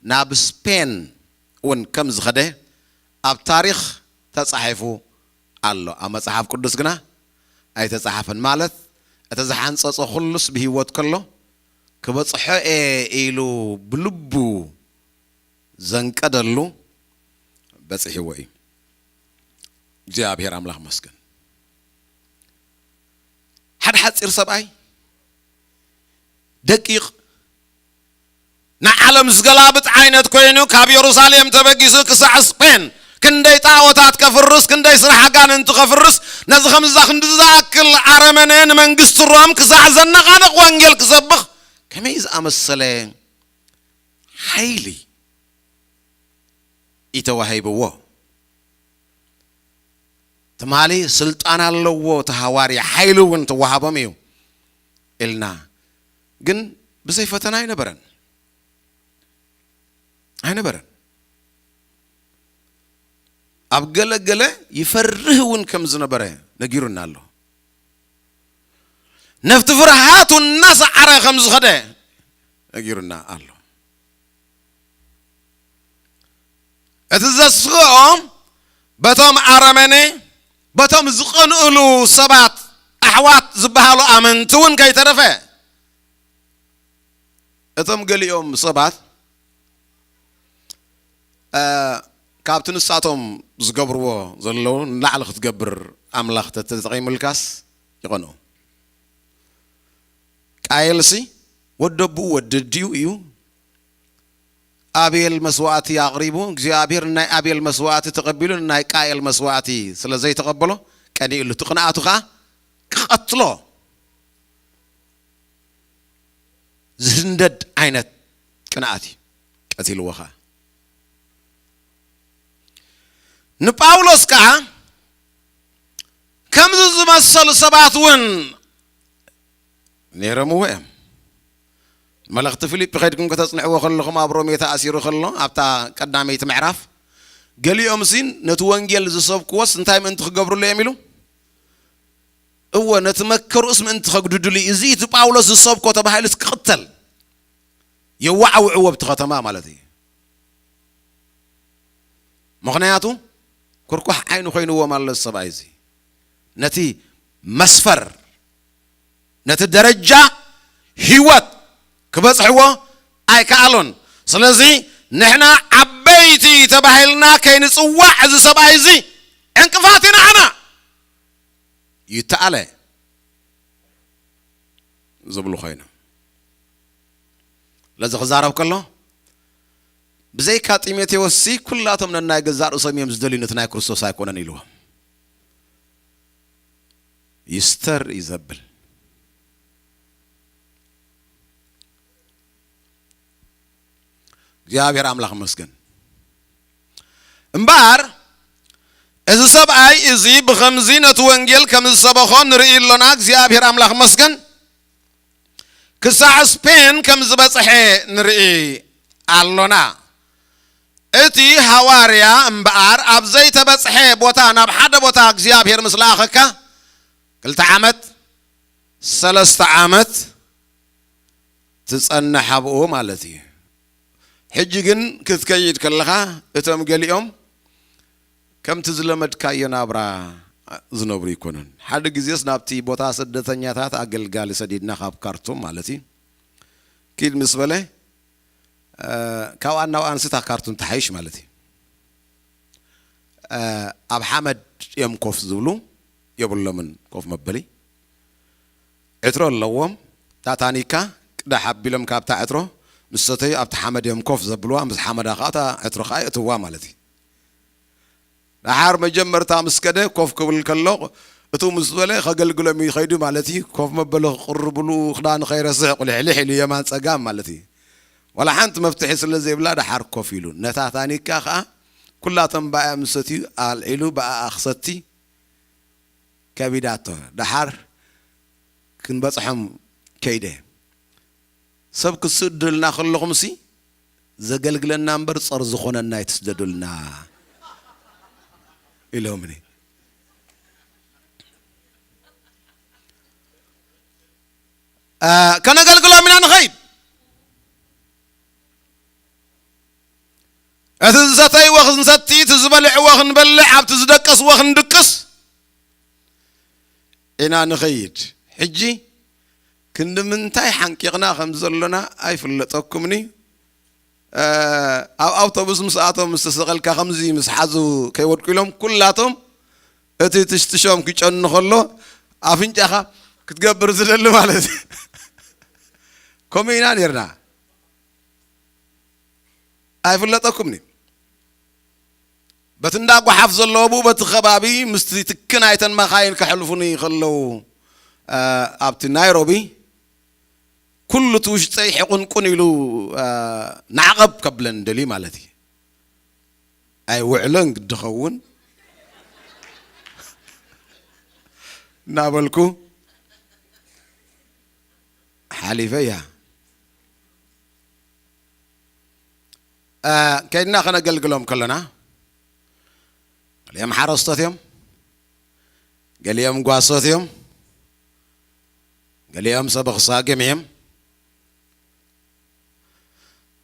ናብ ስፔን እውን ከም ዝኸደ ኣብ ታሪኽ ተጻሒፉ ኣሎ። ኣብ መጽሓፍ ቅዱስ ግና ኣይተጻሓፈን። ማለት እቲ ዝሓንጸጾ ኩሉስ ብህይወት ከሎ ክበጽሖ እየ ኢሉ ብልቡ ዘንቀደሉ በጺሕዎ እዩ። እግዚኣብሔር ኣምላኽ መስገን። ሓደ ሓጺር ሰብኣይ ደቂቕ ንዓለም ዝገላብጥ ዓይነት ኮይኑ ካብ የሩሳሌም ተበጊሱ ክሳዕ ስፔን ክንደይ ጣዖታት ከፍርስ፣ ክንደይ ስራሕ ኣጋንንቲ ከፍርስ፣ ነዚ ከምዛ ክንዲ ዝኣክል ኣረመነ ንመንግስቲ ሮም ክሳዕ ዘነቓንቕ ወንጌል ክሰብኽ ከመይ ዝኣመሰለ ሓይሊ ይተዋሂብዎ። ትማሊ ስልጣን ኣለዎ እቲ ሃዋርያ፣ ሓይሊ እውን ተዋሃቦም እዩ ኢልና። ግን ብዘይ ፈተና ኣይነበረን፣ ኣይነበረን። ኣብ ገለ ገለ ይፈርህ እውን ከም ዝነበረ ነጊሩና ኣሎ። ነፍቲ ፍርሃቱ እናሰዓረ ከም ዝኸደ ነጊሩና ኣሎ። እቲ ዘስግኦም በቶም ኣረመኔ፣ በቶም ዝቐንእሉ ሰባት፣ ኣሕዋት ዝበሃሉ ኣመንቲ እውን ከይተረፈ፣ እቶም ገሊኦም ሰባት እ፣ ካብቲ ንሳቶም ዝገብርዎ ዘለዉ ንላዕሊ ክትገብር ኣምላኽ ተተጠቒሙልካስ ይቐንኡ። ቃየልሲ ወደቡ ወዲ ድዩ እዩ። ኣቤል መስዋእቲ ኣቕሪቡ፣ እግዚኣብሔር ናይ ኣቤል መስዋእቲ ተቐቢሉ፣ ናይ ቃየል መስዋእቲ ስለ ዘይተቐበሎ ቀኒኡሉ። እቲ ቅንኣቱ ኸዓ ክቐትሎ ዝህንደድ ዓይነት ቅንኣት እዩ። ቀቲልዎ ኸዓ። ንጳውሎስ ከዓ ከምዚ ዝመሰሉ ሰባት እውን ነይሮምዎ እዮም። መልእኽቲ ፊልጲ ከይድኩም ከተጽንዕዎ ከለኹም፣ ኣብ ሮሜ ተኣሲሩ ከሎ፣ ኣብታ ቀዳመይቲ ምዕራፍ፣ ገሊኦምሲ ነቲ ወንጌል ዝሰብክዎስ እንታይ ምእንቲ ክገብሩሉ እዮም ኢሉ? እወ፣ ነቲ መከርኡስ ምእንቲ ከጉድድሉ እዩ። እዚ እቲ ጳውሎስ ዝሰብኮ ተባሂሉስ ክቕተል፣ የዋዕውዕዎ ኣብቲ ከተማ ማለት እዩ። ምኽንያቱ ኩርኳሕ ዓይኒ ኮይንዎም ኣሎ እዚ ሰብኣይ እዚ። ነቲ መስፈር፣ ነቲ ደረጃ ህይወት ክበጽሕዎ ኣይከኣሉን። ስለዚ ንሕና ዓበይቲ ተባሂልና ከይንጽዋዕ እዚ ሰብኣይ እዚ ዕንቅፋት እዩ ንዓና። ይተኣለ ዝብሉ ኮይኖም። ለዚ ክዛረብ ከሎ፣ ብዘይካ ጢሞቴዎስ ሲ ኩላቶም ነናይ ገዛእ ርእሶም እዮም ዝደልዩ፣ ነቲ ናይ ክርስቶስ ኣይኮነን ኢልዎም። ይስተር እዩ ዘብል። እግዚኣብሔር ኣምላኽ መስገን። እምበኣር እዚ ሰብኣይ እዚ ብኸምዚ ነቲ ወንጌል ከም ዝሰበኾ ንርኢ ኣሎና። እግዚኣብሔር ኣምላኽ መስገን። ክሳዕ ስፔን ከም ዝበጽሐ ንርኢ ኣሎና። እቲ ሃዋርያ እምበኣር ኣብ ዘይተበጽሐ ቦታ ናብ ሓደ ቦታ እግዚኣብሔር ምስ ለኣኸካ፣ ክልተ ዓመት፣ ሰለስተ ዓመት ትጸንሕ ኣብኡ ማለት እዩ። ሕጂ ግን ክትከይድ ከለኻ፣ እቶም ገሊኦም ከምቲ ዝለመድካዮ ናብራ ዝነብሩ ኣይኮኑን። ሓደ ግዜስ ናብቲ ቦታ ስደተኛታት ኣገልጋሊ ሰዲድና፣ ካብ ካርቱም ማለት እዩ። ኪድ ምስ በለ፣ እ፣ ካብኣን ናብኣንስ እታ ካርቱም ትሓይሽ ማለት እዩ። እ፣ ኣብ ሓመድ እዮም ኮፍ ዝብሉ፣ የብሎምን ኮፍ መበሊ። ዕትሮ ኣለዎም። እታ ታኒካ ቅዳሕ ኣቢሎም ካብታ ዕትሮ ምስ ሰተዩ ኣብቲ ሓመድ እዮም ኮፍ ዘብልዋ። ምስ ሓመዳ ከዓ እታ ዕትሮ ከዓ የእትዋ ማለት እዩ። ደሓር መጀመርታ ምስ ከደ ኮፍ ክብል ከሎ፣ እቱ ምስ በለ ከገልግሎም ይኸይዱ ማለት እዩ። ኮፍ መበሊ ክቕርብሉ፣ ክዳኑ ከይረስሕ ቁልሕልሕ ኢሉ የማን ጸጋም ማለት እዩ። ዋላ ሓንቲ መፍትሒ ስለ ዘይብላ ደሓር ኮፍ ኢሉ። ነታ ታኒካ ከዓ ኩላቶም ብኣያ ምስ ሰትዩ ኣልዒሉ ብኣኣ ክሰቲ ከቢዳቶ። ደሓር ክንበጽሖም ከይደ። ሰብ ክትስደዱልና ከለኹምሲ ዘገልግለና እምበር ጸር ዝኾነና ኣይትስደዱልና ኢሎምኒ። እ፣ ከነገልግሎም ኢና ንኸይድ። እቲ ዝሰተይዎ ክንሰቲ፣ እቲ ዝበልዕዎ ክንበልዕ፣ ኣብቲ ዝደቀስዎ ክንድቅስ። ኢና ንኸይድ። ሕጂ ክንዲ ምንታይ ሓንቂቕና ከም ዘሎና ኣይፍለጠኩምኒ። ኣብ ኣውቶቡስ ምስ ኣቶም ዝተሰቐልካ ከምዚ ምስ ሓዙ ከይወድቁ ኢሎም ኩላቶም እቲ ትሽትሾም ክጨኑ ከሎ ኣፍንጫኻ ክትገብር ዝደሊ ማለት እዩ። ከምኡ ኢና ነርና። ኣይፍለጠኩምኒ። በቲ እንዳ ጓሓፍ ዘለዎ ብኡ በቲ ከባቢ ምስቲ ትኪ ናይተን መኻይን ከሕልፉኒ ከለዉ ኣብቲ ናይሮቢ ኩሉ እቲ ውሽጠይ ሕቁንቁን ኢሉ ናዕቐብ ከብለን ደልዩ ማለት እዩ። ኣይውዕለን ግዲ ኸውን እናበልኩ ሓሊፈ እያ። ከይድና ከነገልግሎም ከለና ገሊኦም ሓረስቶት እዮም፣ ገሊኦም ጓሶት እዮም፣ ገሊኦም ሰብ ኣኽሳግም እዮም።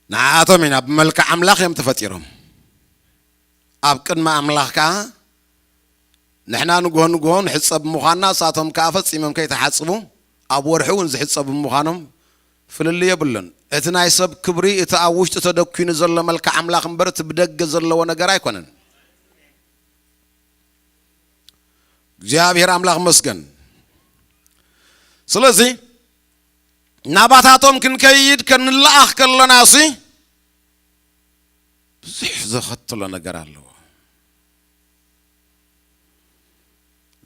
ንዓኣቶም ኢና ብመልክዕ ኣምላኽ እዮም ተፈጢሮም። ኣብ ቅድሚ ኣምላኽ ከኣ ንሕና ንግሆ ንግሆ ንሕጸብ ምዃንና እሳቶም ከኣ ፈጺሞም ከይተሓጽቡ ኣብ ወርሒ እውን ዝሕጸቡ ምዃኖም ፍልልይ የብሉን። እቲ ናይ ሰብ ክብሪ እቲ ኣብ ውሽጢ ተደኲኑ ዘሎ መልክዕ ኣምላኽ እምበር እቲ ብደገ ዘለዎ ነገር ኣይኮነን። እግዚኣብሔር ኣምላኽ መስገን። ስለዚ ናባታቶም ክንከይድ ከንለኣኽ ከለናሲ ብዙሕ ዘኸትሎ ነገር ኣለዎ።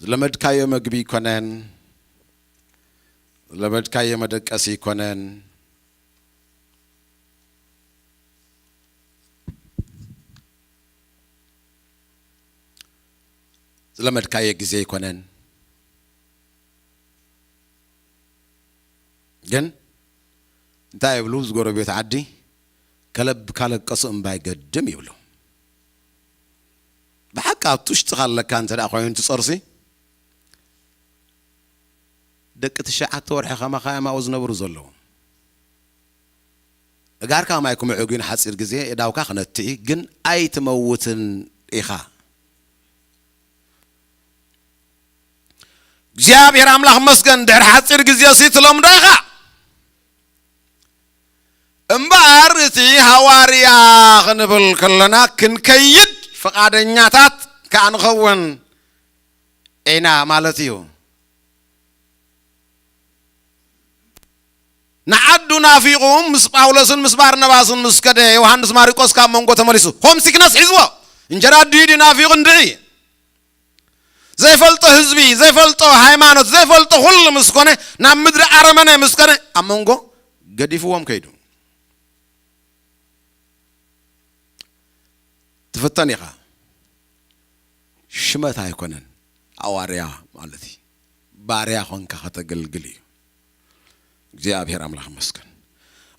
ዝለመድካዮ መግቢ ይኮነን፣ ዝለመድካዮ መደቀሲ ይኮነን። ዝለመድካዮ ግዜ ይኮነን። ግን እንታይ ይብሉ ዝጎረቤት ዓዲ፣ ከለብ ካለቀሱ እምባ ይገድም ይብሉ። ብሓቂ ኣብቲ ውሽጥኻ ኣለካ እንተ ደኣ ኮይኑ ትጸርሲ ደቂ ትሽዓተ ወርሒ ከማኻ እዮም ኣብኡ ዝነብሩ ዘለዉ። እጋርካ ማይ ክምዕጉ ንሓጺር ግዜ፣ እዳውካ ክነትኢ፣ ግን ኣይትመውትን ኢኻ። እግዚኣብሔር ኣምላኽ መስገን፣ ድሕሪ ሓጺር ግዜ ሲ ትለምዶ ኢኻ። እምበኣር እቲ ሃዋርያ ክንብል ከለና ክንከይድ ፍቓደኛታት ከኣ ንኸውን ኢና ማለት እዩ። ንዓዱ ናፊቑ ምስ ጳውሎስን ምስ ባርነባስን ምስ ከደ፣ ዮሃንስ ማርቆስ ካብ መንጎ ተመሊሱ ሆም ሲክነስ ሒዝዎ። እንጀራ ድዩ ድዩ ናፊቑ እንድዒ። ዘይፈልጦ ህዝቢ፣ ዘይፈልጦ ሃይማኖት፣ ዘይፈልጦ ኩሉ ምስ ኮነ፣ ናብ ምድሪ ኣረመነ ምስ ከደ፣ ኣብ መንጎ ገዲፍዎም ከይዱ። ትፍተን ኢኻ። ሽመት ኣይኮነን። ኣዋርያ ማለት እዩ። ባርያ ኾንካ ከተገልግል እዩ። እግዚኣብሔር ኣምላኽ መስገን።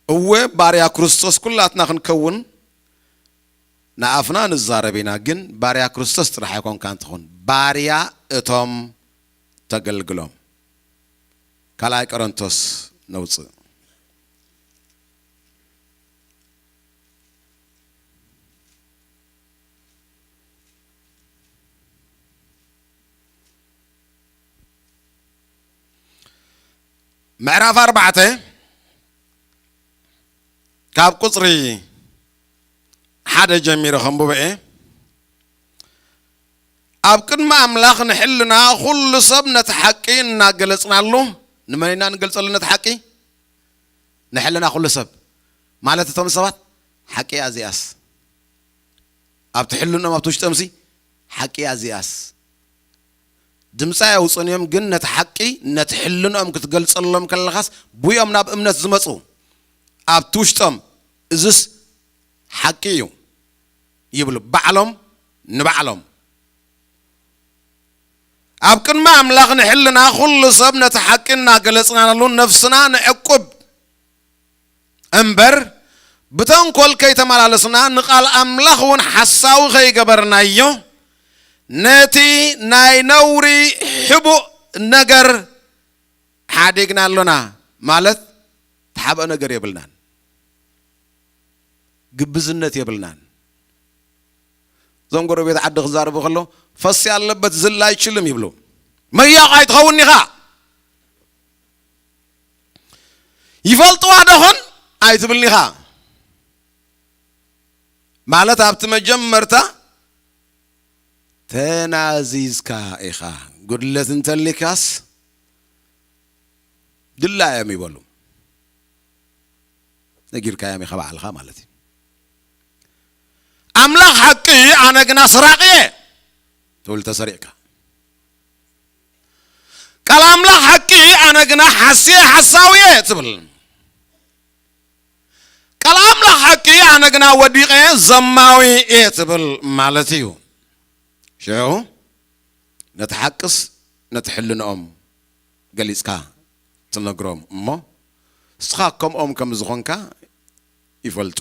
እወ፣ ባርያ ክርስቶስ ኩላትና ክንከውን ንኣፍና ንዛረብ ኢና፣ ግን ባርያ ክርስቶስ ጥራሕ ኣይኮንካ እንትኾን፣ ባርያ እቶም ተገልግሎም። ካልኣይ ቆሮንቶስ ነውፅእ። ምዕራፍ ኣርባዕተ ካብ ቁጽሪ ሓደ ጀሚረ ከንብቦ እየ። ኣብ ቅድሚ ኣምላኽ ንሕልና ኩሉ ሰብ ነቲ ሓቂ እናገለጽናሉ፣ ንመን ኢና ንገልጸሉ ነቲ ሓቂ? ንሕልና ኩሉ ሰብ ማለት እቶም ሰባት ሓቂ እያ እዚኣስ፣ ኣብቲ ሕልንኦም ኣብቲ ውሽጦምሲ ሓቂ እያ እዚኣስ ድምፂ ኣየውፅኡን እዮም፣ ግን ነቲ ሓቂ ነቲ ሕልንኦም ክትገልፀሎም ከለኻስ ብኦም ናብ እምነት ዝመፁ ኣብቲ ውሽጦም እዝስ ሓቂ እዩ ይብሉ ባዕሎም ንባዕሎም። ኣብ ቅድሚ ኣምላኽ ንሕልና ኩሉ ሰብ ነቲ ሓቂ እናገለፅናሉ ነፍስና ንዕቁብ እምበር ብተንኮል ከይተመላለስና ንቃል ኣምላኽ እውን ሓሳዊ ከይገበርናዮ ነቲ ናይ ነውሪ ሕቡእ ነገር ሓዲግና ኣሎና። ማለት ተሓብአ ነገር የብልናን፣ ግብዝነት የብልናን። እዞም ጎረቤት ዓዲ ክዛረቡ ከሎ ፈስ ያለበት ዝል አይችልም ይብሉ። መያቕ ኣይትኸውን ኢኻ። ይፈልጥዋ ደኾን ኣይትብልን ኢኻ። ማለት ኣብቲ መጀመርታ ተናዚዝካ ኢኻ። ጉድለት እንተሊካስ ድላ እዮም ይበሉ። ነጊርካዮም ኢኻ ባዕልኻ ማለት እዩ። ኣምላኽ ሓቂ፣ ኣነ ግና ሰራቂ እየ ትብል ተሰሪቕካ። ቃል ኣምላኽ ሓቂ፣ ኣነ ግና ሓስየ ሓሳዊ እየ ትብል። ቃል ኣምላኽ ሓቂ፣ ኣነ ግና ወዲቐ ዘማዊ እየ ትብል ማለት እዩ። ሽዑ ነቲ ሓቅስ ነቲ ሕልንኦም ገሊጽካ ትነግሮም እሞ፣ ንስኻ ከምኦም ከም ዝኾንካ ይፈልጡ።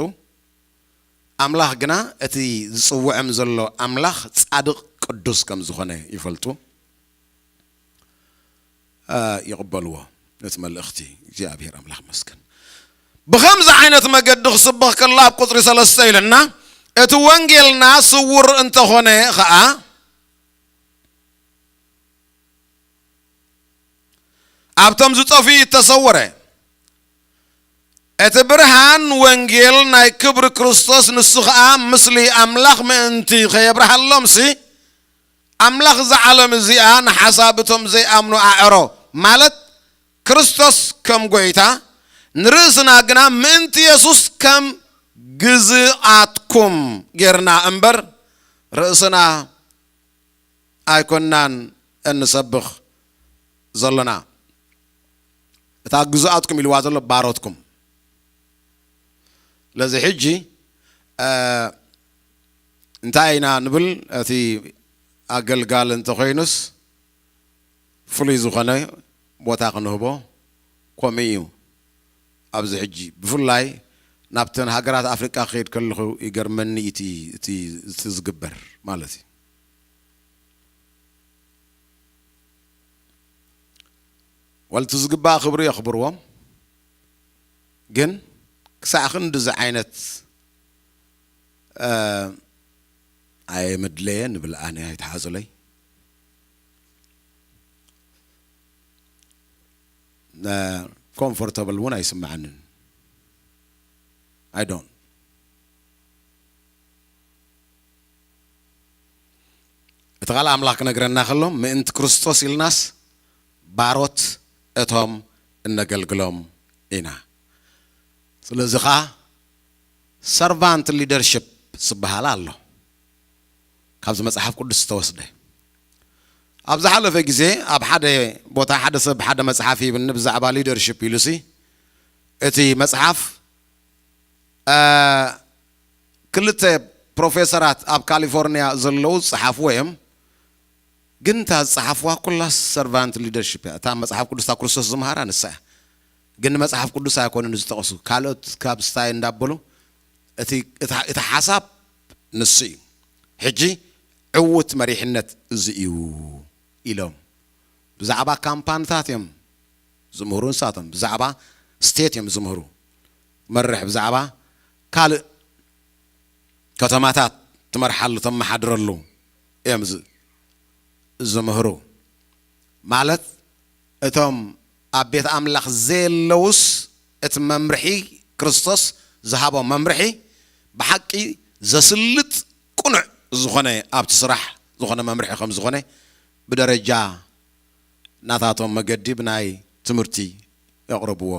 ኣምላኽ ግና እቲ ዝጽውዕም ዘሎ ኣምላኽ ጻድቕ ቅዱስ ከም ዝኾነ ይፈልጡ። እ፣ ይቕበልዎ ነቲ መልእኽቲ። እግዚኣብሔር ኣምላኽ መስገን። ብኸምዚ ዓይነት መገዲ ክስበኽ ከሎ ኣብ ቁጽሪ ሰለስተ ኢለና፣ እቲ ወንጌልና ስውር እንተኾነ ኸኣ ኣብቶም ዝጠፍኡ ይተሰወረ። እቲ ብርሃን ወንጌል ናይ ክብሪ ክርስቶስ ንሱ ኸኣ ምስሊ ኣምላኽ ምእንቲ ኸየብርሃሎምሲ ኣምላኽ እዛ ዓለም እዚኣ ንሓሳብ እቶም ዘይኣምኑ ኣዕሮ፣ ማለት ክርስቶስ ከም ጐይታ፣ ንርእስና ግና ምእንቲ የሱስ ከም ግዝኣትኩም ጌርና እምበር ርእስና ኣይኮናን እንሰብኽ ዘሎና። እታ ግዝኣትኩም ኢልዋ ዘሎ ባሮትኩም። ስለዚ ሕጂ፣ እ፣ እንታይ ኢና ንብል? እቲ ኣገልጋሊ እንተኾይኑስ ፍሉይ ዝኾነ ቦታ ክንህቦ ከምኡ እዩ። ኣብዚ ሕጂ ብፍላይ ናብተን ሃገራት ኣፍሪቃ ክኸይድ ከለኹ ይገርመኒ እቲ፣ እቲ፣ እቲ ዝግበር ማለት እዩ። ዋላ እቲ ዝግባእ ክብሪ የኽብርዎም፣ ግን ክሳዕ ክንድዚ ዓይነት፣ እ፣ ኣየመድለየ ንብል ኣነ ኣይትሓዙለይ። እ፣ ኮምፎርተብል እውን ኣይስምዓንን። I don't። እቲ ቃል ኣምላኽ ክነግረና ከሎ ምእንቲ ክርስቶስ ኢልናስ ባሮት እቶም እነገልግሎም ኢና። ስለዚ ኸኣ ሰርቫንት ሊደርሺፕ ዝበሃል ኣሎ። ካብዚ መጽሓፍ ቅዱስ ዝተወስደ። ኣብ ዝሓለፈ ግዜ ኣብ ሓደ ቦታ ሓደ ሰብ ሓደ መጽሓፍ ሂብኒ ብዛዕባ ሊደርሺፕ ኢሉሲ፣ እቲ መጽሓፍ፣ እ፣ ክልተ ፕሮፌሰራት ኣብ ካሊፎርኒያ ዘለዉ ዝጸሓፍዎ እዮም። ግን እታ ዝጸሓፍዋ ኩላ ሰርቫንት ሊደርሺፕ እያ። እታ መጽሓፍ ቅዱስ እታ ክርስቶስ ዝምሃራ ንሳ እያ። ግን ንመጽሓፍ ቅዱስ ኣይኮኑን ዝጠቕሱ። ካልኦት ካብ ስታይ እንዳበሉ እቲ፣ እታ፣ እቲ ሓሳብ ንሱ እዩ። ሕጂ ዕዉት መሪሕነት እዚ እዩ ኢሎም ብዛዕባ ካምፓንታት እዮም ዝምህሩ ንሳቶም። ብዛዕባ ስቴት እዮም ዝምህሩ። መርሕ ብዛዕባ ካልእ ከተማታት ትመርሓሉ፣ ተመሓድረሉ እዮም ዝ-፣ ዝምህሩ። ማለት እቶም ኣብ ቤት ኣምላኽ ዘየለዉስ እቲ መምርሒ ክርስቶስ ዝሃቦ መምርሒ ብሓቂ ዘስልጥ ቅኑዕ ዝኾነ ኣብቲ ስራሕ ዝኾነ መምርሒ ከም ዝኾነ ብደረጃ ናታቶም መገዲ ብናይ ትምህርቲ የቕርብዎ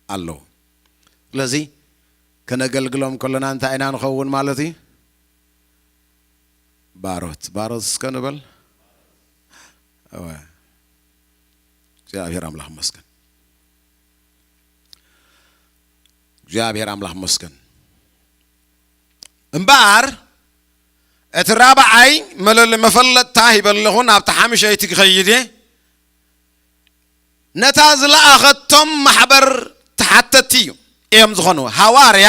ኣለዉ። ስለዚ ከነገልግሎም ከለና እንታይ ኢና ንኸውን ማለት እዩ? ባሮት፣ ባሮት እስከ ንበል። እወ። እግዚኣብሔር ኣምላኽ መስገን። እግዚኣብሔር ኣምላኽ መስገን። እምበኣር እቲ ራብዓይ መለሊ መፈለጥታ ሂበለኹ ናብቲ ሓምሸይቲ ክኸይድ እየ። ነታ ዝለኣኸቶም ማሕበር ተሓተቲ እዩ፣ እዮም ዝኾኑ። ሃዋርያ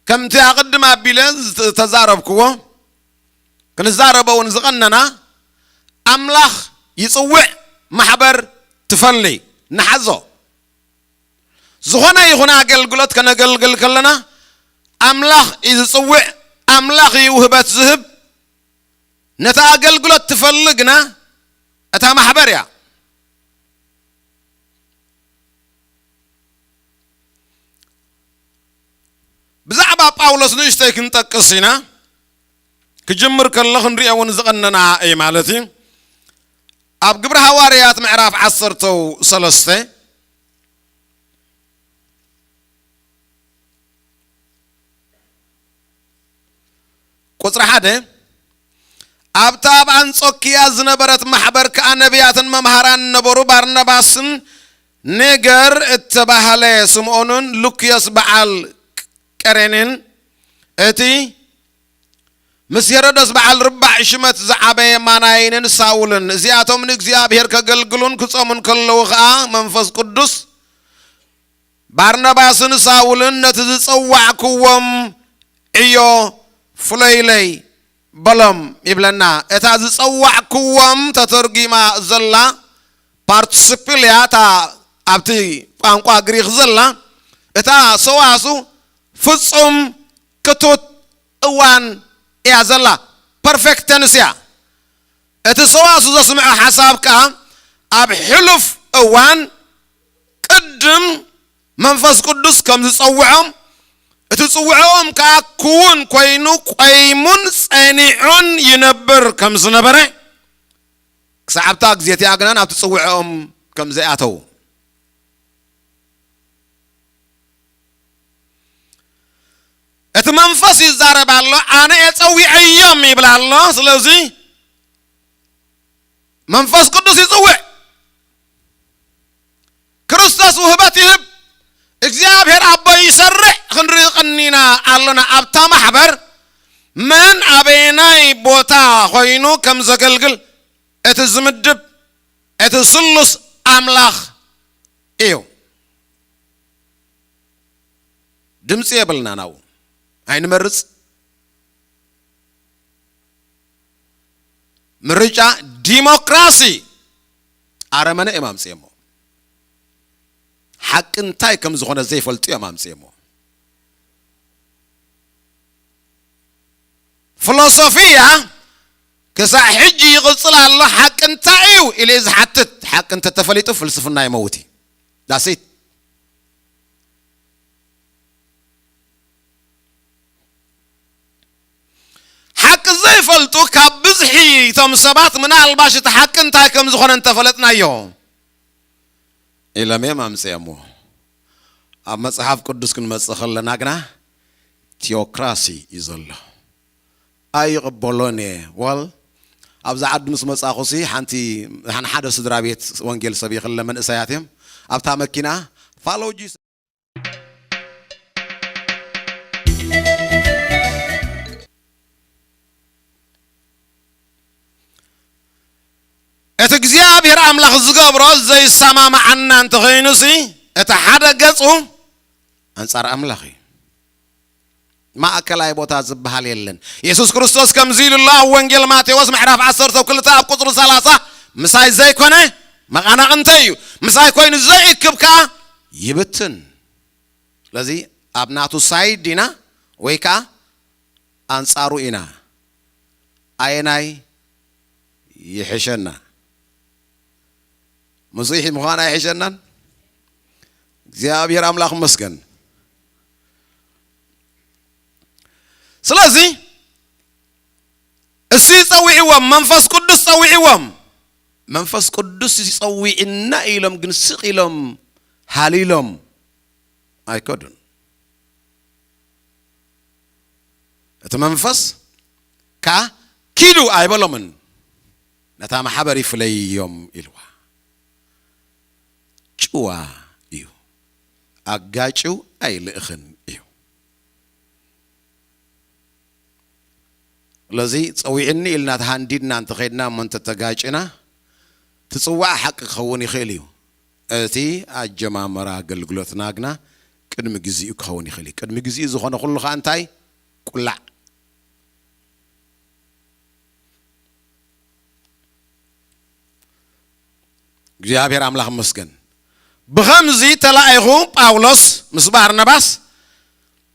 ከምቲ ኣቕድም ኣቢለ ዝተዛረብክዎ፣ ክንዛረቦ እውን ዝቐነና፣ ኣምላኽ ይጽውዕ፣ ማሕበር ትፈሊ። ንሓዞ። ዝኾነ ይኹን ኣገልግሎት ከነገልግል ከለና፣ ኣምላኽ እዩ ዝጽውዕ፣ ኣምላኽ እዩ ውህበት ዝህብ። ነቲ ኣገልግሎት ትፈሊ ግና፣ እታ ማሕበር እያ። ብዛዕባ ጳውሎስ ንእሽተይ ክንጠቅስ ኢና። ክጅምር ከሎ ክንሪኦ እውን ዝቐነና እዩ ማለት እዩ። ኣብ ግብሪ ሃዋርያት ምዕራፍ ዓሰርተ ሰለስተ ቁጽሪ ሓደ፣ ኣብታ ኣብ ኣንጾኪያ ዝነበረት ማሕበር ከኣ ነቢያትን መምሃራን ነበሩ፣ ባርናባስን ኔገር እተባህለ ስምዖንን ሉክዮስ በዓል ቀሬንን እቲ ምስ ሄሮደስ በዓል ርባዕ ሽመት ዝዓበየ ማናይንን ሳውልን፣ እዚኣቶም ንእግዚኣብሔር ከገልግሉን ክጾሙን ከለዉ ኸኣ መንፈስ ቅዱስ ባርናባስን ሳውልን ነቲ ዝጸዋዕክዎም ዕዮ ፍለዩለይ በሎም ይብለና። እታ ዝጸዋዕክዎም ተተርጒማ ዘላ ፓርቲሲፕል እያ፣ እታ ኣብቲ ቋንቋ ግሪኽ ዘላ። እታ ሰዋሱ ፍጹም ክቱት እዋን እያ ዘላ፣ ፐርፌክት ተንስ እያ። እቲ ሰዋሱ ዘስምዖ ሓሳብ ከኣ ኣብ ሕሉፍ እዋን ቅድም መንፈስ ቅዱስ ከም ዝጸውዖም፣ እቲ ጽውዖኦም ከኣ ክውን ኮይኑ ቆይሙን ጸኒዑን ይነብር ከም ዝነበረ፣ ክሳዕ ኣብታ ግዜ እቲኣ ግና ናብቲ ጽውዖኦም ከም ዘይኣተዉ። እቲ መንፈስ ይዛረብ ኣሎ፣ ኣነ እየ ጸዊዐዮም ይብል ኣሎ። ስለዚ መንፈስ ቅዱስ ይጽውዕ፣ ክርስቶስ ውህበት ይህብ፣ እግዚኣብሔር ኣቦ ይሰርዕ ክንርኢ ቀኒና ኣሎና። ኣብታ ማሕበር መን ኣበየናይ ቦታ ኮይኑ ከም ዘገልግል እቲ ዝምድብ እቲ ስሉስ ኣምላኽ እዩ። ድምፂ የብልና ናው ኣይንመርፅ። ምርጫ ዲሞክራሲ ኣረመነ እዮም ኣምፅኦሞ። ሓቂ እንታይ ከም ዝኾነ ዘይፈልጡ እዮም ኣምፅኦሞ። ፍሎሶፊያ ክሳዕ ሕጂ ይቕፅል ኣሎ። ሓቂ እንታይ እዩ ኢለ ዝሓትት፣ ሓቂ እንተተፈሊጡ ፍልስፍና ይመውት እዩ። ዳሲት ሓቂ ዘይፈልጡ ካብ ብዝሒ እቶም ሰባት ምናልባሽ እቲ ሓቂ እንታይ ከም ዝኾነ እንተፈለጥናዮ ኢሎም እዮም ኣምፅኦሞ። ኣብ መፅሓፍ ቅዱስ ክንመፅእ ከለና ግና ቲኦክራሲ እዩ ዘሎ። ኣይቕበሎን እየ። ዋል ኣብዚ ዓዲ ምስ መፃኹሲ ሓንቲ ሓን ሓደ ስድራ ቤት ወንጌል ሰቢኽለ መንእሰያት እዮም። ኣብታ መኪና ፋሎ ጂሰስ እቲ እግዚኣብሔር ኣምላኽ ዝገብሮ ዘይሰማማዓና እንተኾይኑሲ እቲ ሓደ ገጹ ኣንጻር ኣምላኽ እዩ። ማእከላይ ቦታ ዝበሃል የለን። የሱስ ክርስቶስ ከምዚ ኢሉ ኣሎ ኣብ ወንጌል ማቴዎስ ምዕራፍ ዓሰርተ ክልተ ኣብ ቁጽሪ ሰላሳ፣ ምሳይ ዘይኮነ መቓናቕንተይ እዩ፣ ምሳይ ኮይኑ ዘይእክብ ከኣ ይብትን። ስለዚ ኣብ ናቱ ሳይድ ዲና ወይ ከኣ ኣንጻሩ ኢና? ኣየናይ ይሕሸና? ምስኡ ምዃን ኣይሕሸናን? እግዚኣብሔር ኣምላኽ ይመስገን። ስለዚ እሱ ጸዊዕዎም፣ መንፈስ ቅዱስ ጸዊዕዎም። መንፈስ ቅዱስ ጸዊዕና ኢሎም ግን ስቕ ኢሎም ሃሊሎም ኣይከዱን። እቲ መንፈስ ከኣ ኪዱ ኣይበሎምን፣ ነታ ማሕበር ይፍለይዮም ኢልዋ። ጭዋ እዩ፣ ኣጋጭው ኣይልእኽን እዩ። ስለዚ ጸዊዕኒ ኢልና ተሃንዲድና እንተኸይድና እሞ እንተተጋጭና፣ ትጽዋዕ ሓቂ ክኸውን ይኽእል እዩ። እቲ ኣጀማመራ ኣገልግሎትና ግና ቅድሚ ግዚኡ ክኸውን ይኽእል እዩ። ቅድሚ ግዚኡ ዝኾነ ኩሉ ኸኣ እንታይ? ቁላዕ። እግዚኣብሔር ኣምላኽ ይመስገን። ብኸምዚ ተላኢኹ ጳውሎስ ምስ ባርናባስ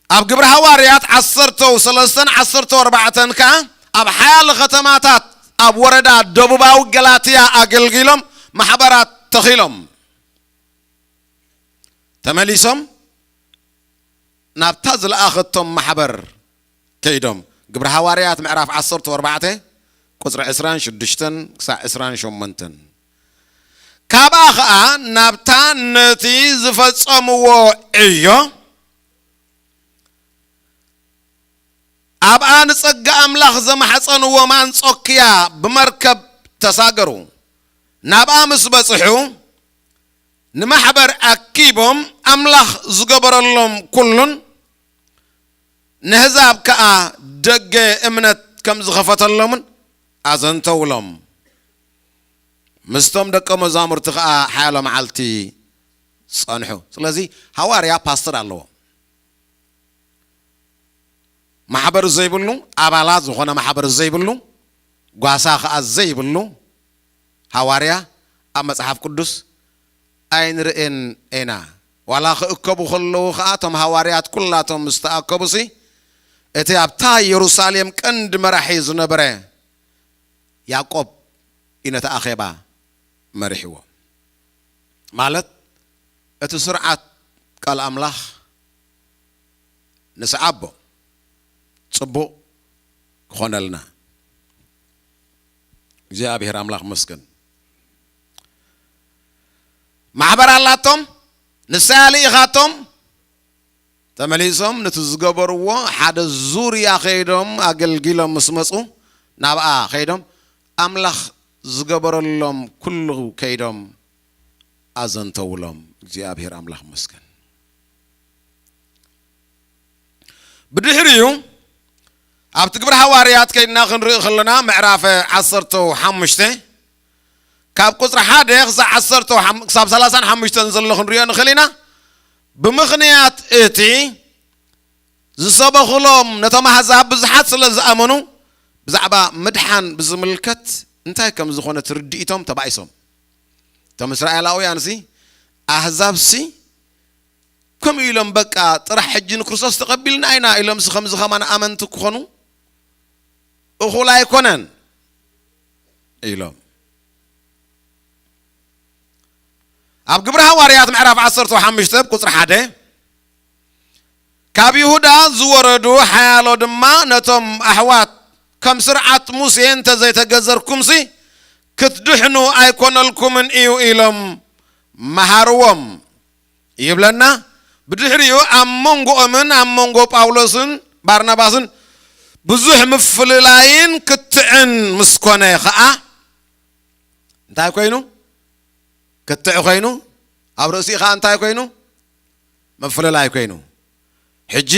ኣብ ግብሪ ሃዋርያት ዓሰርተ ሰለስተን ዓሰርተ ኣርባዕተን ከኣ ኣብ ሓያሎ ከተማታት ኣብ ወረዳ ደቡባዊ ገላትያ ኣገልጊሎም ማሕበራት ተኺሎም። ተመሊሶም ናብታ ዝለኣኸቶም ማሕበር ከይዶም። ግብሪ ሃዋርያት ምዕራፍ ዓሰርተ ኣርባዕተ ቁጽሪ ዕስራን ሽዱሽተን ክሳዕ ዕስራን ሸሞንተን። ካብኣ ኸኣ ናብታ ነቲ ዝፈጸምዎ ዕዮ ኣብኣ ንጸጋ ኣምላኽ ዘማሕጸንዎም ኣንጾክያ ብመርከብ ተሳገሩ። ናብኣ ምስ በጽሑ ንማሕበር ኣኪቦም ኣምላኽ ዝገበረሎም ኩሉን ንህዛብ ከኣ ደገ እምነት ከም ዝኸፈተሎምን ኣዘንተውሎም። ምስቶም ደቀ መዛሙርቲ ከኣ ሓያሎ መዓልቲ ጸንሑ። ስለዚ ሃዋርያ ፓስተር ኣለዎ። ማሕበር ዘይብሉ፣ ኣባላት ዝኾነ ማሕበር ዘይብሉ፣ ጓሳ ከኣ ዘይብሉ ሃዋርያ ኣብ መጽሓፍ ቅዱስ ኣይንርእን ኢና። ዋላ ክእከቡ ከለዉ ከኣ እቶም ሃዋርያት ኩላቶም ምስ ተኣከቡሲ እቲ ኣብታ የሩሳሌም ቀንዲ መራሒ ዝነበረ ያዕቆብ እዩ ነቲ ኣኼባ መሪሕዎ። ማለት እቲ ስርዓት ቃል ኣምላኽ ንስዓቦ ጽቡቕ ክኾነልና። እግዚኣብሔር ኣምላኽ መስገን። ማሕበር ኣላቶም፣ ንሳ ልኢኻቶም፣ ተመሊሶም ነቲ ዝገበርዎ ሓደ ዙርያ ከይዶም ኣገልጊሎም ምስ መጹ ናብኣ ከይዶም ኣምላኽ ዝገበረሎም ኩሉ ከይዶም ኣዘንተውሎም። እግዚኣብሔር ኣምላኽ መስገን። ብድሕሪኡ ኣብቲ ግብሪ ሃዋርያት ከይድና ክንርኢ ከለና ምዕራፍ ዓሰርተ ሓሙሽተ ካብ ቁፅሪ ሓደ ክሳብ ዓሰርተ ክሳብ ሰላሳን ሓሙሽተን ዘሎ ክንሪኦ ንኽእል ኢና። ብምኽንያት እቲ ዝሰበኹሎም ነቶም ኣህዛብ ብዙሓት ስለ ዝኣመኑ ብዛዕባ ምድሓን ብዝምልከት እንታይ ከም ዝኾነ ትርድኢቶም ተባኢሶም። እቶም እስራኤላውያን ሲ ኣህዛብ ሲ ከምኡ ኢሎም በቃ ጥራሕ ሕጂ ንክርስቶስ ተቐቢልና ኢና ኢሎም ሲ ከምዚ ከማን ኣመንቲ ክኾኑ እኹል ኣይኮነን ኢሎም። ኣብ ግብሪ ሃዋርያት ምዕራፍ ዓሰርተ ሓሙሽተ ቁፅሪ ሓደ ካብ ይሁዳ ዝወረዱ ሓያሎ ድማ ነቶም ኣሕዋት ከም ስርዓት ሙሴ እንተዘይተገዘርኩምሲ ክትድሕኑ ኣይኮነልኩምን እዩ ኢሎም መሃርዎም ይብለና። ብድሕሪኡ ኣብ መንጎኦምን ኣብ መንጎ ጳውሎስን ባርናባስን ብዙሕ ምፍልላይን ክትዕን ምስ ኮነ ኸዓ እንታይ ኮይኑ? ክትዕ ኮይኑ፣ ኣብ ርእሲኡ ኸዓ እንታይ ኮይኑ? ምፍልላይ ኮይኑ። ሕጂ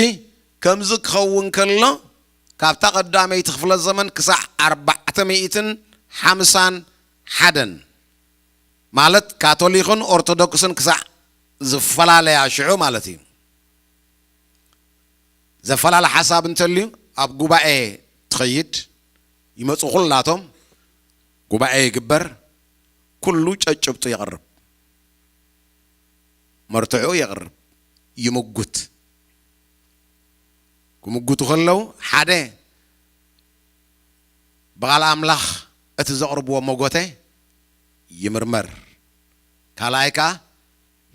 ከምዚ ክኸውን ከሎ ካብታ ቀዳመይቲ ክፍለ ዘመን ክሳዕ ኣርባዕተ ሚእትን ሓምሳን ሓደን ማለት ካቶሊክን ኦርቶዶክስን ክሳዕ ዝፈላለያ ሽዑ ማለት እዩ። ዘፈላለ ሓሳብ እንተልዩ ኣብ ጉባኤ ትኸይድ ይመፁ ኩላቶም ጉባኤ ይግበር። ኩሉ ጨጭብጡ የቕርብ፣ መርትዑ የቕርብ፣ ይምጉት። ክምጉቱ ከለዉ ሓደ ብቓል ኣምላኽ እቲ ዘቕርብዎ መጎተ ይምርመር፣ ካልኣይ ከዓ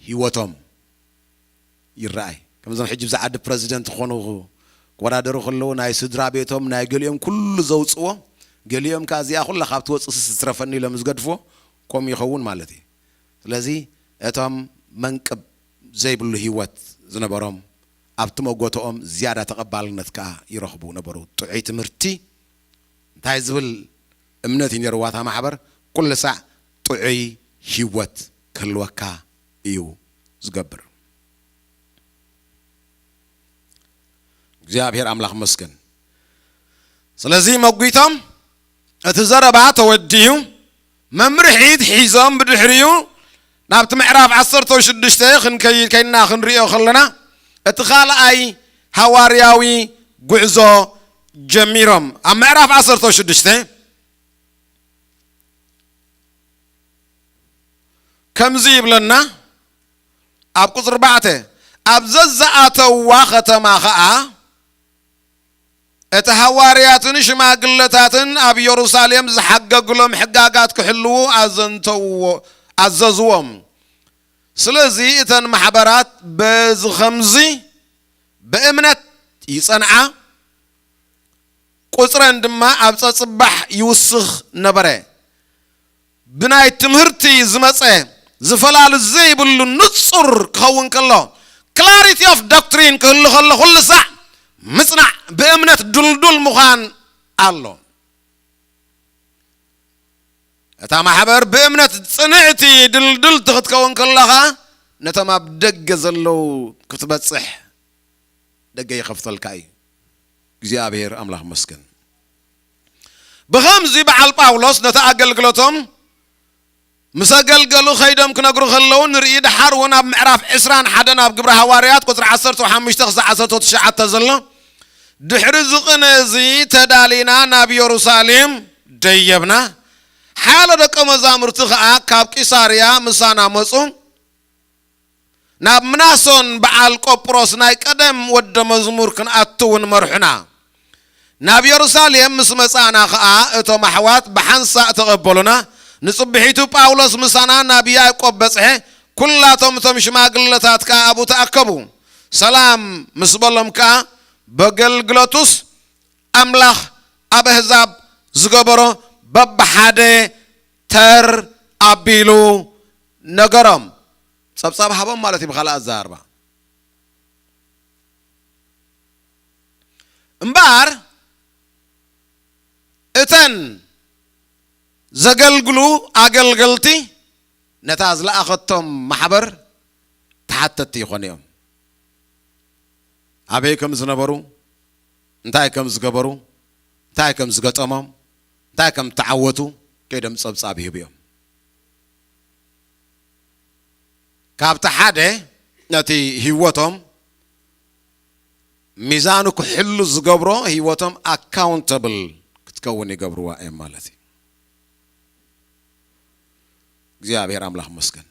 ህይወቶም ይረኣይ። ከምዞም ሕጂ ብዛ ዓዲ ፕረዚደንት ክኾኑ ክወዳደሩ ከለዉ ናይ ስድራ ቤቶም ናይ ገሊኦም ኩሉ ዘውፅዎ፣ ገሊኦም ከዓ እዚኣ ኩላ ካብ ትወፅእ ስስ ዝትረፈኒ ኢሎም ዝገድፍዎ ከምኡ ይኸውን ማለት እዩ። ስለዚ እቶም መንቅብ ዘይብሉ ህይወት ዝነበሮም ኣብቲ መጎተኦም ዝያዳ ተቐባልነት ከዓ ይረኽቡ ነበሩ። ጥዑይ ትምህርቲ እንታይ ዝብል እምነት እዩ ነይርዋ እታ ማሕበር? ኩሉ ሳዕ ጥዑይ ህይወት ክህልወካ እዩ ዝገብር። እግዚኣብሔር ኣምላኽ መስገን። ስለዚ መጒቶም እቲ ዘረባ ተወዲኡ መምርሒት ሒዞም ብድሕሪኡ ናብቲ ምዕራፍ ዓሰርተ ሽዱሽተ ክንከይድ ከይና ክንሪኦ ከለና እቲ ካልኣይ ሃዋርያዊ ጉዕዞ ጀሚሮም። ኣብ ምዕራፍ ዓሰርተ ሽዱሽተ ከምዚ ይብለና ኣብ ቁፅሪ ኣርባዕተ፣ ኣብ ዘዝኣተዋ ከተማ ኸዓ እቲ ሃዋርያትን ሽማግለታትን ኣብ የሩሳሌም ዝሓገግሎም ሕጋጋት ክሕልዉ ኣዘንተውዎ-፣ ኣዘዝዎም። ስለዚ እተን ማሕበራት በዚ ኸምዚ ብእምነት ይጸንዓ፣ ቁጽረን ድማ ኣብ ጸጽባሕ ይውስኽ ነበረ። ብናይ ትምህርቲ ዝመጸ ዝፈላሉ ዘይብሉ ንጹር ክኸውን ከሎ፣ clarity of doctrine ክህሉ ከሎ፣ ኩሉ ሳዕ ምጽናዕ፣ ብእምነት ድልዱል ምዃን ኣሎ። እታ ማሕበር ብእምነት ጽንዕቲ ድልድልቲ ክትከውን ከላ ኸኣ፣ ነቶም ኣብ ደገ ዘለዉ ክትበጽሕ ደገ ይኸፍተልካ እዩ። እግዚኣብሔር ኣምላኽ መስገን። ብኸምዚ በዓል ጳውሎስ ነቲ ኣገልግሎቶም ምስ ኣገልገሉ ኸይዶም ክነግሩ ከለዉ ንርኢ። ደሓር እውን ኣብ ምዕራፍ ዕስራን ሓደን ኣብ ግብሪ ሃዋርያት ቁጽሪ ዓሰርተ ሓሙሽተ ክሳዕ ዓሰርተ ትሽዓተ ዘሎ፣ ድሕሪ እዚ ቅነ እዚ ተዳሊና ናብ የሩሳሌም ደየብና። ሓያሎ ደቀ መዛሙርቲ ኸኣ ካብ ቂሳርያ ምሳና መጹ። ናብ ምናሶን በዓል ቆጵሮስ ናይ ቀደም ወደ መዝሙር ክንኣቱ እውን መርሑና። ናብ የሩሳሌም ምስ መጻእና ኸኣ እቶም ኣሕዋት ብሓንሳእ ተቐበሉና። ንጽብሒቱ ጳውሎስ ምሳና ናብ ያዕቆብ በጽሐ። ኩላቶም እቶም ሽማግለታት ከኣ ኣብኡ ተኣከቡ። ሰላም ምስ በሎም ከኣ በገልግሎቱስ ኣምላኽ ኣብ ኣህዛብ ዝገበሮ በብሓደ ተር ኣቢሉ ነገሮም። ጸብጻብ ሃቦም ማለት እዩ ብኻልእ ኣዘራርባ። እምበኣር እተን ዘገልግሉ ኣገልገልቲ ነታ ዝለኣኸቶም ማሕበር ተሓተትቲ ይኾኑ እዮም። ኣበይ ከም ዝነበሩ፣ እንታይ ከም ዝገበሩ፣ እንታይ ከም ዝገጠሞም፣ እንታይ ከም እተዓወቱ ከይዶም ጸብጻብ ይህቡ እዮም። ካብቲ ሓደ ነቲ ህይወቶም ሚዛኑ ክሕሉ ዝገብሮ፣ ህይወቶም ኣካውንተብል ክትከውን ይገብርዋ እዮም ማለት እዩ። እግዚኣብሔር ኣምላኽ መስገን።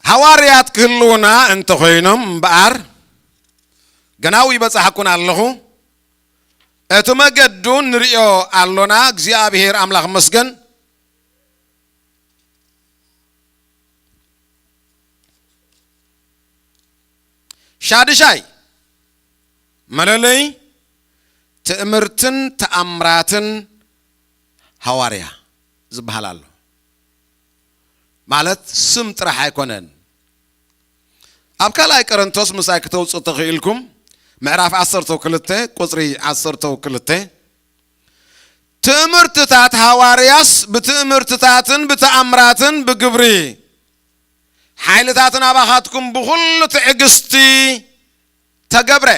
ሃዋርያት ክህልዉና እንተኾይኖም እምበኣር፣ ገናዊ ይበጻሕኩን ኣለኹ። እቲ መገዱ ንርእዮ ኣሎና። እግዚኣብሔር ኣምላኽ መስገን። ሻድሻይ መለለይ ትእምርትን ተኣምራትን ሃዋርያ ዝበሃል ኣሎ። ማለት ስም ጥራሕ ኣይኮነን። ኣብ ካልኣይ ቆሮንቶስ ምሳይ ክተውጽኡ ተኽኢልኩም፣ ምዕራፍ ዓሰርተ ክልተ ቁጽሪ ዓሰርተ ክልተ፣ ትእምርትታት ሃዋርያስ ብትእምርትታትን ብተኣምራትን ብግብሪ ሓይልታትን ኣባኻትኩም ብኹሉ ትዕግስቲ ተገብረ።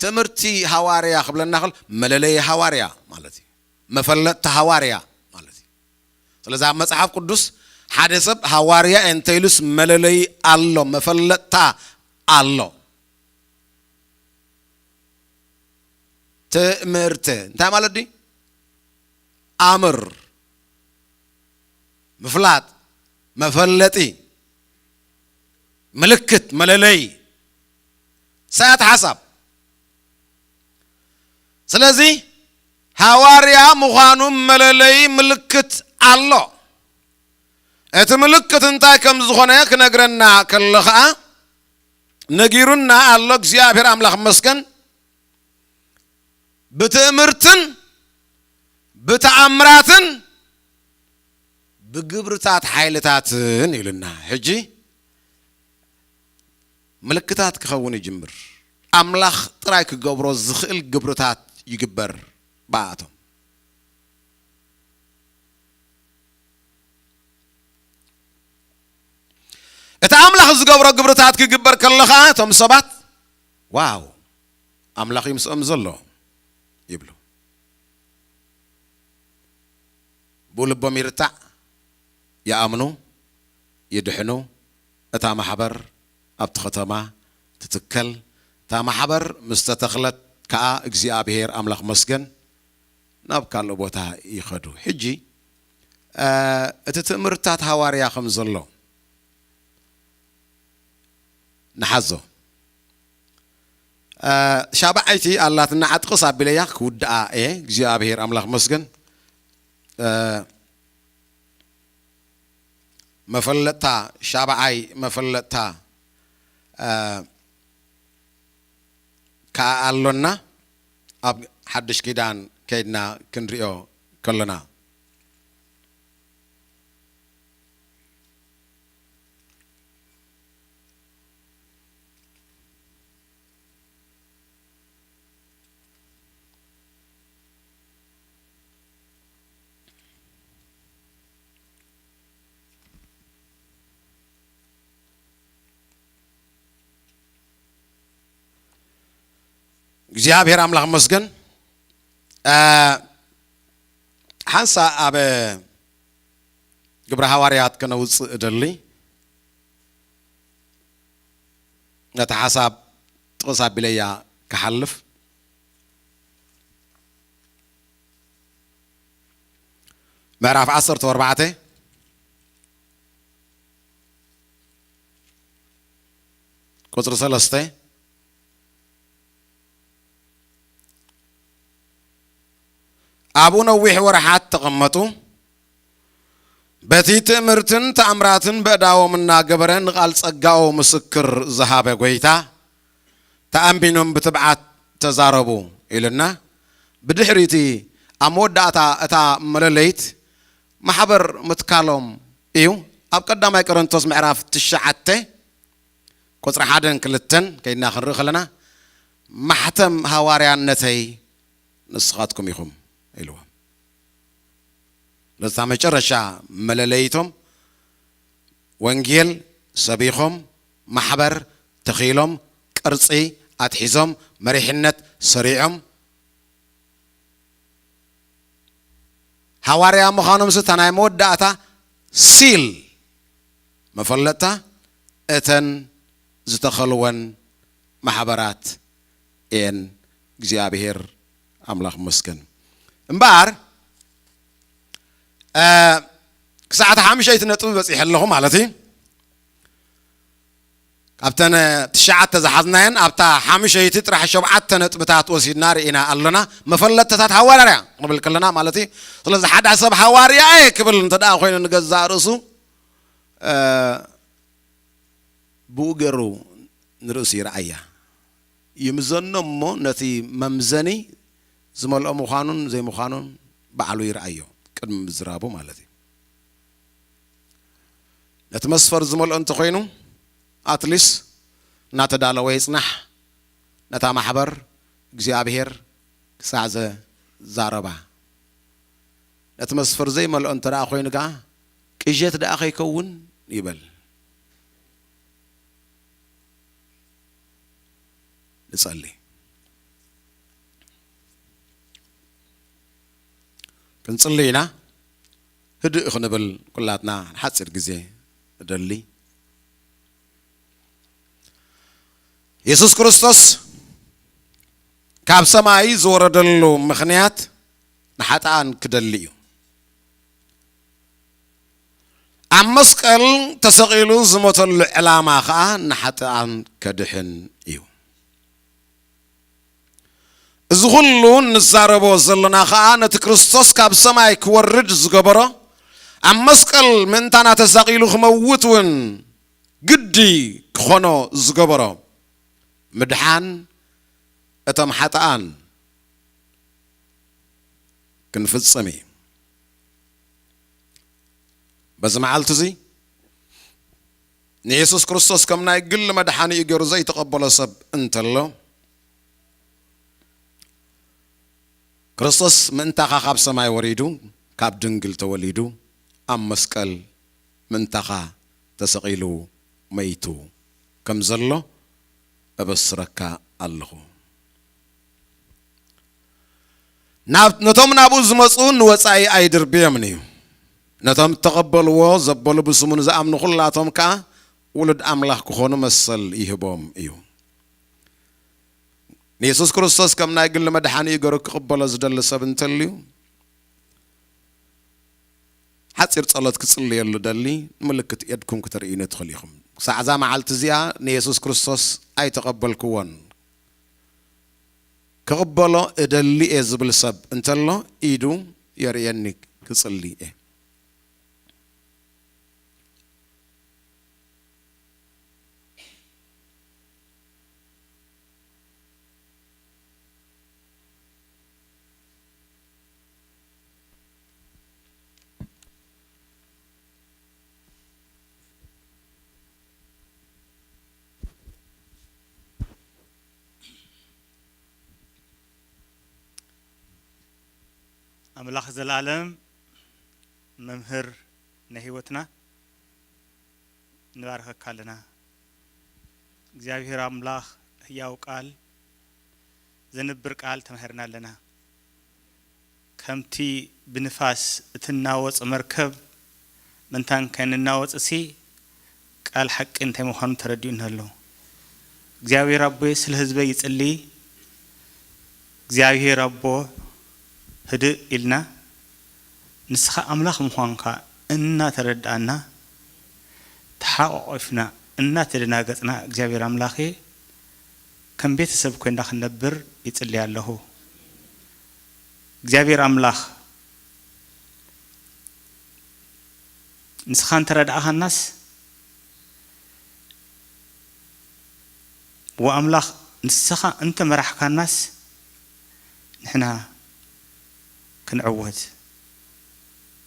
ትምህርቲ ሃዋርያ ክብለና ከሎ መለለይ ሃዋርያ ማለት እዩ። መፈለጥቲ ሃዋርያ ማለት እዩ። ስለዚ ኣብ መጽሓፍ ቅዱስ ሓደ ሰብ ሃዋርያ እንተኢሉስ መለለይ ኣሎ፣ መፈለጥታ ኣሎ። ትምህርቲ እንታይ ማለት ድዩ? ኣምር፣ ምፍላጥ፣ መፈለጢ፣ ምልክት፣ መለለይ፣ ሳያት ሓሳብ። ስለዚ ሃዋርያ ምዃኑ መለለይ ምልክት ኣሎ። እቲ ምልክት እንታይ ከም ዝኾነ ክነግረና ከሎ ኸኣ ነጊሩና ኣሎ። እግዚኣብሔር ኣምላኽ መስገን። ብትእምርትን ብተኣምራትን ብግብርታት ሓይልታትን ኢልና። ሕጂ ምልክታት ክኸውን ይጅምር። ኣምላኽ ጥራይ ክገብሮ ዝኽእል ግብርታት ይግበር ብኣቶም። እቲ ኣምላኽ ዝገብሮ ግብርታት ክግበር ከሎ ኸኣ እቶም ሰባት፣ "ዋው፣ ኣምላኽ እዩ ምስኦም ዘሎ" ይብሉ። ብኡ ልቦም ይርታዕ፣ ይኣምኑ፣ ይድሕኑ። እታ ማሕበር ኣብቲ ከተማ ትትከል። እታ ማሕበር ምስ ተተኽለት ከኣ እግዚኣብሔር ኣምላኽ መስገን ናብ ካልእ ቦታ ይኸዱ። ሕጂ፣ እ፣ እቲ ትእምርታት ሃዋርያ ከም ዘሎ ንሓዞ። እ፣ ሻብዓይቲ ኣላትና ዓጥቕስ ኣቢለያ ክውድኣ እየ። እግዚኣብሔር ኣምላኽ መስገን። እ፣ መፈለጥታ፣ ሻብዓይ መፈለጥታ፣ እ፣ ከኣ ኣሎና። ኣብ ሓድሽ ኪዳን ከይድና ክንሪኦ ከሎና። እግዚኣብሔር ኣምላኽ መስገን። እ፣ ሓንሳ ኣብ ግብረ ሃዋርያት ከነውፅእ እደሊ። ነቲ ሓሳብ ጥቕስ ኣቢለያ ክሓልፍ። ምዕራፍ ዓሰርተ ኣርባዕተ ቁጽሪ ሰለስተ፣ ኣብኡ ነዊሕ ወርሓት ተቐመጡ። በቲ ትእምርትን ተኣምራትን በእዳዎም እናገበረ ንቓል ጸጋኡ ምስክር ዝሃበ ጐይታ ተኣንቢኖም ብትብዓት ተዛረቡ ኢልና። ብድሕሪቲ ኣብ መወዳእታ እታ መለለይት ማሕበር ምትካሎም እዩ። ኣብ ቀዳማይ ቆሮንቶስ ምዕራፍ ትሽዓተ ቁጽሪ ሓደን ክልተን ከይድና ክንርኢ ከለና፣ "ማሕተም ሃዋርያነተይ ንስኻትኩም ኢኹም" ኢልዎም። ነታ መጨረሻ መለለይቶም ወንጌል ሰቢኾም፣ ማሕበር ተኺሎም፣ ቅርጺ ኣትሒዞም፣ መሪሕነት ሰሪዖም፣ ሃዋርያ ምዃኖም ስታ ናይ መወዳእታ ሲል መፈለጥታ እተን ዝተኸልወን ማሕበራት እየን። እግዚኣብሔር ኣምላኽ መስገን። እምበኣር፣ እ፣ ክሳዕ እታ ሓምሸይቲ ነጥቢ በጺሐ ኣለኹ ማለት እዩ። ካብተን ትሽዓተ ዝሓዝናየን፣ ኣብታ ሓምሸይቲ ጥራሕ ሸውዓተ ነጥብታት ወሲድና ርኢና ኣሎና። መፈለጥታት ሃዋርያ ክንብል ከለና ማለት እዩ። ስለዚ ሓደ ሰብ ሃዋርያ እየ ክብል እንተ ደኣ ኮይኑ ንገዛእ ርእሱ፣ እ፣ ብኡ ገይሩ ንርእሱ ይርኣያ። ይምዘኖ እሞ ነቲ መምዘኒ ዝመልኦ ምዃኑን ዘይምዃኑን ባዕሉ ይርኣዮ፣ ቅድሚ ምዝራቡ ማለት እዩ። ነቲ መስፈር ዝመልኦ እንተኾይኑ፣ ኣትሊስ እናተዳለወ ይጽናሕ፣ ነታ ማሕበር እግዚኣብሔር ክሳዕ ዘዛረባ። ነቲ መስፈር ዘይመልኦ እንተ ደኣ ኮይኑ ከኣ፣ ቅዠት ደኣ ከይከውን ይበል። ንጸሊ። ክንጽሊ ኢና። ህድእ ክንብል ኩላትና ንሓጺር ግዜ እደሊ። የሱስ ክርስቶስ ካብ ሰማይ ዝወረደሉ ምኽንያት ንሓጥኣን ክደሊ እዩ። ኣብ መስቀል ተሰቒሉ ዝሞተሉ ዕላማ ኸኣ ንሓጥኣን ከድሕን እዩ። እዚ ኹሉ እንዛረቦ ዘለና ኸኣ ነቲ ክርስቶስ ካብ ሰማይ ክወርድ ዝገበሮ፣ ኣብ መስቀል ምእንታና ተሰቒሉ ክመውት እውን ግዲ ክኾኖ ዝገበሮ ምድሓን እቶም ሓጥኣን ክንፍጽም እዩ። በዚ መዓልቲ እዚ ንየሱስ ክርስቶስ ከም ናይ ግሊ መድሓኒኡ ገይሩ ዘይተቐበሎ ሰብ እንተሎ፣ ክርስቶስ ምእንታኻ ካብ ሰማይ ወሪዱ፣ ካብ ድንግል ተወሊዱ፣ ኣብ መስቀል ምእንታኻ ተሰቒሉ መይቱ ከም ዘሎ እበስረካ ኣለኹ። ናብ፣ ነቶም ናብኡ ዝመጹ ንወጻኢ ኣይድርብዮምን እዩ። ነቶም እተቐበልዎ ዘበሉ ብስሙ ንዝኣምኑ ኩላቶም ከኣ ውሉድ ኣምላኽ ክኾኑ መሰል ይህቦም እዩ። ንየሱስ ክርስቶስ ከም ናይ ግሊ መድሓኒኡ ገይሩ ክቕበሎ ዝደሊ ሰብ እንተልዩ፣ ሓጺር ጸሎት ክጽልየሉ ደሊ፣ ንምልክት ኤድኩም ክተርእዩኒ ትኽእሉ ኢኹም። ክሳዕ እዛ መዓልቲ እዚኣ ንየሱስ ክርስቶስ ኣይተቐበልክዎን። ክቕበሎ እደሊ እየ ዝብል ሰብ እንተሎ ኢዱ የርእየኒ፣ ክጽሊ እየ። ኣምላኽ ዘላለም መምህር ናይ ህይወትና ንባርከካ ኣለና። እግዚኣብሔር ኣምላኽ ህያው ቃል፣ ዘንብር ቃል ተማሂርና ኣለና። ከምቲ ብንፋስ እትናወጽ መርከብ ምእንታን ከይንናወጽሲ ቃል ሓቂ እንታይ ምዃኑ ተረዲኡና ኣሎ። እግዚኣብሔር ኣቦይ ስለ ህዝበይ ይጽሊ። እግዚኣብሔር ኣቦ ህድእ ኢልና ንስኻ ኣምላኽ ምዃንካ እናተረዳእና ተሓቋቒፍና እናተደናገጽና እግዚኣብሔር ኣምላኸ ከም ቤተሰብ ኮይንና ክንነብር ይጽሊ ኣለኹ። እግዚኣብሔር ኣምላኽ ንስኻ እንተረዳእኻናስ ወኣምላኽ ንስኻ እንተመራሕካናስ ንሕና ክንዕወት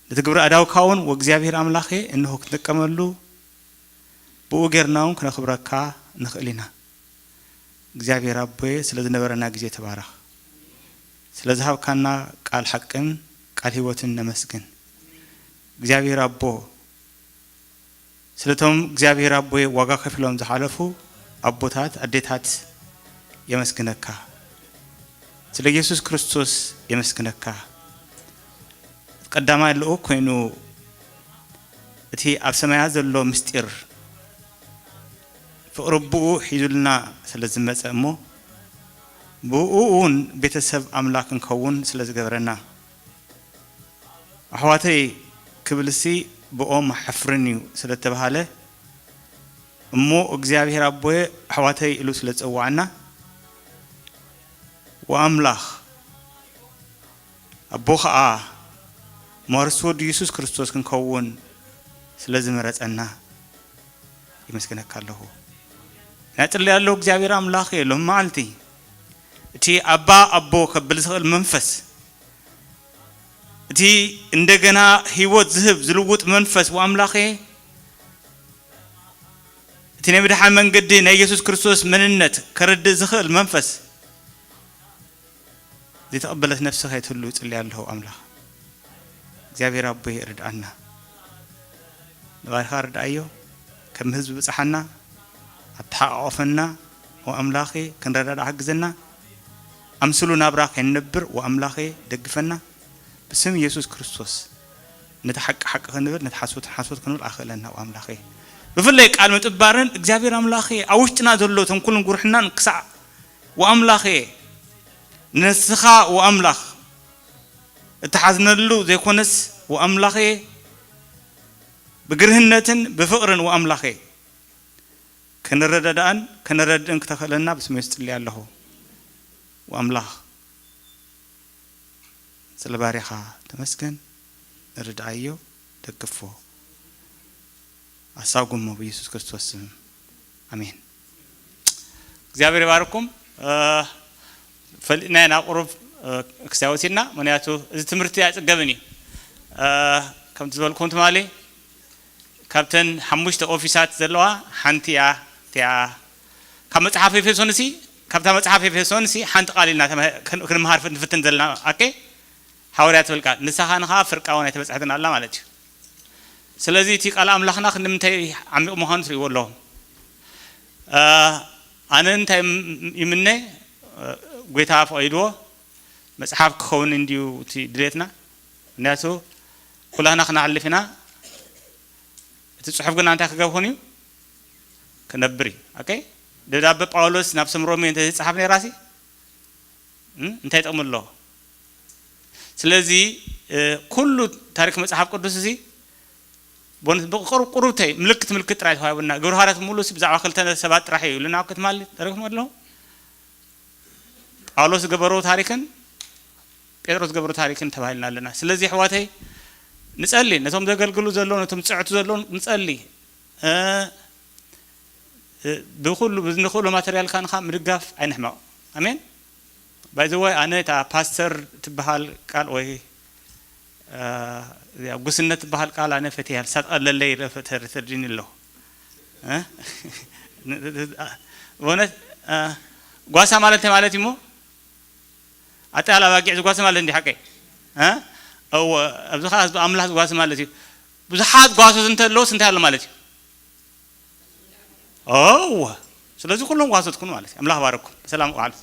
ነቲ ግብሪ ኣዳውካ እውን ወእግዚኣብሔር ኣምላኸ እንሆ ክንጥቀመሉ ብኡ ጌርና እውን ክነኽብረካ ንኽእል ኢና። እግዚኣብሔር ኣቦየ ስለ ዝነበረና ግዜ ተባረኽ። ስለ ዝሃብካና ቃል ሓቅን ቃል ህይወትን ነመስግን። እግዚኣብሔር ኣቦ ስለቶም እግዚኣብሔር ኣቦይ ዋጋ ከፊሎም ዝሓለፉ ኣቦታት ኣዴታት የመስግነካ። ስለ ኢየሱስ ክርስቶስ የመስግነካ። ቀዳማይ ልኡክ ኮይኑ እቲ ኣብ ሰማያት ዘሎ ምስጢር ፍቕሪ ኣቦኡ ሒዙልና ስለ ዝመጸ እሞ ብኡ እውን ቤተሰብ ኣምላኽ ክንከውን ስለ ዝገበረና ኣሕዋተይ ክብልሲ ብኦም ኣሕፍርን እዩ ስለ እተባህለ እሞ እግዚኣብሔር ኣቦየ ኣሕዋተይ ኢሉ ስለ ዝጸውዓና ወኣምላኽ ኣቦ ኸኣ መዋርስ ወዱ የሱስ ክርስቶስ ክንከውን ስለ ዝመረጸና የመስግነካ ኣለኹ። ናጽለይ ኣለኹ እግዚኣብሔር ኣምላኽ እየ ሎም መዓልቲ እቲ ኣባ ኣቦ ከብል ዝኽእል መንፈስ እቲ እንደገና ህይወት ዝህብ ዝልውጥ መንፈስ ወኣምላኸ እቲ ናይ ምድሓን መንገዲ ናይ ኢየሱስ ክርስቶስ መንነት ከረድእ ዝኽእል መንፈስ ዘይተቐበለት ነፍሲ ከይትህሉ እጽሊ ኣለኹ ኣምላኽ እግዚኣብሔር ኣቦይ ርድኣና ንባይኻ ርድኣዮ ከም ህዝቢ ብጽሓና ኣተሓቃቆፈና ወኣምላኸ ክንረዳዳ ሓግዘና ኣምስሉ ናብራ ከይንነብር ወኣምላኸ ደግፈና ብስም ኢየሱስ ክርስቶስ ነቲ ሓቂ ሓቂ ክንብል ነቲ ሓሶት ሓሶት ክንብል ኣኽእለና ወኣምላኸ ብፍላይ ቃል ምጥባርን እግዚኣብሔር ኣምላኸ ኣብ ውሽጥና ዘሎ ተንኩልን ጉርሕናን ክሳዕ ወኣምላኸ ንስኻ ወኣምላኽ እትሓዝነሉ ዘይኮነስ ወኣምላኸ ብግርህነትን ብፍቕርን ወኣምላኸ ክንረዳዳእን ከነረድእን ክተኽእለና ብስመይ ዝጽሊ ኣለኹ ወኣምላኽ ስለ ባሪኻ ተመስገን ንርድኣዮ ደግፎ ኣሳጉሞ ብኢየሱስ ክርስቶስ ስም ኣሜን እግዚኣብሔር ይባርኩም ፈሊጥና ኢና ቁሩብ ክሳብ ወሲድና ምክንያቱ እዚ ትምህርቲ ኣይፅገብን እዩ ከምቲ ዝበልኩም ትማሊ ካብተን ሓሙሽተ ኦፊሳት ዘለዋ ሓንቲ እያ እቲኣ ካብ መፅሓፍ ኤፌሶን ሲ ካብታ መፅሓፍ ኤፌሶን ሲ ሓንቲ ቃል ኢልና ክንምሃር ንፍትን ዘለና ኣኬ ሓዋርያ ትብል ቃል ንሳ ኸዓ ፍርቃ እውን ኣይተበፅሐትን ኣላ ማለት እዩ ስለዚ እቲ ቃል ኣምላኽና ክንምንታይ ዓሚቕ ምዃኑ ትርእይዎ ኣለኹም ኣነ እንታይ ይምነ ጎይታ ፈቒድዎ መፅሓፍ ክኸውን እንድዩ እቲ ድሌትና ምክንያቱ ኩላና ክነሕልፍ ኢና እቲ ፅሑፍ ግና እንታይ ክገብር ኮይኑ እዩ ክነብር እዩ ደብዳበ ጳውሎስ ናብ ስም ሮሜ እንተ ዝፀሓፍ ነይራሲ እንታይ ጥቕሚ ኣለዎ ስለዚ ኩሉ ታሪክ መፅሓፍ ቅዱስ እዚ ብቁሩብ ቁሩብተይ ምልክት ምልክት ጥራይ ተዋሂቡና። ግብረ ሃዋርያት ሙሉ ብዛዕባ ክልተ ሰባት ጥራሕ እዩ ኢሉና ክትማል ተረክሞ ኣለኹ። ጳውሎስ ዝገበሮ ታሪክን ጴጥሮስ ዝገበሮ ታሪክን ተባሂልና ኣለና። ስለዚ ኣሕዋተይ ንጸሊ፣ ነቶም ዘገልግሉ ዘለዉ፣ ነቶም ዝጽዕቱ ዘለዉ ንጸሊ። ብኩሉ ብዝንክእሎ ማተርያል ካንካ ምድጋፍ ኣይንሕመቕ። ኣሜን። ባይዘወይ ኣነ እታ ፓስተር ትበሃል ቃል ወይ እዚኣ ጉስነት ትበሃል ቃል ኣነ ፈትያ ሳትቐለለይ ተርዲኒ ኣለኹ። ብእውነት ጓሳ ማለት እንታይ ማለት እዩሞ? ኣጠቃላ ባጊዕ ዝጓሲ ማለት እንዲ ሓቀይ እወ። ኣብዚ ከዓ ህዝቢ ኣምላኽ ዝጓሲ ማለት እዩ። ብዙሓት ጓሶት እንተለውስ እንታይ ኣሎ ማለት እዩ? እወ። ስለዚ ኩሎም ጓሶት ኩኑ ማለት እዩ። ኣምላኽ ባረኩም። ብሰላም ውዓሉ።